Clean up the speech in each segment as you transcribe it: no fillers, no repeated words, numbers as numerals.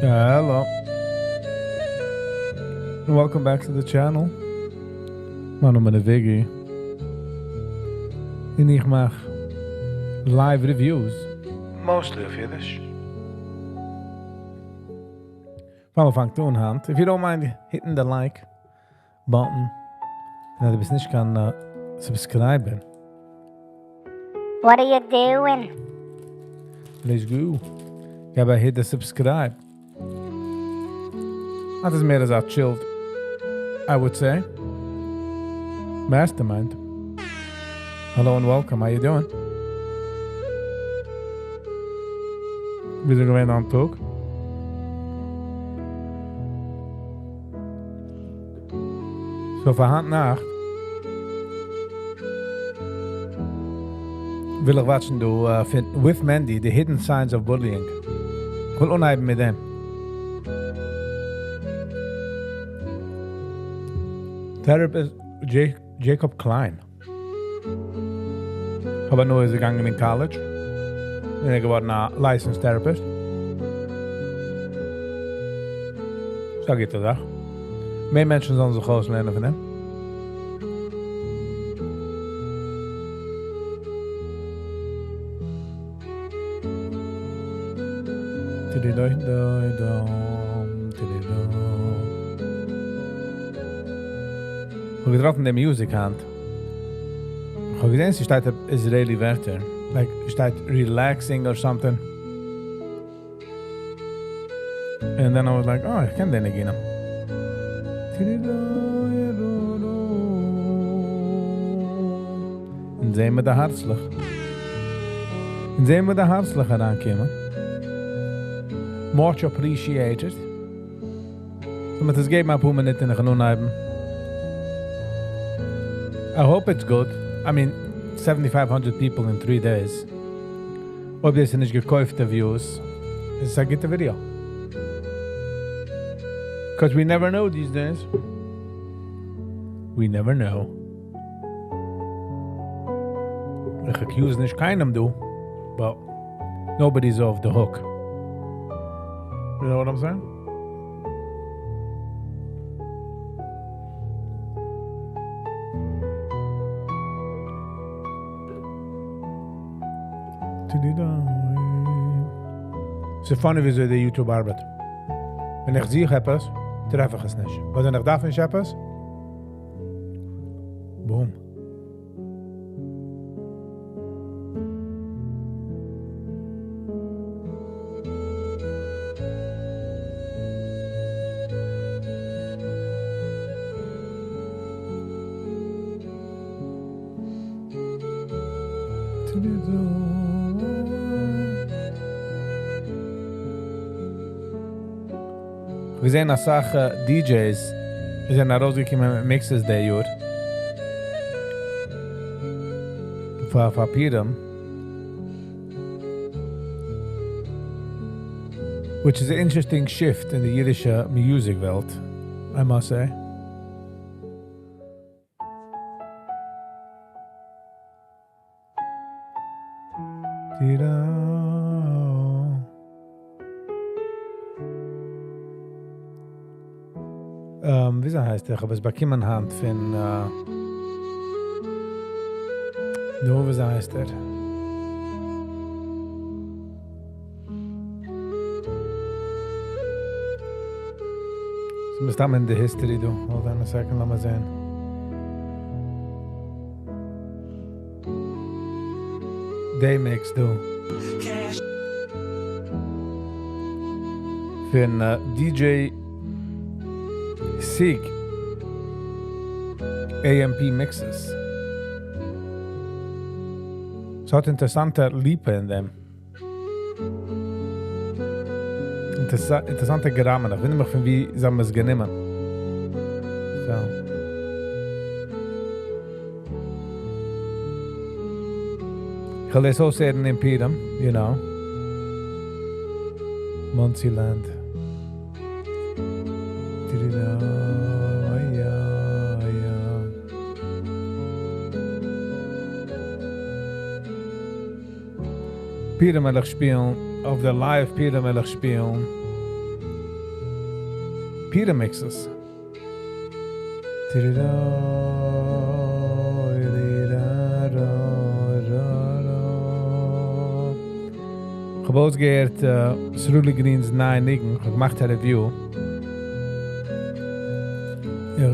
Hello. And welcome back to the channel. מיין נאמען איז Viggy. און איך מאך live reviews. Mostly אויף אידיש. פאר מ'פאנגט אן היינט, if you don't mind hitting the like button, און אז דו ביסט נישט קיין subscriber. What are you doing? Let's go. געב א hit the subscribe. דאס איז מער אזא chilled, I would say. Mastermind. Hello and welcome. How you doing? וויאזוי געווען דיין טאג? So פאר היינט נאכט וויל איך watch ן דא פון With Mendy, The Hidden Science of Bullying. איך וויל אנהייבן מיט דעם. Therapist Jacob Klein. האב הנאה איז געגאנגען אין college. און ער געווארן א licensed therapist. ס'איז א גוטע זאך. מער מענטשן זאלן זיך אויסלערנען פון אים. כ'האב געטראפן די music היינט. כ'האב געזען ס'שטייט Israeli ווערטער. Like שטייט relaxing or something. And then I was like, oh, איך קען די ניגונים. און זעהן מיר די הארצלעך. און זעהן מיר די הארצלעך אריינקומען. Much appreciated. So מ'וועט עס געבן אפאר מינוט און איך וועל אנהייבן. I hope it's good. I mean, 7500 people in 3 days. אויב דאס איז נישט געקויפטע views, איז עס א גוטע video. Because we never know these days. We never know. איך accuse נישט קיינעם דא, but nobody's off the hook. You know what I'm saying? ס'איז funny וויאזוי די YouTube ארבעט. ווען איך זוך עפעס, טרעף איך עס נישט. אבער ווען איך דארף נישט עפעס, boom. געזען אסאך DJs זענען ארויסגעקומען מיט mixes די יאר. פאר פאר פורים. Which is an interesting shift in the אידישע music וועלט, I must say. וויאזוי הייסט ער? איך האב עס באקומען היינט פון נו, וויאזוי הייסט ער? ס'איז מסתם אין די history דא. Hold on a second, לאמיר זען. די mix דא. פון DJ Sig AMP Mixes. ס'האט אינטערעסאנטע ליפע אין דעם. אינטערעסאנטע גראמען. איך וואונדער מיך פון ווי זיי האבן עס גענומען. So. איך וועל דאס אויסהערן אין פורים, you know. Monsey Land. פורים וועל איך שפילן, אויף די live פורים וועל איך שפילן. Pita mixes. כ'האב אויסגעהערט Sruli Green's נייע ניגון, כ'האב געמאכט א review. יא,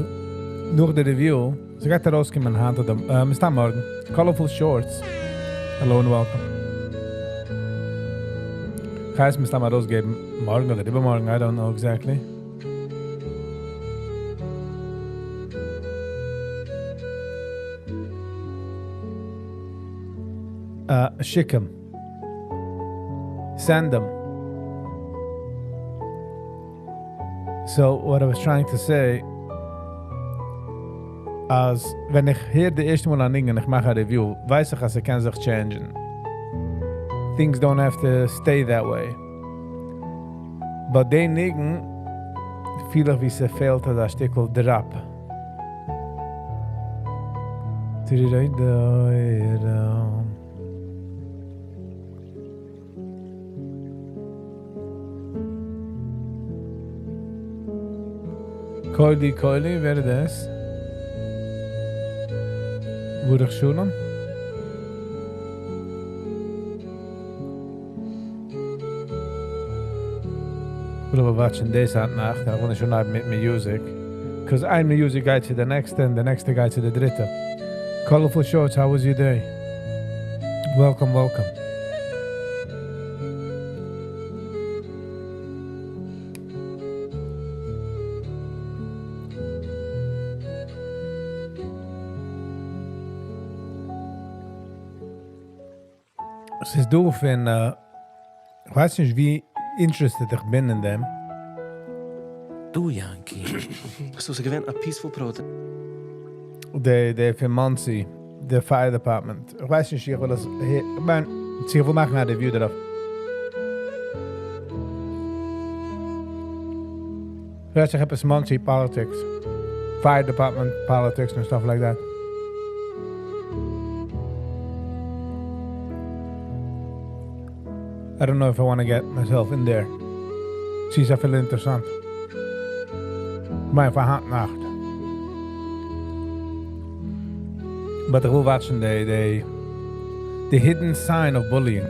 נאך די review, ס'גייט ארויסקומען היינט אדער מסתם מארגן. Colorful Shorts, hello and welcome. כ'גיי עס מסתם ארויסגעבן מארגן אדער איבערמארגן, I don't know exactly. שיק אים. Send them. So, what I was trying to say, אז ווען איך הער די ערשטע מאל א ניגון און איך מאך א review, ווייס איך אז ס'קען זיך change ן. Things don't have to stay that way. But די ניגון פיל איך ווי ס'פעלט אזא שטיקל drop. קולי קולי, ווער איז דאס? ברוך שלום? כ'וויל אבער watch ן דאס היינט נאכט, איך וויל נישט אנהייבן מיט music, cause איין music גייט צו די נעקסטע און די נעקסטע גייט צו די דריטע. Colorful Shorts, how was your day? Welcome, welcome. ס'איז דא פון, איך ווייס נישט ווי interested איך בין אין דעם. דו יענקי. So ס'איז געווען א peaceful protest. די די פון מאנסי, די fire department. איך ווייס נישט איך וויל עס, איך מיין, צו איך וויל מאכן א review דערויף. רעדט זיך עפעס מאנסי politics, fire department politics און stuff like that. I don't know if I wanna get myself in there. צו איז אפילו אינטערסאנט. כ'מיין פאר היינט נאכט. But איך וויל watch ן די די די hidden sign of bullying.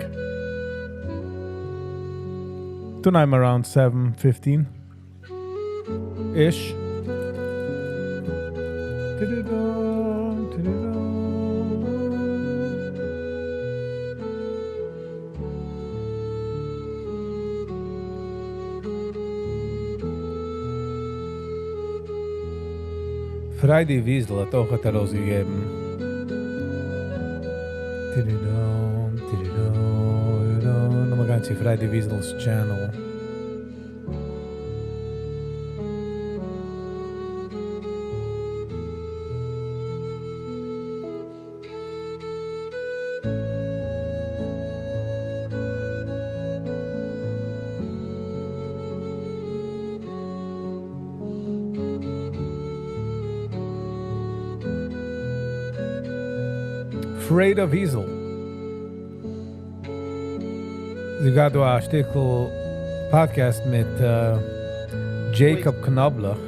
Tonight I'm around 7:15 ish. Friday Wiesel האט אויכעט ארויסגעגעבן. לאמיר גיין צו Friday Wiesel's channel. Freda Wiesel. זי גייט דא א שטיקל podcast מיט Jacob Knoblauch.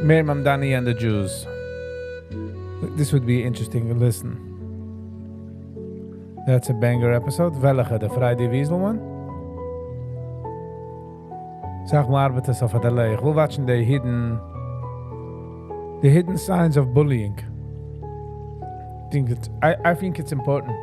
Meir Mamdani and the Jews. This would be interesting to listen. That's a banger episode. וועלכע? The Friday Wiesel one? זאג מאל, ארבעט עס אויף א delay. איך וויל watch ן the hidden the hidden signs of bullying. Think it's, I, I think it's important.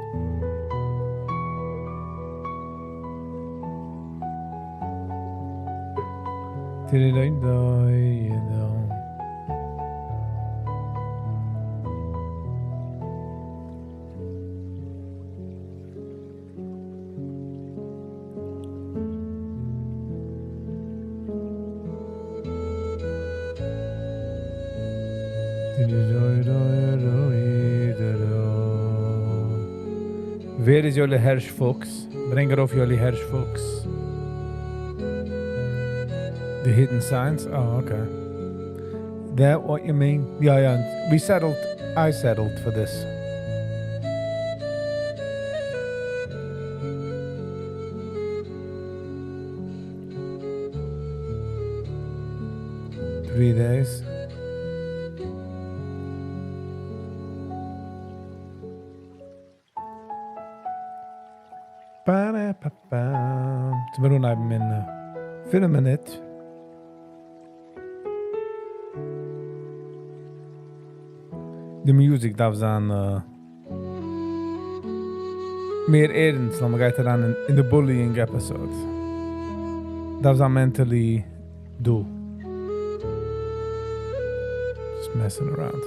ווער איז Yoli Hersh Fuchs? ברענג ארויף Yoli Hersh Fuchs. The hidden signs? Oh, okay. That what you mean? Yeah, yeah. We settled, I settled for this. 3 days. צו מיר אנהייבן אין 5 מינוט. די music דארף זיין מער ערנסט, ווייל מ'גייט אריין אין די bullying episode. דארף זיין mentally דא. Just messing around.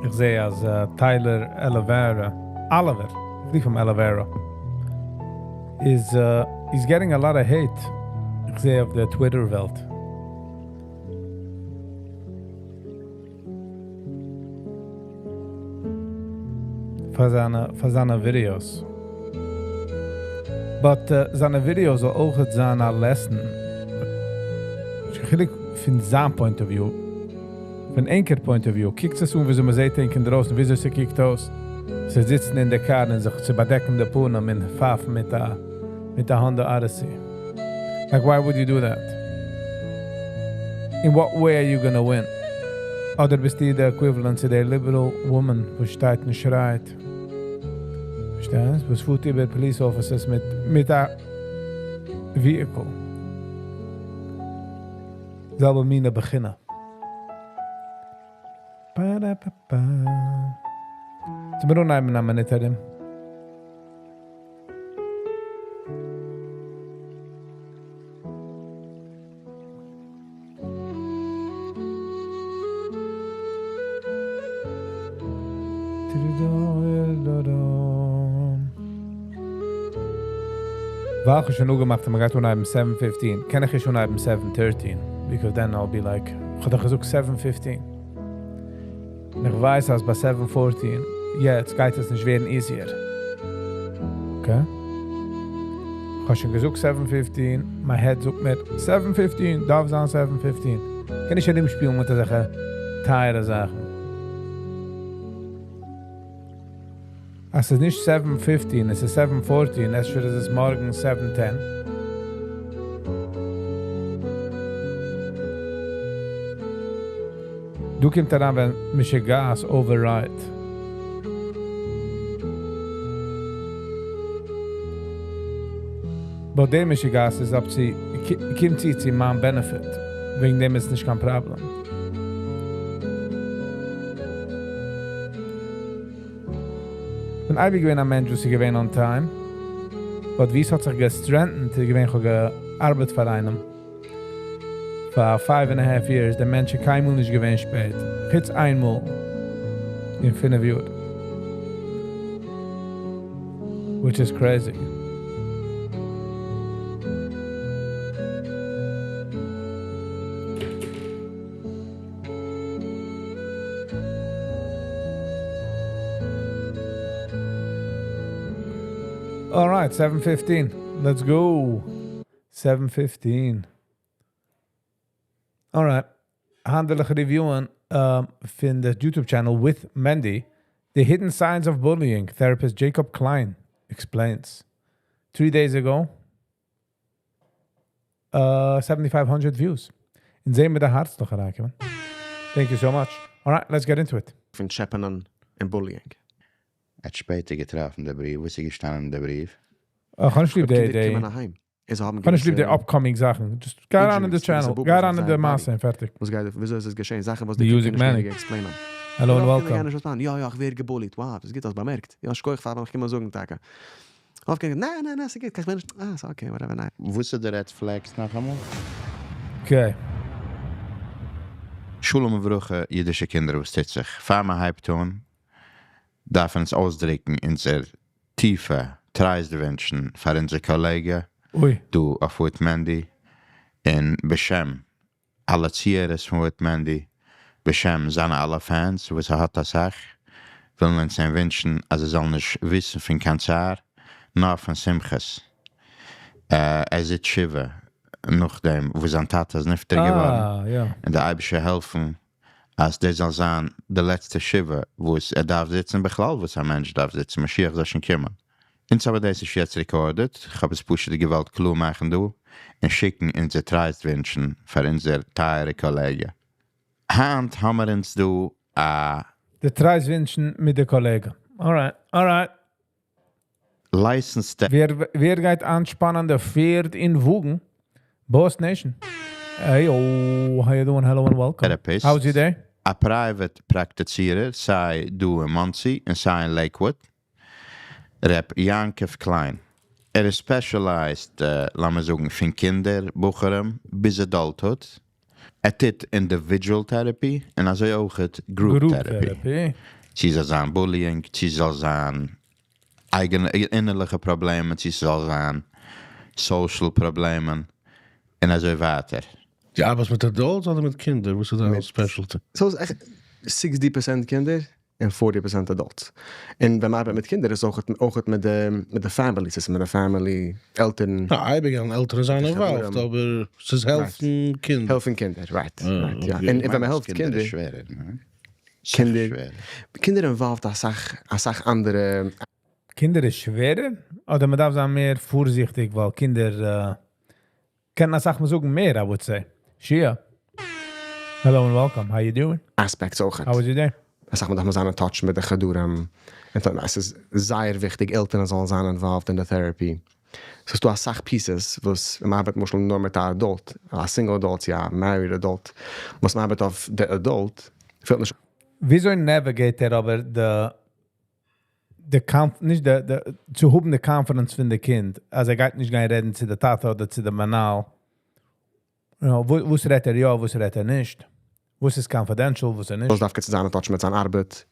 איך זע אז Tyler Olivera, Oliver, איך רוף אים Olivera, is he's getting a lot of hate. איך זע אויף די Twitter וועלט. פאר זיינע, פאר זיינע videos. But זיינע videos זאל אויך זיין א lesson. איך וויל פון זיין point of view, פון ענקער point of view, קוקט עס אן, ווי מ'זעט אין דרויסן, ווי אזוי ס'קוקט אויס. זיי זיצן אין די car און זיך צו באדעקן די פנים און פייפן מיט א Honda Odyssey. Like, why would you do that? In what way are you gonna win? אדער ביסטו די equivalent צו דער liberal woman, וואס שטייט און שרייט. פארשטייסט? וואס פארט איבער police officers מיט א vehicle. זעלבע מינע בחינה. Ba-da-ba-ba. צו מיר אנהייבן א מינוט ארום. ווייל איך שוין אפגעמאכט, מ'גייט אנהייבן 7:15. קען איך שוין אנהייבן 7:13? Because then I'll be like, איך האב דאך געזאגט 7:15. און איך ווייס, אז ביי 7:14, יעצט גייט עס נישט ווערן easier. Okay? איך האב שוין געזאגט 7:15, מיין head זאגט מיר 7:15, דארף זיין 7:15. קען איך שוין שפילן מיט אזעלכע טייערע זאכן. עס איז נישט 7:15, עס איז 7:14, עס איז מארגן 7:10. דא קומט אריין, ווען משוגעת override. But דער משוגעת איז אפ צו, קומט צו צו מיין benefit. וועגן דעם איז נישט קיין problem. בין אייביג געווען א מענטש, וואס איז געווען on time. But ווי עס האט זיך גע-strengthened, איז געווען, איך האב געארבעט פאר איינעם. פאר 5.5 years, דער מענטש איז קיינמאל נישט געווען שפעט. חוץ איינמאל. אין פינף יאר. Which is crazy. Alright, 7:15. Let's go. 7:15. Alright. היינט וויל איך review ען פון די YouTube channel with Mendy. The Hidden Signs of Bullying. Therapist Jacob Klein explains. 3 days ago, 7,500 views. און זעען מיר די הארץ נאך אריינקומען. Thank you so much. Alright, let's get into it. פון טשעפענען און bullying. ער האט שפעטער געטראפן די בריוו. וואס איז געשטאנען אין די בריוו? איך האב נישט ליב די קינדער די קומען אהיים. עס האבן איך האב נישט ליב די געוויסע upcoming זאכן. Just גיי אריין אין די injuries, channel. געוויסע גיי אריין אין די bubbles מעשה און פארטיג. וואס גייט, וויאזוי איז עס געשען? זאכן וואס The די Music קינדער נישט Manny. explain ען. Hello and רוב קינדער welcome. גייען נישט respond. יא, יא, איך ווער גע bullied. Wow, דאס גוט אז באמערקט. יא, שכוח פאר מיך קומען זאגן, טאקע. רוב קינדער, ניין, ניין, ניין, ס'גוט, קיין נישט. אה, ס'איז okay, whatever, ניין. וואס איז די red flags נאכאמאל? Okay. שלום וברכה, אידישע קינדער, וואס טוט זיך? פאר מען הייבט אן, דארף אונז אויסדריקן אונזער טיפע טרייסט-ווינטשן פאר אונזער קאלעגע אוי. דא אויף With Mendy, און בשם אלע צוהערערס פון With Mendy, בשם זיינע אלע fans, וואס ער האט אסאך, ווילן אונז אים ווינטשן, אז ער זאל נישט וויסן פון קיין צער, נאר פון שמחות. ער זיצט שבעה, נאכדעם וואס זיין טאטע איז נפטר געווארן. אה, יא. און דער אייבערשטער העלפן, אז דאס זאל זיין די לעצטע שבעה, וואס ער דארף זיצן, בכלל וואס א מענטש דארף זיצן, משיח זאל שוין קומען. אונז האבן דאס נישט יעצט recorded, איך האב עס פשוט געוואלט קלאר מאכן דא, און שיקן אונזער טרייסט-ווינטשן פאר אונזער טייערע קאלעגע. היינט האבן מיר אונז דא א די טרייסט-ווינטשן מיט די קאלעגע. Alright, alright. Licensed ווער גייט אנשפאנען די פערד און וואגן? Boss Nation. Hey, oh, how you doing? Hello and welcome. Therapist. How's your day? א private פראקטיצירער, סיי דא אין Monsey און סיי אין Lakewood, ר' יעקב קליין. ער איז specialized, לאמיר זאגן, פון קינדער, בחורים, ביז adulthood. ער טוט individual therapy און אזוי אויך group Group therapy. therapy. צי זאל זיין bullying, צי זאל זיין אייגענע אינערליכע פראבלעמען, צי זאל זיין social פראבלעמען און אזוי ווייטער. דו ארבעטסט מיט adults אדער מיט קינדער? וואס איז דיין specialty? So איז עכט 60% קינדער און 40% adults. און ווען מען ארבעט מיט קינדער איז אויך מיט די families, עס איז מיט די family, עלטערן. נה, אייביג אן עלטערן זענען involved, אבער עס איז העלפן קינדער. העלפן קינדער, right. Ah, right, יא. okay. און ווען מען העלפט קינדער קינדער, איז שווערער, נע? קינדער, שווערער. קינדער involved אסאך אנדערע קינדער איז שווערער? אדער מען דארף זיין מער פארזיכטיג, ווייל קינדער קענען אסאך מאל זאגן מער, I would say. Shia. Hello and welcome. How you doing? aspects אויך. How was your day? אסאך מאל דארף מען זיין in touch מיט די חדרים. און דאן, עס איז זייער וויכטיג, עלטערן זאלן זיין involved אין די therapy. ס'איז דא אסאך pieces, וואס מען ארבעט למשל נאר מיט א adult, א single adult, יא, married adult, וואס מען ארבעט אויף די adult, פעלט נישט וויאזוי navigate ער אבער די נישט די צו האבן די confidence פון די קינד, אז ער גייט נישט גיין רעדן צו די טאטע אדער צו די מנהל. וואס רעדט ער יא, וואס רעדט ער נישט? וואס איז confidential, וואס איז וואס נישט? דארף צו זיין in touch מיט זיין ארבעט.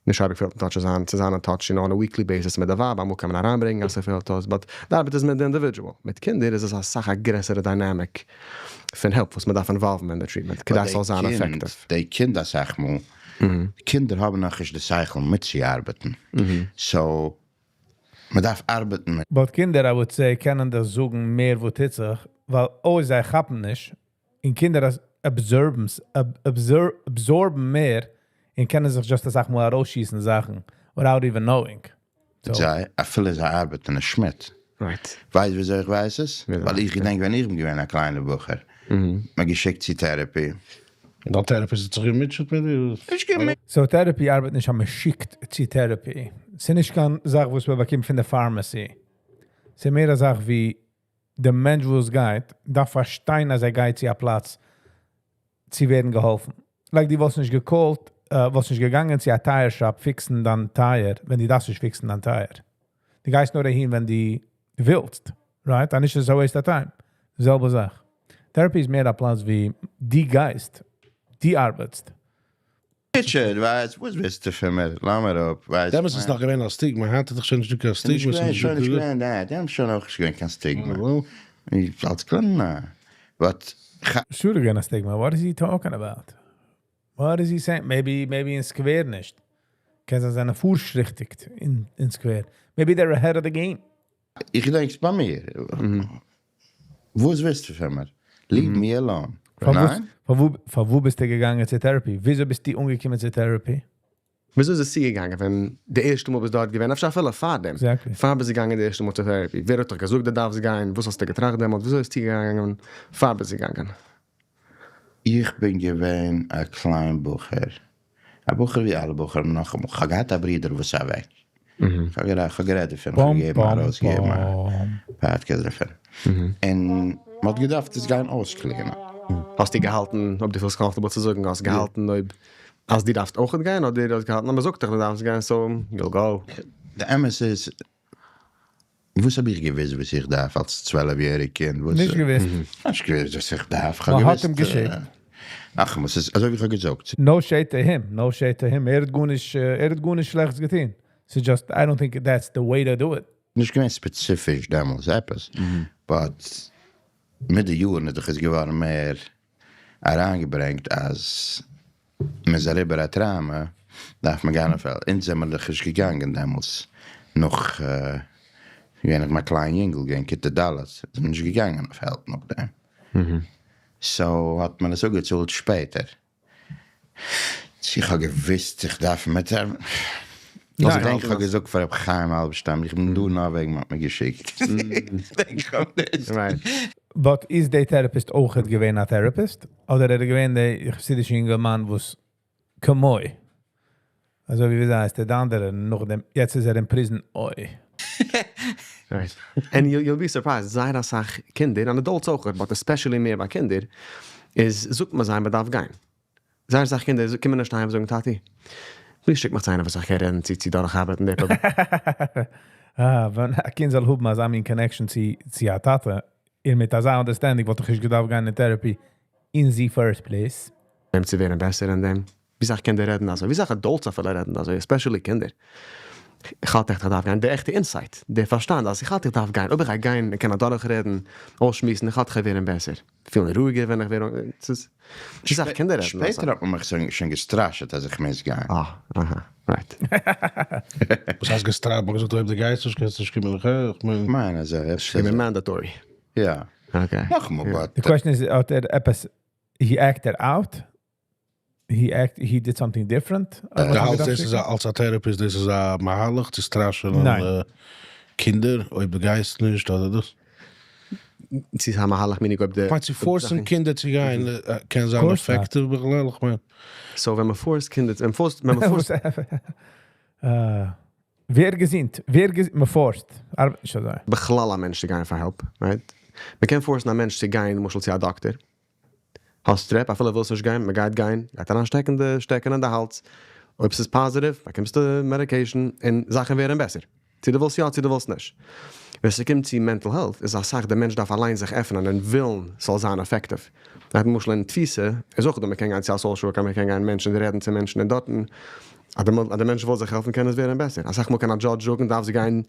נישט האב איך פעלט in touch זיין in touch, on a weekly basis מיט די ווייב, אמאל קען מען אריינברענגען, אז ער פעלט אויס, but די ארבעט איז מיט די individual. מיט קינדער איז עס אסאך א גרעסערע dynamic פון help, וואס מען דארף involve אין די treatment, כדי עס זאל זיין effective. די קינדער, זאג מאל, קינדער האבן נאך נישט די שכל מיטצוארבעטן. So, מען דארף ארבעטן מיט But קינדער, I would say, קענען דאס זאגן מער, וואס טוט זיך, ווייל אוי, זיי כאפן נישט. און קינדער דאס absorb ן מער און קענען זיך just אסאך מאל ארויסשיסן זאכן without even knowing. So, זיי, אפילו זיי ארבעטן נישט מיט. ווייסט וויאזוי איך ווייס עס? ווייל איך געדענק, ווען איך בין געווען א קליינער בחור. מען געשיקט צו therapy. און דאן therapist האט זיך געמוטשעט מיט דיר. איך גיי מיט. So therapy ארבעט נישט אז מען שיקט צו therapy. ס'איז נישט קיין זאך וואס מען באקומט פון די pharmacy. ס'איז מער א זאך ווי דער מענטש וואס גייט, דארף פארשטיין, אז ער גייט צו א פלאץ צו ווערן געהאלפן. Like דו וואלסט נישט גע call ט, וואלסט נישט געגאנגען צו א tire shop fix ן דיין tire, ווען דו דארפסט נישט fix ן דיין tire. דו גייסט נאר אהין, ווען דו ווילסט, right? דאן איז עס a waste of time. זעלבע זאך. Therapy איז מער א פלאץ ווי דו גייסט, דו ארבעטסט. געמוטשעט, ווייסט, וואס ווילסטו פון מיר? לאז מיר אפ, ווייסט. דעמאלטס איז נאך געווען א סטיגמע, היינט איז דאך שוין נישטא קיין סטיגמע. ס'איז שוין נישט געווען, ניין, דעמאלטס איז שוין אויך נישט געווען קיין סטיגמע. אלס קליינע, but Sure געווען א stigma. What is he talking about? What is he saying? Maybe אין סקווער נישט. קען זיין זענען פארשריטיגט אין סקווער. Maybe they're ahead of the game. איך געדענק ביי מיר. וואס ווילסטו פון מיר? Leave me alone. ניין? פון וואו ביסטו געגאנגען צו therapy? וויאזוי ביסטו אנגעקומען צו therapy? וויאזוי איז עס צוגעגאנגען, ווען די ערשטע מאל ביסט דארט געווען, אפשר אפילו פאר דעם? Exactly. פאר ביסט געגאנגען די ערשטע מאל צו therapy. ווער האט דיך געזאגט, דו דארפסט גיין? וואס האסטו געטראכט דעמאלט? וויאזוי איז עס צוגעגאנגען, פאר ביסט געגאנגען? איך בין געווען א קליין בחור. א בחור ווי אלע בחורים נאך. איך האב געהאט א ברודער וואס איז אוועק. איך האב גערעדט דערפון, איך האב געגעבן ארויסגעגעבן א podcast דערפון. און מען האט געדארפט עס גיין אויסקלינען. האסטו געהאלטן, אויב דו פילסט comfortable צו זאגן, האסט געהאלטן אויב אז דו דארפסט אויך גיין, אדער האסט געהאלטן, אז מען זאגט דיך דו דארפסט גיין, so you'll go? די אמת איז, וואס האב איך געוואוסט וואס איך דארף אלס 12-יעריג קינד? וואס, נישט געוואוסט. נישט געוואוסט וואס איך דארף. איך האב מען האט געוואוסט, אים געשיקט. אך, וואס איז, אזוי ווי איך האב געזאגט. No shade to him. No shade to him. ער האט גארנישט שלעכטס געטון. So just, I don't think that's the way to do it. נישט געווען ספעציפיש דעמאלטס עפעס. But מיט די יארן איז דאך עס געווארן מער אריינגעברענגט, אז מען איז אריבער א טראומע, דארף מען גיין אויף help. אונז זעמיר דאך נישט געגאנגען דעמאלטס נאך, ווען איך מיין קליין יונגל געווען, כיתה ד', זעמיר נישט געגאנגען אויף help נאך דעם. So האט מען עס אפגעצאלט שפעטער. איך האב געוואוסט, איך דארף מיט אים. איך דענק, איך האב געזאגט פאר רב חיים האלבערשטאם, איך בין דא נאר וועגן מ'האט מיר געשיקט. איך דענק, איך האב דאס. But איז דער therapist אויך געווען א therapist? אדער ער געווען דער חסידישע יונגערמאן, וואס כמוהו? אזוי ווי ווי הייסט דער אנדערע, נאך דעם, יעצט איז ער אין prison, אוי. Right. And you'll be surprised, זייער א סאך קינדער, און adults אויך, but especially מער ביי קינדער, איז זאגט מען זיי, מען דארף גיין. זייער א סאך קינדער קומען נישט אהיים זאגן, טאטי, please שיק מיך צו איינער, וואס איך קען רעדן, צו דורכארבעטן, דער פראבלעם. אה, ווען א קינד זאל האבן אזא מין connection צו א טאטע, און מיט אזא understanding, וואלט איך נישט געדארפט גיין אין therapy in the first place. נעמט צו ווערן בעסער אין דעם. ווי סאך קינדער רעדן אזוי, ווי סאך adults אפילו רעדן אזוי, especially קינדער. איך האלט עכט איך דארף גיין, די עכטע insight, דער פארשטאנד, אז איך האלט איך דארף גיין, אויב איך גיי גיין, איך קען אדורכרעדן, אויסשמועסן, איך האלט איך ווערן בעסער. פילן רואיגער, ווען איך ווער, עס איז, ווי סאך קינדער רעדן אזוי. שפעטער האט מען מיך שוין געסטראשעט, אז איך מוז גיין. אה, אהא, right. וואס הייסט געסטראשעט? מ'האט געזאגט, אויב דו גייסט נישט, קענסטו נישט קומען. איך מיין, מיין, אזוי, אפשר געווען אזוי. mandatory. יא. Okay. נאכאמאל, but The question is, האט ער עפעס, he acted out? He did something different? דו האלטסט, דאס איז אלס א therapist, דאס איז א מהלך צו סטראשען ניין. קינדער, אויב דו גייסט נישט, אדער דאס? ס'איז א מהלך, מיין איך, אויב די מיינט, צו force ן קינדער צו גיין, קען זיין Course not. effective, בכלל, איך מיין. So, ווען מען force קינדער, ווען מען force ווער געזינט? ווער געזינט? מען force ט. ארבעט נישט אזוי. בכלל א מענטש צו גיין פאר help, right? מען קען force ן א מענטש צו גיין, למשל צו א דאקטער. האסט strep, אפילו ווילסט נישט גיין, מען גייט גיין, גייט אריינשטעקן די שטעקן אין די האלז. אויב ס'איז positive, באקומסטו medication און זאכן ווערן בעסער. צו דו ווילסט יא, צו דו ווילסט נישט. ווען ס'קומט צו mental health, איז א זאך, דער מענטש דארף אליין זיך עפענען און ווילן, ס'זאל זיין effective. למשל אין תפיסה, איז אויך דא, מען קען גיין צו א social worker, מען קען גיין מענטשן, רעדן צו מענטשן, און דארטן, אז דער מענטש וויל זיך העלפן, קען עס ווערן בעסער. א סאך מאל קען א judge זאגן, דארף זי גיין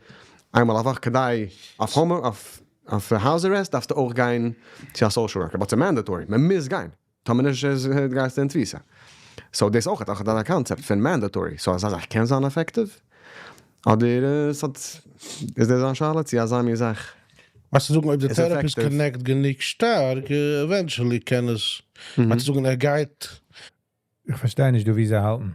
איינמאל א וואך, כדי אויף home, אויף house arrest, דארפסטו אויך גיין צו א social worker. But it's mandatory. מען מוז גיין. טאמער נישט, איז, גייסטו אין תפיסה. So, דאס אויך האט א concept פון mandatory. So, אזא זאך קען זיין effective. אדער, עס האט, איז דאס א שאלה, צו אזא מין זאך. וואס צו זאגן, אויב דער איז therapist effective. connect גענוג שטארק, eventually קען עס, וואס צו זאגן, ער גייט איך פארשטיי נישט, דו ווי זיי האלטן.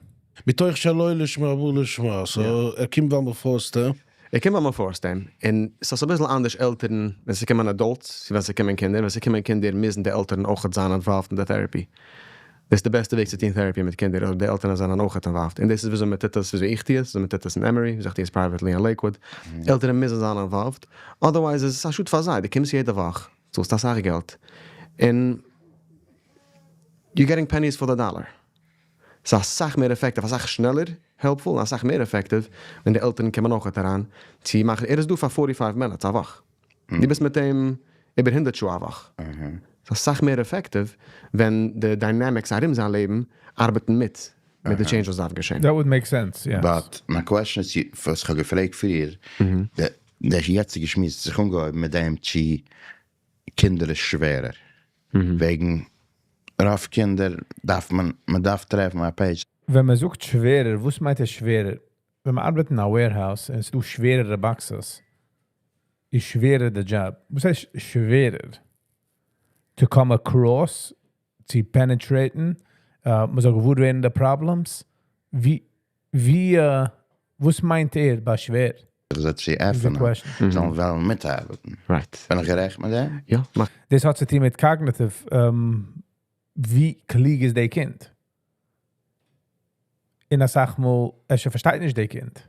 מתוך שלא לשמה בא לשמה, so ער קומט ווייל מען force ט אים. ער קומט ווייל מען force ט אים. און ס'איז א ביסל אנדערש עלטערן, ווען ס'קומען adults, ווען ס'קומען קינדער, ווען ס'קומען קינדער, מוזן די עלטערן אויך זיין involved אין די therapy. דאס איז די בעסטע וועג צו טון therapy מיט קינדער, אדער די עלטערן זענען אויך involved. און דאס איז וויאזוי מען טוט עס, וויאזוי איך טו עס, וויאזוי מען טוט עס אין Emory, וויאזוי איך טו עס privately אין Lakewood. עלטערן מוזן זיין involved. Otherwise איז עס א שאד פאר זיי. דו קומסט יעדע וואך, צאלסט א סאך געלט. און you're getting pennies for the dollar. ס'איז א סאך מער effective, א סאך שנעלער helpful, א סאך מער effective, ווען די עלטערן קומען אויך אריין, צו מאכן, ער איז דא פאר 45 minutes א וואך. דו ביסט מיט אים איבער 100 שעה א וואך. ס'איז א סאך מער effective, ווען די dynamics ארום זיין לעבן ארבעטן מיט. מיט די change וואס דארף געשען. That would make sense, yes. But מיין question איז וואס איך האב געפרעגט פריער, די יעצטיגע שמועס האט זיך אנגעהויבן מיט דעם צו קינדער איז שווערער, וועגן רוב קינדער דארף מען, מען דארף טרעפן א page. ווען מען זאגט שווערער, וואס מיינט עס שווערער? ווען מען ארבעט אין א warehouse און עס איז דא שווערערע boxes, איז שווערער די דזשאב. וואס הייסט שווערער? To come across, צו penetrate ן, מען זאל געוואר ווערן די problems? ווי, ווי, וואס מיינט ער ביי שווער? זיי צו עפענען, זאלן וועלן מיטארבעטן. Right. בין איך גערעכט מיט דעם? יא, מאך. דאס האט צו טון מיט cognitive, ווי קלוג איז די קינד? און אסאך מאל, ער פארשטייט נישט די קינד.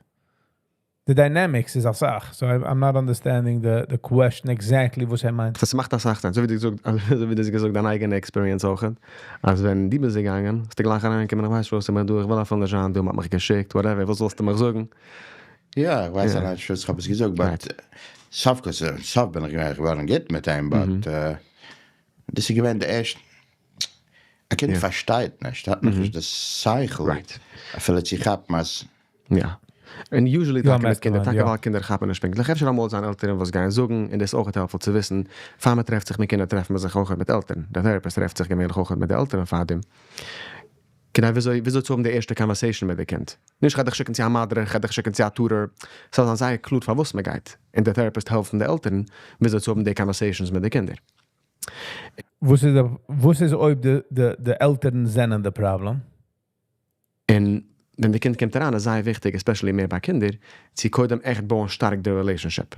די dynamics איז א זאך, so I'm not understanding the question exactly וואס ער מיינט. דאס מאכט אסאך sense, אזוי ווי דו געזאגט, אזוי ווי דו האסט געזאגט דיין אייגענע experience אויך, אז ווען דו ביסט געגאנגען, האסטו גלייך אריינגעקומען, איך ווייס וואס איך בין דא, איך וויל אפילו נישט זיין דא, מען האט מיך געשיקט, whatever, וואס זאלסטו מיך זאגן? יא, איך ווייס אליין נישט וואס איך האב עס געזאגט, but סוף כל סוף בין איך געווען געווארן גוט מיט אים, but דאס איז געווען די ערשטע, א קינד פארשטייט נישט, האט נאכנישט די שכל אפילו צו כאפן אז. יא. און usually טאקע מיט קינדער, טאקע ווייל קינדער כאפן נישט פונקטליך, אפשר אמאל זיין עלטערן וואס גייען זאגן, און דאס איז אויך helpful צו וויסן, פאר מען טרעפט זיך מיט קינדער טרעפט מען זיך אויך מיט עלטערן, דער therapist טרעפט זיך געווענליך אויך מיט די עלטערן פארדעם, כדי וויאזוי וויאזוי צו האבן די ערשטע conversation מיט די קינד, נישט כ'גיי דיך שיקן צו א מדריך, כ'גיי דיך שיקן צו א tutor, ס'זאל זיין זייער קלאר פארוואס מען גייט, און דער therapist העלפן די עלטערן וויאזוי צו האבן די conversations מיט די קינדער. וואס איז די, וואס איז אויב די די די עלטערן זענען די פראבלעם? און ווען די קינד קומט אריין איז זייער וויכטיג especially מער ביי קינדער צו קודם עכט בויען שטארק די relationship.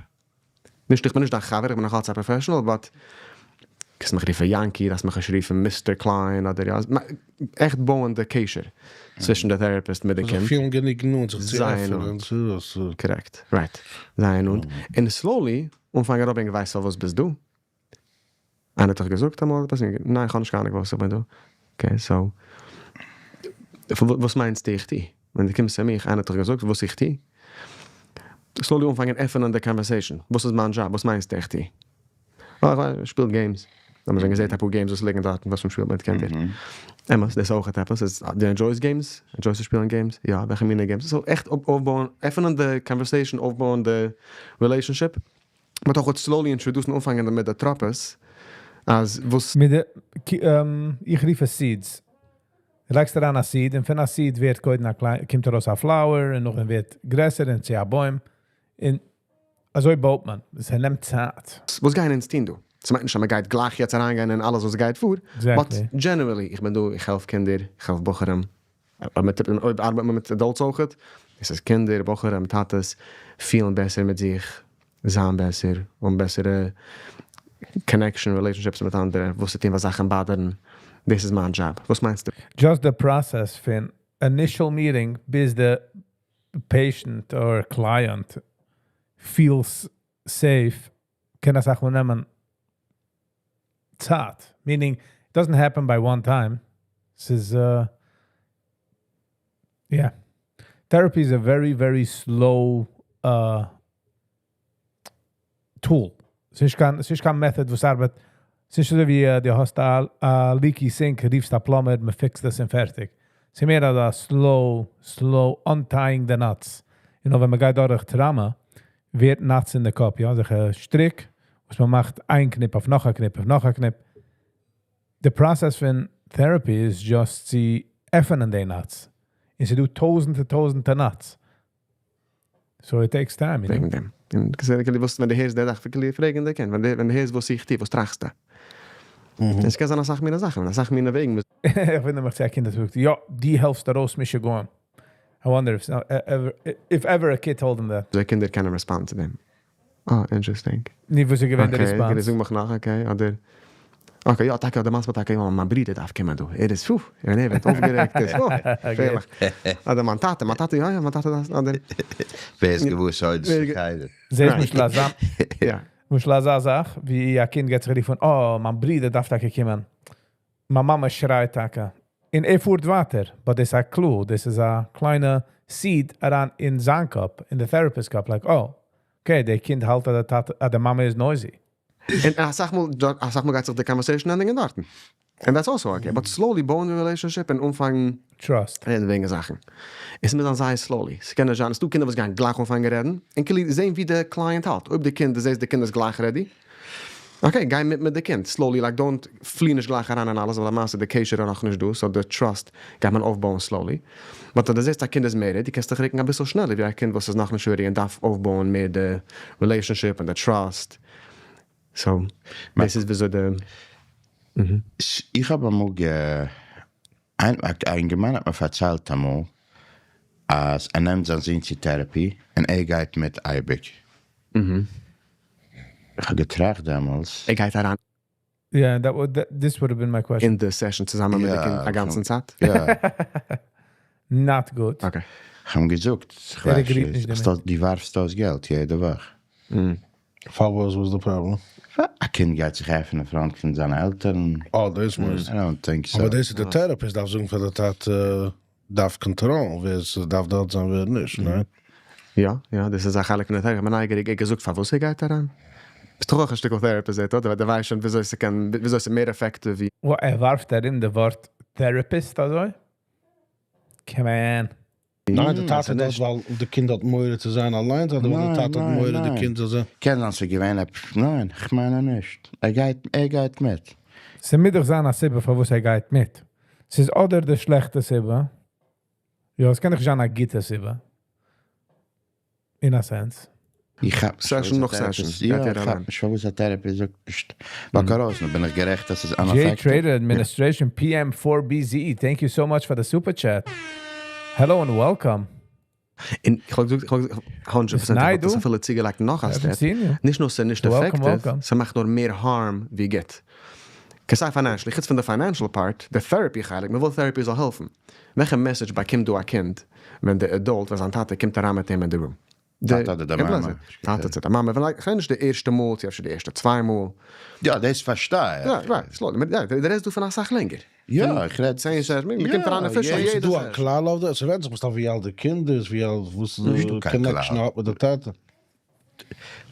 נישט איך בין נישט דיין חבר איך בין נאכאלץ א professional but קענסט מיך רופן יענקי דארפסט מיך נישט רופן Mister קליין אדער יא עכט בויען די קשר צווישן די therapist מיט די זיך קינד. פילן גענוג נאנט זיך צו זייער עפענען נאנט. צו דאס. Correct right זייער נאנט און slowly אנפאנגען אראפברענגען ווייסט פארוואס ביסט דא? איינער האט דיך געזאגט אמאל עפעס? ניין איך האב נישט קיין אנונג וואס איך בין דא. Okay so וואס מיינסטו איך טו? ווען דו קומסט צו מיך איינער האט דיך געזאגט וואס איך טו? Slowly אנפאנגען עפענען די conversation, וואס איז מיין דזשאב? וואס מיינסטו איך טו? אה איך ווייס, איך שפיל games. האבן מיר שוין געזעהט אפאר games וואס ליגן דארטן וואס מען שפילט מיט קינדער. אמת, דאס איז אויך עפעס, איז דו enjoy סט games? Enjoy סט צו שפילן games? יא, וועלכע מינע games? So עכט אויפבויען, עפענען די conversation, אויפבויען די relationship. מ'האט אויך slowly introduce ן אנפאנגען מיט די טראפעס אז וואס. מיט די, איך רוף עס seeds. דו לייגסט אריין א seed און פון א seed ווערט קודם א קליין, קומט ארויס א flower און נאכדעם ווערט גרעסער און צו א בוים. און אזוי בויט מען. עס נעמט צייט. וואס גייען אונז טון דא? ס'מיינט נישט אז מ'גייט גלייך יעצט אריינגיין אין אלעס וואס גייט פאר, but generally איך בין דא, איך העלף קינדער, איך העלף בחורים, אויב ארבעט מען מיט adults אויכעט, עס איז קינדער, בחורים, טאטעס, פילן בעסער מיט זיך, זיין בעסער, האבן בעסערע connection, relationships מיט אנדערע, וואס צו טון ווען זאכן bother ן, דאס איז מיין דזשאב, וואס מיינסטו? Just די process פון initial meeting ביז די patient or client feels safe קען אסאך מאל נעמען צייט, meaning it doesn't happen by one time, ס'איז יא, therapy איז א very very slow tool, ס'נישט קיין ס'נישט קיין method וואס ארבעט, ס'נישט אזוי ווי דו האסט א leaky sink רופסט א plumber מען fix ט עס און פערטיג, ס'איז מער אזא slow slow untying the knots, you know ווען מ'גייט דורך trauma ווערט knots אין די קאפ, יא, אזעלכע שטריק וואס מען מאכט איין קניפ אויף נאך א קניפ אויף נאך א קניפ. די process פון therapy איז just צו עפענען די knots, און ס'איז דא טויזענטער טויזענטער knots, so it takes time, you know. וועגן דעם. און כסדר וואס ווען דו הערסט די זאך פון פרעגן די קינד, ווען דו הערסט וואס איך טו, וואס טראכסטו? און ס'קען זיין אסאך מיני זאכן, אסאך מיני וועגן. איך וואונדער מיך צו א קינד האט געזאגט, יא, דו העלפסט ארויס משוגעים. I wonder if ever a kid told him that. וויאזוי קינדער קענען respond צו דעם. אה, interesting. נו, וואס איז געווען די response? Okay, זאג מיך נאך, okay, אדער. Okay, יא, טאקע, אדער מאנסט מיר טאקע, יא, מיין ברודער דארף קומען דא, ער איז, פו, ווען ער ווערט אויפגערעגט איז, פו, געפערליך. אדער מיין טאטע, מיין טאטע, יא, יא, מיין טאטע דארף, אדער. ווער איז געוואר סודות פון חדר? זעסט משל אזא, משל אזא זאך, ווי א קינד געט זיך א רוף אן, אה, מיין ברודער דארף טאקע קומען. מיין מאמע שרייט טאקע. און ער פארט ווייטער. But דאס איז א clue, דאס איז א קליינע seed אריין אין זיין קאפ, אין די therapist קאפ, like oh, okay, די קינד האלט אז די טאטע, אז די מאמע איז noisy. און אסאך מאל, אסאך מאל גייט זיך די conversation ענדיגן דארטן. And that's also okay. But slowly בויען די relationship און אנפאנגן. Trust. רעדן וועגן זאכן. עס מוז זיין זייער slowly. ס'קען נישט זיין, ס'דא קינדער וואס גייען גלייך אנפאנגען רעדן, און כאילו זען ווי די client האלט. אויב די קינד, דו זעסט די קינד איז גלייך ready, okay, גיי מיט מיט די קינד, slowly, like don't, פלי נישט גלייך אריין אין אלעס, ווייל למעשה די קשר איז נאכנישט דא, so די trust גייט מען אויפבויען slowly. But אז דו זעסט א קינד איז מער ready, קענסטו דיך רוקן אביסל שנעלער ווי א קינד וואס איז נאכנישט ready און דארף אויפבויען מער די relationship און די trust. So, דאס איז וויאזוי די. איך האב אמאל גע. איין א אינגערמאן האט מיר פארציילט אמאל אז ער נעמט זיין זון צו therapy און ער גייט מיט אייביג. איך האב געטראכט דעמאלס. ער גייט אריין Yeah, this would have been my question. אין די session צוזאמען מיט די קינד א גאנצן צייט? יא. Not good. Okay. איך האב אים געזאגט, איך ער ווייס agreed נישט, נישט אז דערמיט. דו ווארפסט אויס געלט יעדע וואך. פארוואס, וואס איז די פראבלעם? א קינד גייט זיך עפענען front פון זיינע עלטערן. Oh, דאס מוז. I don't think so. אבער דאס איז די therapist דארף זאגן פאר די טאטע, דארף קאנטראלן ווער עס דארף דארט זיין ווער נישט, ניין? יא, יא, דאס איז א חלק פון די therapy. איך בין נייגעריג, ער האט געזאגט פארוואס ער גייט אריין? ביסט דאך אויך א שטיקל therapist, זעט אויס, דער ווייסט שוין וויאזוי ס'קען, וויאזוי ס'איז מער effective ווי. What, ער ווארפט ארום די ווארט therapist אזוי? Come on. ניין, די טאטע דאס דאס ווייל די קינד האט מורא צו זיין אליין, אדער ווייל די ניין, טאטע האט ניין, מורא די ניין. קינד זאל זיין. קען זיין ס'איז געווען עפעס, ניין, איך מיין נישט. ער גייט, ער גייט מיט. ס'מוז דאך זיין א סיבה פארוואס ער גייט מיט. ס'איז אדער די שלעכטע סיבה. יא, עס קען דאך זיין א גוטע סיבה. In a sense. איך האב Session נאך session, יא, גייט ער איך האב אריין. נישט פארוואס א therapist זאגט נישט. באק ארויס, בין איך גערעכט, אז ס'איז J ineffective. Trader Administration PM4BZ. Thank you so much for the super chat. Hello and welcome. און איך האב געזאגט, איך האב געזאגט, 100% איך ניי, האב דאס דו. אפילו צוגעלייגט נאך א Haven't step. seen you. נישט נאר ס'איז נישט Welcome, effective, welcome. ס'מאכט נאר מער harm ווי גוט. סיי financially, חוץ פון די financial part, די therapy חלק, מ'וויל therapy זאל העלפן. וועלכע message באקומט דא א קינד, ווען די adult, ווען זיין טאטע קומט אריין מיט אים אין די room? טאטע אדער די יא, מאמע. טאטע צו די מאמע, ווען like, נישט די ערשטע מאל, צו אפשר די ערשטע צוויי מאל. יא, דאס פארשטיי איך. יא, right, slowly. יא, דער רעדט דא פון א סאך לענגער. יא, איך רעד 10 sessions, מ'קומט אריין יא, official יעדע יעדע דא א session. כלל אויף דאס? ס'ווענדט זיך ווי אלט די קינד איז, ווי אלט, וואס נישט די דא קיין connection כלל. האט מיט די טאטע.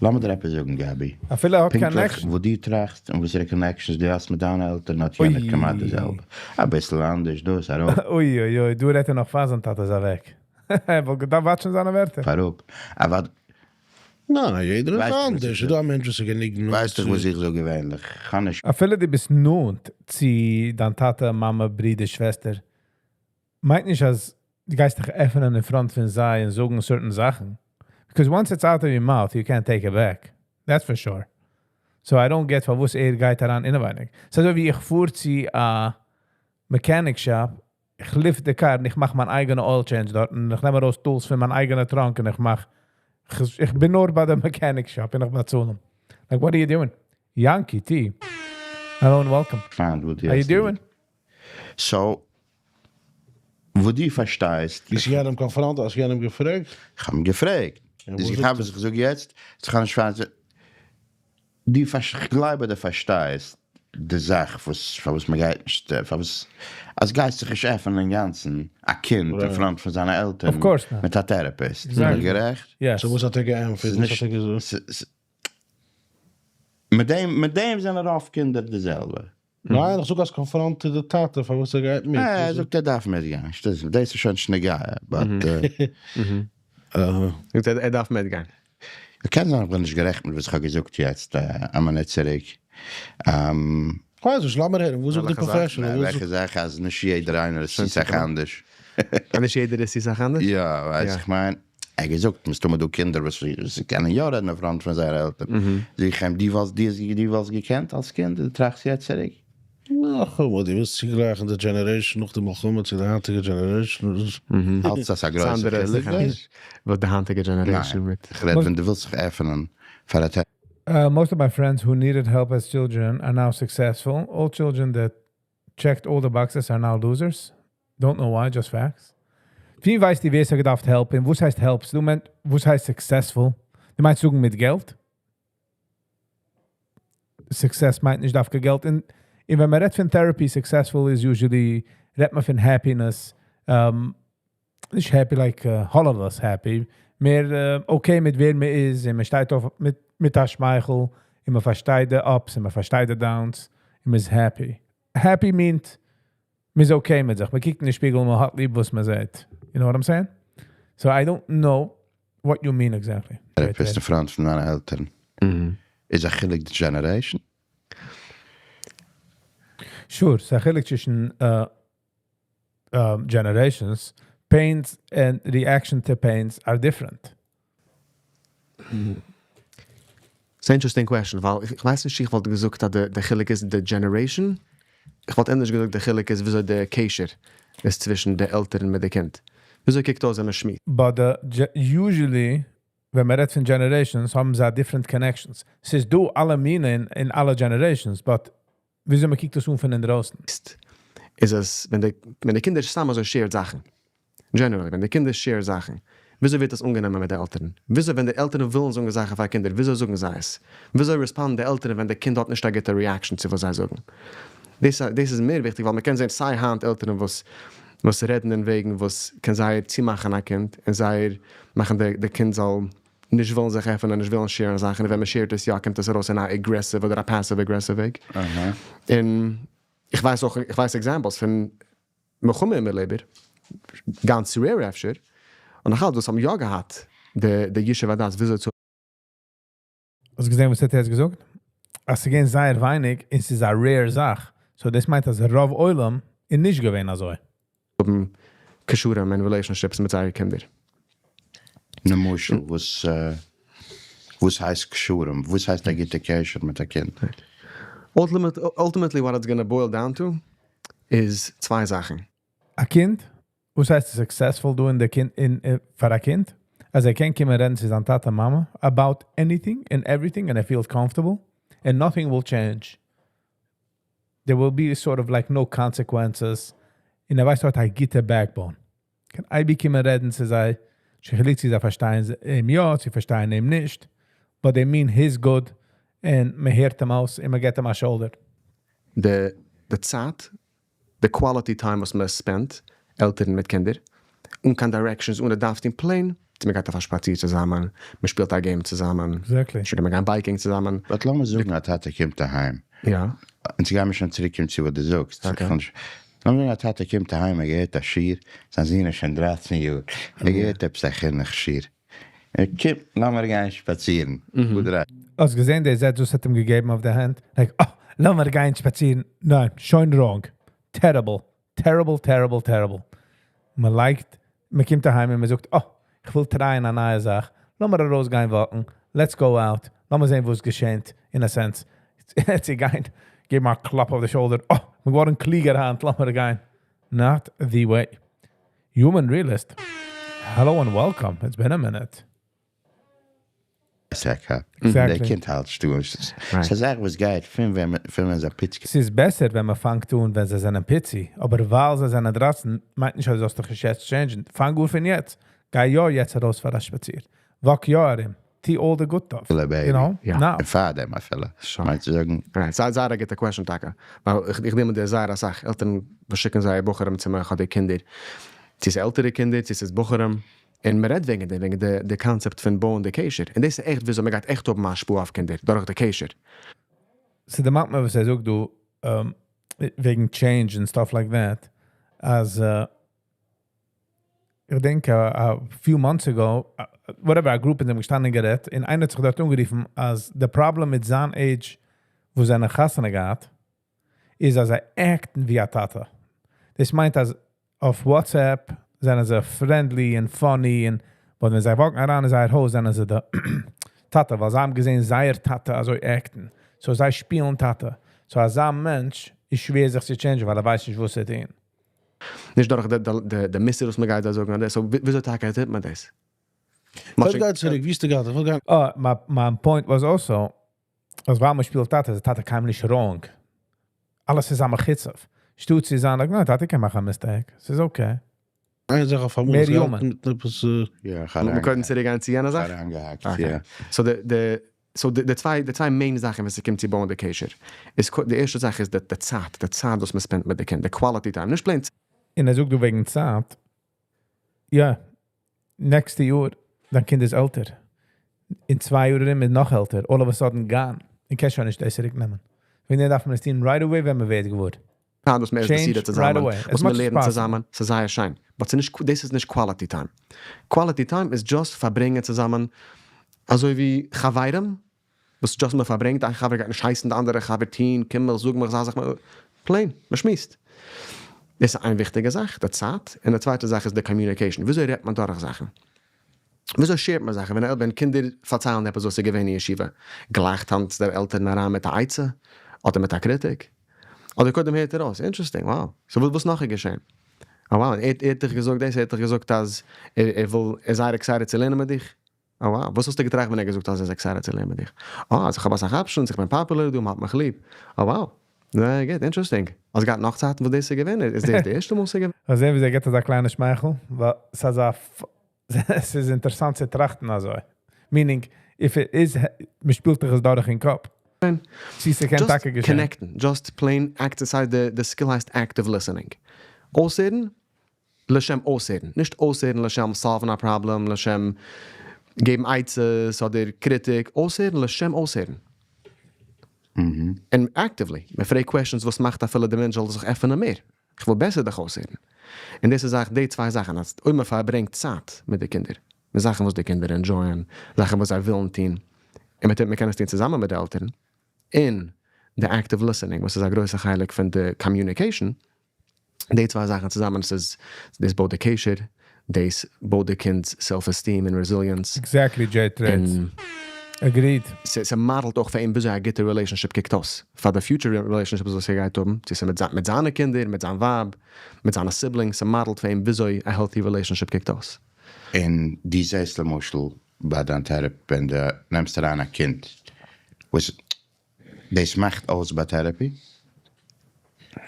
לאמיר דיר עפעס זאגן, גבי. אפילו האט פונקטליך, connection. וואו דו טראכסט און וואסערע connections דו האסט מיט דיינע עלטערן, האט יענער אוי. כמעט די זעלבע. א ביסל אנדערש, דאס, ארויף, אוי, אוי, אוי, דא רעדט ער נאך פאר זיין טאטע איז אוועק. ער וואלט געדארפט watch ן זיינע ווערטער. פאראויף. אבער ניין, ניין, יעדער איז ווייסט דו, וואס אנדערש. איך דא מענטשן וואס גענוג נאנט ווייסט דו, וואס איך זאג געווענליך? קען נישט אפילו דו ביסט נאנט צו דיין טאטע, מאמע, ברודער, שוועסטער, מיינט נישט, אז דו גייסט דיך עפענען אין front פון זיי און זאגן certain זאכן. Because once it's out of your mouth, you can't take it back. That's for sure. So I don't get פארוואס ער גייט אריין אינעווייניג. ס'איז אזוי ווי איך פאר צו א mechanic shop, איך lift די car און איך מאך מיין אייגענע oil change דארט און איך נעם ארויס tools פון מיין אייגענע trunk און איך מאך איך בין נאר ביי די mechanic shop און איך באצאל אים. Like, what are you doing? Yankee T. Hello and welcome. פיין, וואו דו How you האסט doing? So, וואו דו פארשטייסט, איז יענעם confront, האסט יענעם געפרעגט? איך האב אים געפרעגט. יא, איז וואס איך זאגט האב ער? עס געזאגט יעצט, עס קען נישט פאר דו איך גלייב, דו פארשטייסט די זאך, וואס פארוואס מען גייט נישט, פארוואס אז גייסט זיך נישט עפענען אין גאנצן, א קינד אין front פון זיינע עלטערן Of course not. מיט א therapist. Exactly. בין איך גערעכט? Yes. So וואס האט ער געענטפערט? ס'איז וואס נישט- האט ער געזאגט? מיט דעם זענען רוב קינדער די זעלבע. ניין, איך זאג אז confront די טאטע, פארוואס ער גייט מיט. ער זאגט, ער דארף מיטגיין. דאס איז שוין נוגע, but זאגט ער, ער דארף מיטגיין. איך קען זיין, איך בין נישט גערעכט מיט וואס איך האב געזאגט יעצט, א מינוט צוריק. ווייס נישט, לאמיר הערן, וואס זאגט די וועלכע זאך? professional? וואס וועלכע זאך, אז נישט יעדער איינער איז זיך אנדערש. און נישט יעדער איז זיך אנדערש? יא, ווייסט, איך מיין, ער געזאגט, מסתמא דא קינדער, וואס זיי קענען יא רעדן אין front פון זייערע עלטערן. זאג איך אים, דו וואלסט געקענט אלס קינד, דו טראכסט יעצט צוריק. נאך, וואס דו ווילסט צוגלייכן די generation נאך די מלחמה צו די היינטיגע generation. אלץ דאס א דאס גרויסע אנדערע איז חילוק, זיכער דאס? נישט. וואס די היינטיגע generation ניין, מיט. איך רעד, ווען דו ווילסט זיך עפענען פאר א Most of my friends who needed help as children are now successful. All children that checked all the boxes are now losers. Don't know why, just facts. ווי ווייסט די, ווער עס האט געדארפט help? און וואס הייסט help? דו מיינסט, וואס הייסט successful? דו מיינסט זאגן מיט געלט? Success מיינט נישט דווקא געלט. און ווען מען רעדט פון therapy, successful is usually, רעדט מען פון happiness. נישט happy like all of us happy. מער okay מיט ווער מען איז, און מען שטייט אויף מיט א שמייכל, און מען פארשטייט די ups, און מען פארשטייט די downs, און מען איז happy. Happy מיינט מ'איז okay מיט זיך. מ'קוקט אין די שפיגל און מ'האט ליב וואס מ'זעט. You know what I'm saying? So I don't know what you mean exactly. Therapist, א פריינט פון מיינע עלטערן. איז א חילוק די generation? Sure, ס'איז א חילוק צווישן generations. Pains and reaction to pains are different. ס'איז interesting question, ווייל איך ווייס נישט, איך וואלט געזאגט אז די חילוק איז די generation. איך וואלט ענדערש געזאגט די חילוק איז וויאזוי די קשר איז צווישן די עלטערן מיט די קינד. וויאזוי קוקט אויס ווען מען שמועסט. But usually, ווען מען רעדט פון generations, האבן זיי different connections. ס'איז דא אלע מינים אין אלע generations, but וויאזוי מען קוקט דאס אן פון אינדרויסן. איז עס ווען די קינדער סתם אזוי share זאכן. Generally, ווען די קינדער share זאכן, וויאזוי ווערט דאס אנגענומען מיט די עלטערן? וויאזוי ווען די עלטערן ווילן זאגן זאכן פאר קינדער, וויאזוי זאגן זיי עס? וויאזוי respond די עלטערן ווען די קינד האט נישט א גוטע reaction צו וואס זיי זאגן? דאס איז מער וויכטיג, ווייל מען קען זען סיי היינט עלטערן וואס רעדן אין וועגן וואס קען זייער צומאכן א קינד, און זייער מאכן די קינד זאל נישט ווילן זיך עפענען, נישט ווילן share ן זאכן, און ווען מען share ט עס יא, קומט עס ארויס אין א aggressive אדער א passive aggressive וועג. און איך ווייס אויך, איך ווייס examples פון מלחמה איבערלעבער, גאנץ rare אפשר, און נאך אלץ וואס האבן יא געהאט די ישוב הדעת וויאזוי צו. האסט געזען וואס ער האט יעצט געזאגט? אז ס'איז געווען זייער ווייניג און ס'איז א rare זאך, so דאס מיינט אז רוב עולם איז נישט געווען אזוי. האבן קשרים און relationships מיט זייערע קינדער. למשל, וואס הייסט קשרים? וואס הייסט א גוטע קשר מיט א קינד? Ultimately what it's gonna boil down to איז צוויי זאכן. א קינד? וואס הייסט successful דא אין די קינד אין פאר א קינד? אז ער קען קומען רעדן צו זיין טאטע מאמע about anything and everything and ער feels comfortable and nothing will change. There will be sort of like no consequences און ער ווייסט ער האט א גוטע backbone. קען אייביג קומען רעדן צו זיי, נישט קיין חילוק צו זיי פארשטייען אים יא, צו פארשטייען אים נישט, but they mean his good און מען הערט אים אויס און מען געבט אים א shoulder. די צייט, די quality time וואס מען spend ט, עלטערן מיט קינדער, אן קיין directions, אן א דארפסט אים plain, צו מען גייט אויף א שפאציר צוזאמען, מען שפילט א game צוזאמען, שוין מען גייט biking צוזאמען. But לאמיר זאגן א טאטע קומט אהיים, און צו גיימיר שוין צוריק קומען צו וואס דו זאגסט, לאמיר זאגן א טאטע קומט אהיים, ער געהערט א שיעור, זיין זון איז שוין 13 יאר, ער געהערט עפעס א חינוך שיעור, ער קומט, לאמיר גיין שפאצירן, וואו דרייט. האסט געזען די זעץ וואס האט אים געגעבן אויף די הענט? Like, אה, לאמיר גיין שפאצירן. ניין, שוין wrong. Terrible. Terrible, terrible, terrible. מען לייגט, מען קומט אהיים און מען זאגט, אה, איך וויל try ען א נייע זאך. לאמיר ארויסגיין walk ן. Let's go out. לאמיר זען וואס געשעט, in a sense. צו גיין, געב אים א קלאפ אויף די shoulder. אה, מיר געווארן קלוגער היינט, לאמיר גיין. Not the way. Human realist. Hello and welcome. It's been a minute. דער קינד האלט שטול. ס'איז א זאך וואס גייט פון ווען זיי פיצי. ס'איז בעסער ווען מען פאנגט אן ווען זיי זענען פיצי, אבער ווייל זיי זענען 13 מיינט נישט אז דו זאלסט דיך נישט יעצט change ן. פאנג אן פון יעצט. גיי יא יעצט ארויס פאר א שפאציר. Walk יא ארום. טו all the good stuff. Baby. You know? Ja. Now. און פאר דעם אפילו. מיינט צו זאגן. Right. זייער א גוטע question טאקע. ווייל איך נעם דיר זייער אסאך עלטערן וואס שיקן זייער בחורים צו מיר, אדער קינדער. צו ס'איז עלטערע קינדער, צו ס'איז בחורים. און מען רעדט וועגן דעם, וועגן די concept פון בויען די קשר. און דאס איז עכט וויאזוי מען גייט עכט האבן א השפעה אויף קינדער, דורך די קשר. ס'דערמאנט מיר וואס ער זאגט דא, וועגן change and stuff like that, אז איך דענק a few months ago, whatever, א group אין דעם געשטאנען גערעדט, און איינער האט זיך דארט אנגערופן, אז the problem מיט זיין age, וואו זיינע חתונה געהאט, איז אז זיי act ן ווי א טאטע. דאס מיינט אז אויף WhatsApp זענען זיי friendly און funny, און ווען זיי walk ן אריין אין זייער הויז, זענען זיי די טאטע, ווייל זיי האבן געזען זייער טאטע אזוי act ן. So זיי שפילן טאטע. So אזא מענטש איז שווער זיך צו change ן, ווייל ער ווייסט נישט וואס צו טון. נישט דורך די מוסר וואס מען גייט זיי זאגן, so וויאזוי טאקע טוט מען דאס? וואס גייט צוריק? ווי איז די גאט? איך וויל גיין. Oh, מיין point was also, אז ווייל מען שפילט טאטע, איז טאטע קיינמאל נישט wrong. אלעס איז א מחוצף. שטות צו זיין, like, ניין, טאטע קען מאכן א mistake. ס'איז okay. איין זאך אויף אמאל, מער עס גייט human. מיט עפעס, יא, איך מיר קענען צוריק גיין צו יענע זאך? אריינגעהאקט, Okay. יא. So די צוויי main זאכן ווען ס'קומט צו בויען די קשר, איז די ערשטע זאך איז די צייט וואס מען spend מיט די קינד, די quality time, נישט plain און ער זאגט דא וועגן צייט, יא, נעקסטע יאר, דיין קינד איז עלטער. אין 2 יאר ארום איז נאך עלטער, all of a sudden gone. איך קען שוין נישט דאס צוריק נעמען. ווען דארף מען עס טון right away, ווען מען ווערט געוואר. צייט וואס מען עסט די סעודה צוזאמען, וואס מען לערנט צוזאמען, ס'איז זייער שיין, but ס'נישט, דאס איז נישט quality time. Quality time איז just פארברענגען צוזאמען אזוי ווי חברים, וואס just מען פארברענגט, איין חבר גייט נישט הייסן די אנדערע חבר טוהן, קום מיך, זאג מיך, זיי זיך, plain, מען שמועסט. דאס איז איין וויכטיגע זאך, די צייט, און די צווייטע זאך איז די communication, וויאזוי רעדט מען דורך זאכן? וויאזוי share ט מען זאכן? ווען קינדער פארציילן עפעס וואס איז געווען אין ישיבה, גלייך טאנצט דער עלטערן אריין מיט א עצה? אדער מיט א קריטיק? אדער קודם הערט ער אויס, interesting, wow, so וואס נאך איז געשען? אה wow, ער האט דיך געזאגט דאס, ער האט דיך געזאגט אז ער וויל, ער איז זייער excited צו לערנען מיט דיך. אה wow, וואס האסטו געטראכט ווען ער האט געזאגט אז ער איז excited צו לערנען מיט דיך? אה, אז איך האב אסאך options, איך בין popular דא, מ'האט מיך ליב. אה wow, זייער גוט, interesting. האסט געהאט נאך צייטן וואס דאס איז געווען? איז דאס די ערשטע מאל ס'איז געווען? זען ווי זי גיבט אזא קליינע שמייכל, ווייל ס'איז א, ס'איז אינטערעסאנט צו טראכטן אזוי. Meaning, if it is, מ'שפילט זיך עס דורך אין קאפ. צי ס'קען טאקע געשען. Just connect ן, just plain active, ס'הייסט די skill הייסט active listening. אויסהערן לשם אויסהערן, נישט אויסהערן לשם solve ן א פראבלעם, לשם געבן עצות אדער קריטיק, אויסהערן לשם אויסהערן. און actively, מען פרעגט questions וואס מאכט אפילו די מענטש זאל זיך עפענען מער. איך וויל בעסער דיך אויסהערן. און דאס איז זאך, די צוויי זאכן, אז אויב מען פארברענגט צייט מיט די קינדער, מיט זאכן וואס די קינדער enjoy ען, זאכן וואס זיי ווילן טון, און מען טוט, מען קען עס טון צוזאמען מיט די עלטערן, און די active listening וואס איז א גרויסע חלק פון די communication, די צוויי זאכן צוזאמען, ס'איז, דאס בויט די קשר, דאס בויט די קינד'ס self esteem און resilience. Exactly, J Trades. Agreed. ס'מאדעלט אויך פאר אים וויאזוי א גוטע relationship קוקט אויס, פאר די future relationships וואס ער גייט האבן, צו ס'איז מיט זיינע קינדער, מיט זיין ווייב, מיט זיינע siblings, ס'מאדעלט פאר אים וויאזוי א healthy relationship קוקט אויס. און דו זעסט למשל ביי דיין therapy ווען דו נעמסט אריין א קינד, וואס דאס מאכט אויס ביי therapy?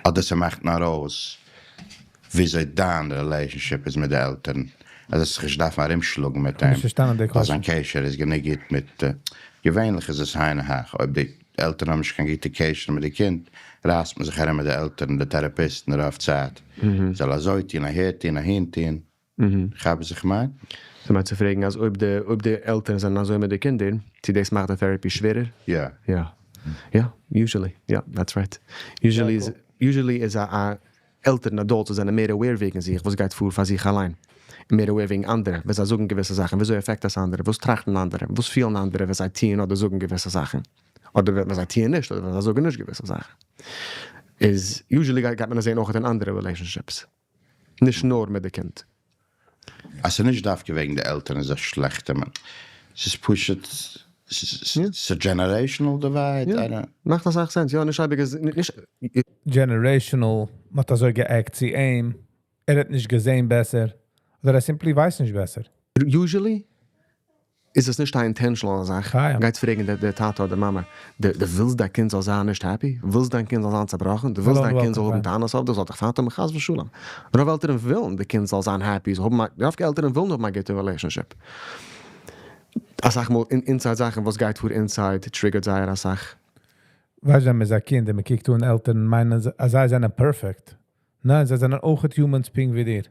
אדער ס'מאכט נאר אויס וויאזוי דיין relationship איז מיט די עלטערן, אז עס זיך נישט דארפן ארומשלאגן מיט אים, ווייל זיין קשר איז גענוג גוט מיט, געווענליך איז עס היינו הך, אויב די עלטערן האבן נישט קיין גוטע קשר מיט די קינד, רייסט מען זיך ארום מיט די עלטערן, די טעראפיסטן רוב צייט, זאל אזוי טון, אהער טון, אהין טון, כאפ וואס איך מיין? דו מיינסט צו פרעגן אז אויב די אויב די עלטערן זענען אזוי מיט די קינדער, צו דאס מאכט די therapy שווערער? יא. יא. יא, usually. יא, that's right. Usually איז usually איז א א עלטערן adults וואס זענען מער aware וועגן זיך, וואס גייט פאר פאר זיך אליין, און מער aware וועגן אנדערע, ווען זיי זאגן געוויסע זאכן, וויאזוי affect עס אנדערע, וואס טראכטן אנדערע, וואס פילן אנדערע ווען זיי טוען אדער זאגן געוויסע זאכן, אדער ווען זיי טוען נישט אדער ווען זיי זאגן נישט געוויסע זאכן, איז usually גייט מען עס זען אויך אין אנדערע relationships. נישט נאר מיט די קינד. אז ס'איז נישט דווקא וועגן די עלטערן איז א שלעכטע מענטש, ס'איז פשוט ס'איז generational divide, יא, מאכט אסאך sense, יא, נישט אייביג איז נישט. Generational, מ'האט אזוי גע act צו אים, ער האט נישט געזען בעסער, אדער ער simply ווייסט נישט בעסער. Usually איז עס נישט א intentional זאך, גייטס פרעגן די טאטע אדער מאמע, דו ווילסט דיין קינד זאל זיין נישט happy? ווילסט דיין קינד זאל זיין צעבראכן? דו ווילסט דיין קינד זאל האבן טענות אויף דיך, זאל דיך פיינט האבן? חס ושלום. רוב עלטערן ווילן די קינד זאל זיין happy, זאל האבן א, רוב עלטערן ווילן האבן א גוטע relationship. אסאך מאל inside זאכן וואס גייט פאר inside trigger ט זייער אסאך. ווייסט ווען מ'איז א קינד און מ'קוקט אן עלטערן מיינען זיי אז זיי זענען perfect. ניין, זיי זענען אויכעט humans פונקט ווי דיר.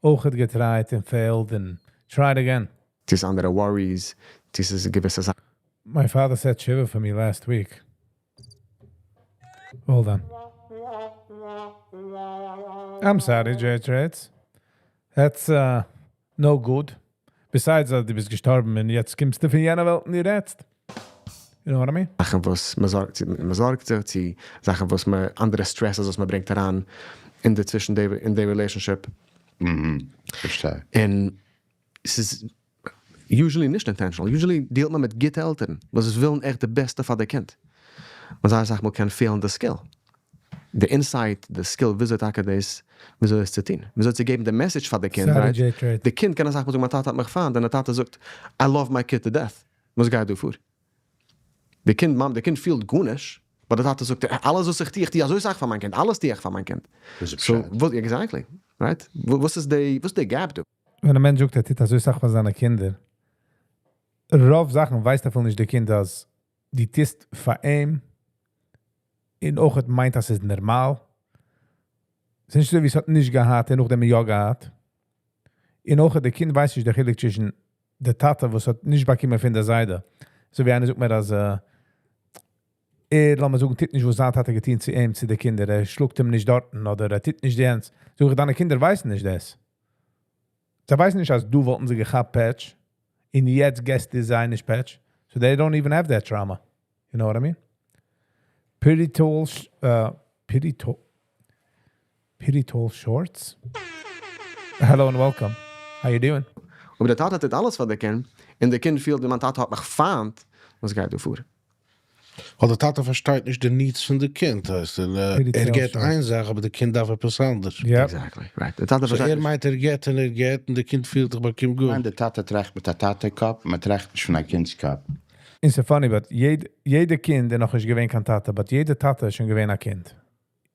אויכעט גע try ט און failed און tried again. צו ס'איז אנדערע worries, צו ס'איז געוויסע זאכן. My father sat shiva for me last week. Well done. I'm sorry, J Trades. That's no good. Besides, אז דו ביסט געשטארבן און יעצט קומסטו פון יענע וועלט און דו רעדסט. You know what I mean? זאכן וואס מ'זארגט, מ'זארגט זיך, צו זאכן וואס מ', אנדערע stresses וואס מ'ברענגט אריין אין די צווישן די, אין די relationship. פארשטיי. און ס'איז usually נישט intentional, usually deal ט מען מיט גוטע עלטערן וואס ווילן עכט די בעסטע פאר די קינד, נאר זייער אסאך מאל קען פעלן די skill, די insight, די skill וויאזוי טאקע דאס, וויאזוי עס צו טון, וויאזוי צו געבן די message פאר די קינד, right? די קינד קען אסאך מאל זאגן מיין טאטע האט מיך פיינט, און די טאטע זאגט I love my kid to death, וואס גייט דא פאר? די קינד מאמ, די קינד פילט גארנישט, but די טאטע זאגט אלעס וואס איך טו, איך טו אזוי סאך פאר מיין קינד, אלעס טו איך פאר מיין קינד. So וואס, exactly, right? וואס איז די, וואס איז די gap דא? ווען א מענטש זאגט ער טוט אזוי סאך פאר זיינע קינדער, רוב זאכן ווייסט אפילו נישט די קינד אז דו טוסט פאר אים, און אויך מיינט אז ס'איז נארמאל. ס'איז נישט אזוי ווי ס'האט נישט געהאט און נאכדעם יא געהאט. און אויך די קינד ווייסט נישט די חילוק צווישן די טאטע וואס האט נישט באקומען פון די זיידע. אזוי ווי איינער זאגט מיר אז. ער, לאמיר זאגן, טוט נישט, וואס זיין טאטע געטון צו אים, צו די קינדער, ער שלאגט אים נישט דארטן, אדער ער טוט נישט יענץ. זאג איך, דיינע קינדער ווייסן נישט דאס. זיי ווייסן נישט, אז דו וואלטן זיי געכאפט פעטש, און יעצט גיבסטו זיי נישט פעטש. So they don't even have that trauma. You know what I mean? Pretty tall, pretty tall, pretty tall shorts. Hello and welcome. How you doing? אבער דער טאטע טוט אלעס פאר די קינד, און דער קינד פילט, מיין טאטע האט מיך פיינט, וואס גייט דא פאר? ווייל דער טאטע פארשטייט נישט די needs פון די קינד. הייסט, ער, ער גיט איין זאך, אבער די קינד דארף עפעס אנדערש. Exactly, right. דער טאטע So פארשטייט ער נישט. מיינט ער גיט און ער גיט, און די קינד פילט, איך באקום גוט. ניין, דער טאטע טראכט מיט א טאטע קאפ, מען טראכט נישט פון א קינד'ס קאפ. It's so funny, but יעדע קינד איז נאך נישט געווען קיין טאטע, but יעדע טאטע איז שוין געווען א קינד.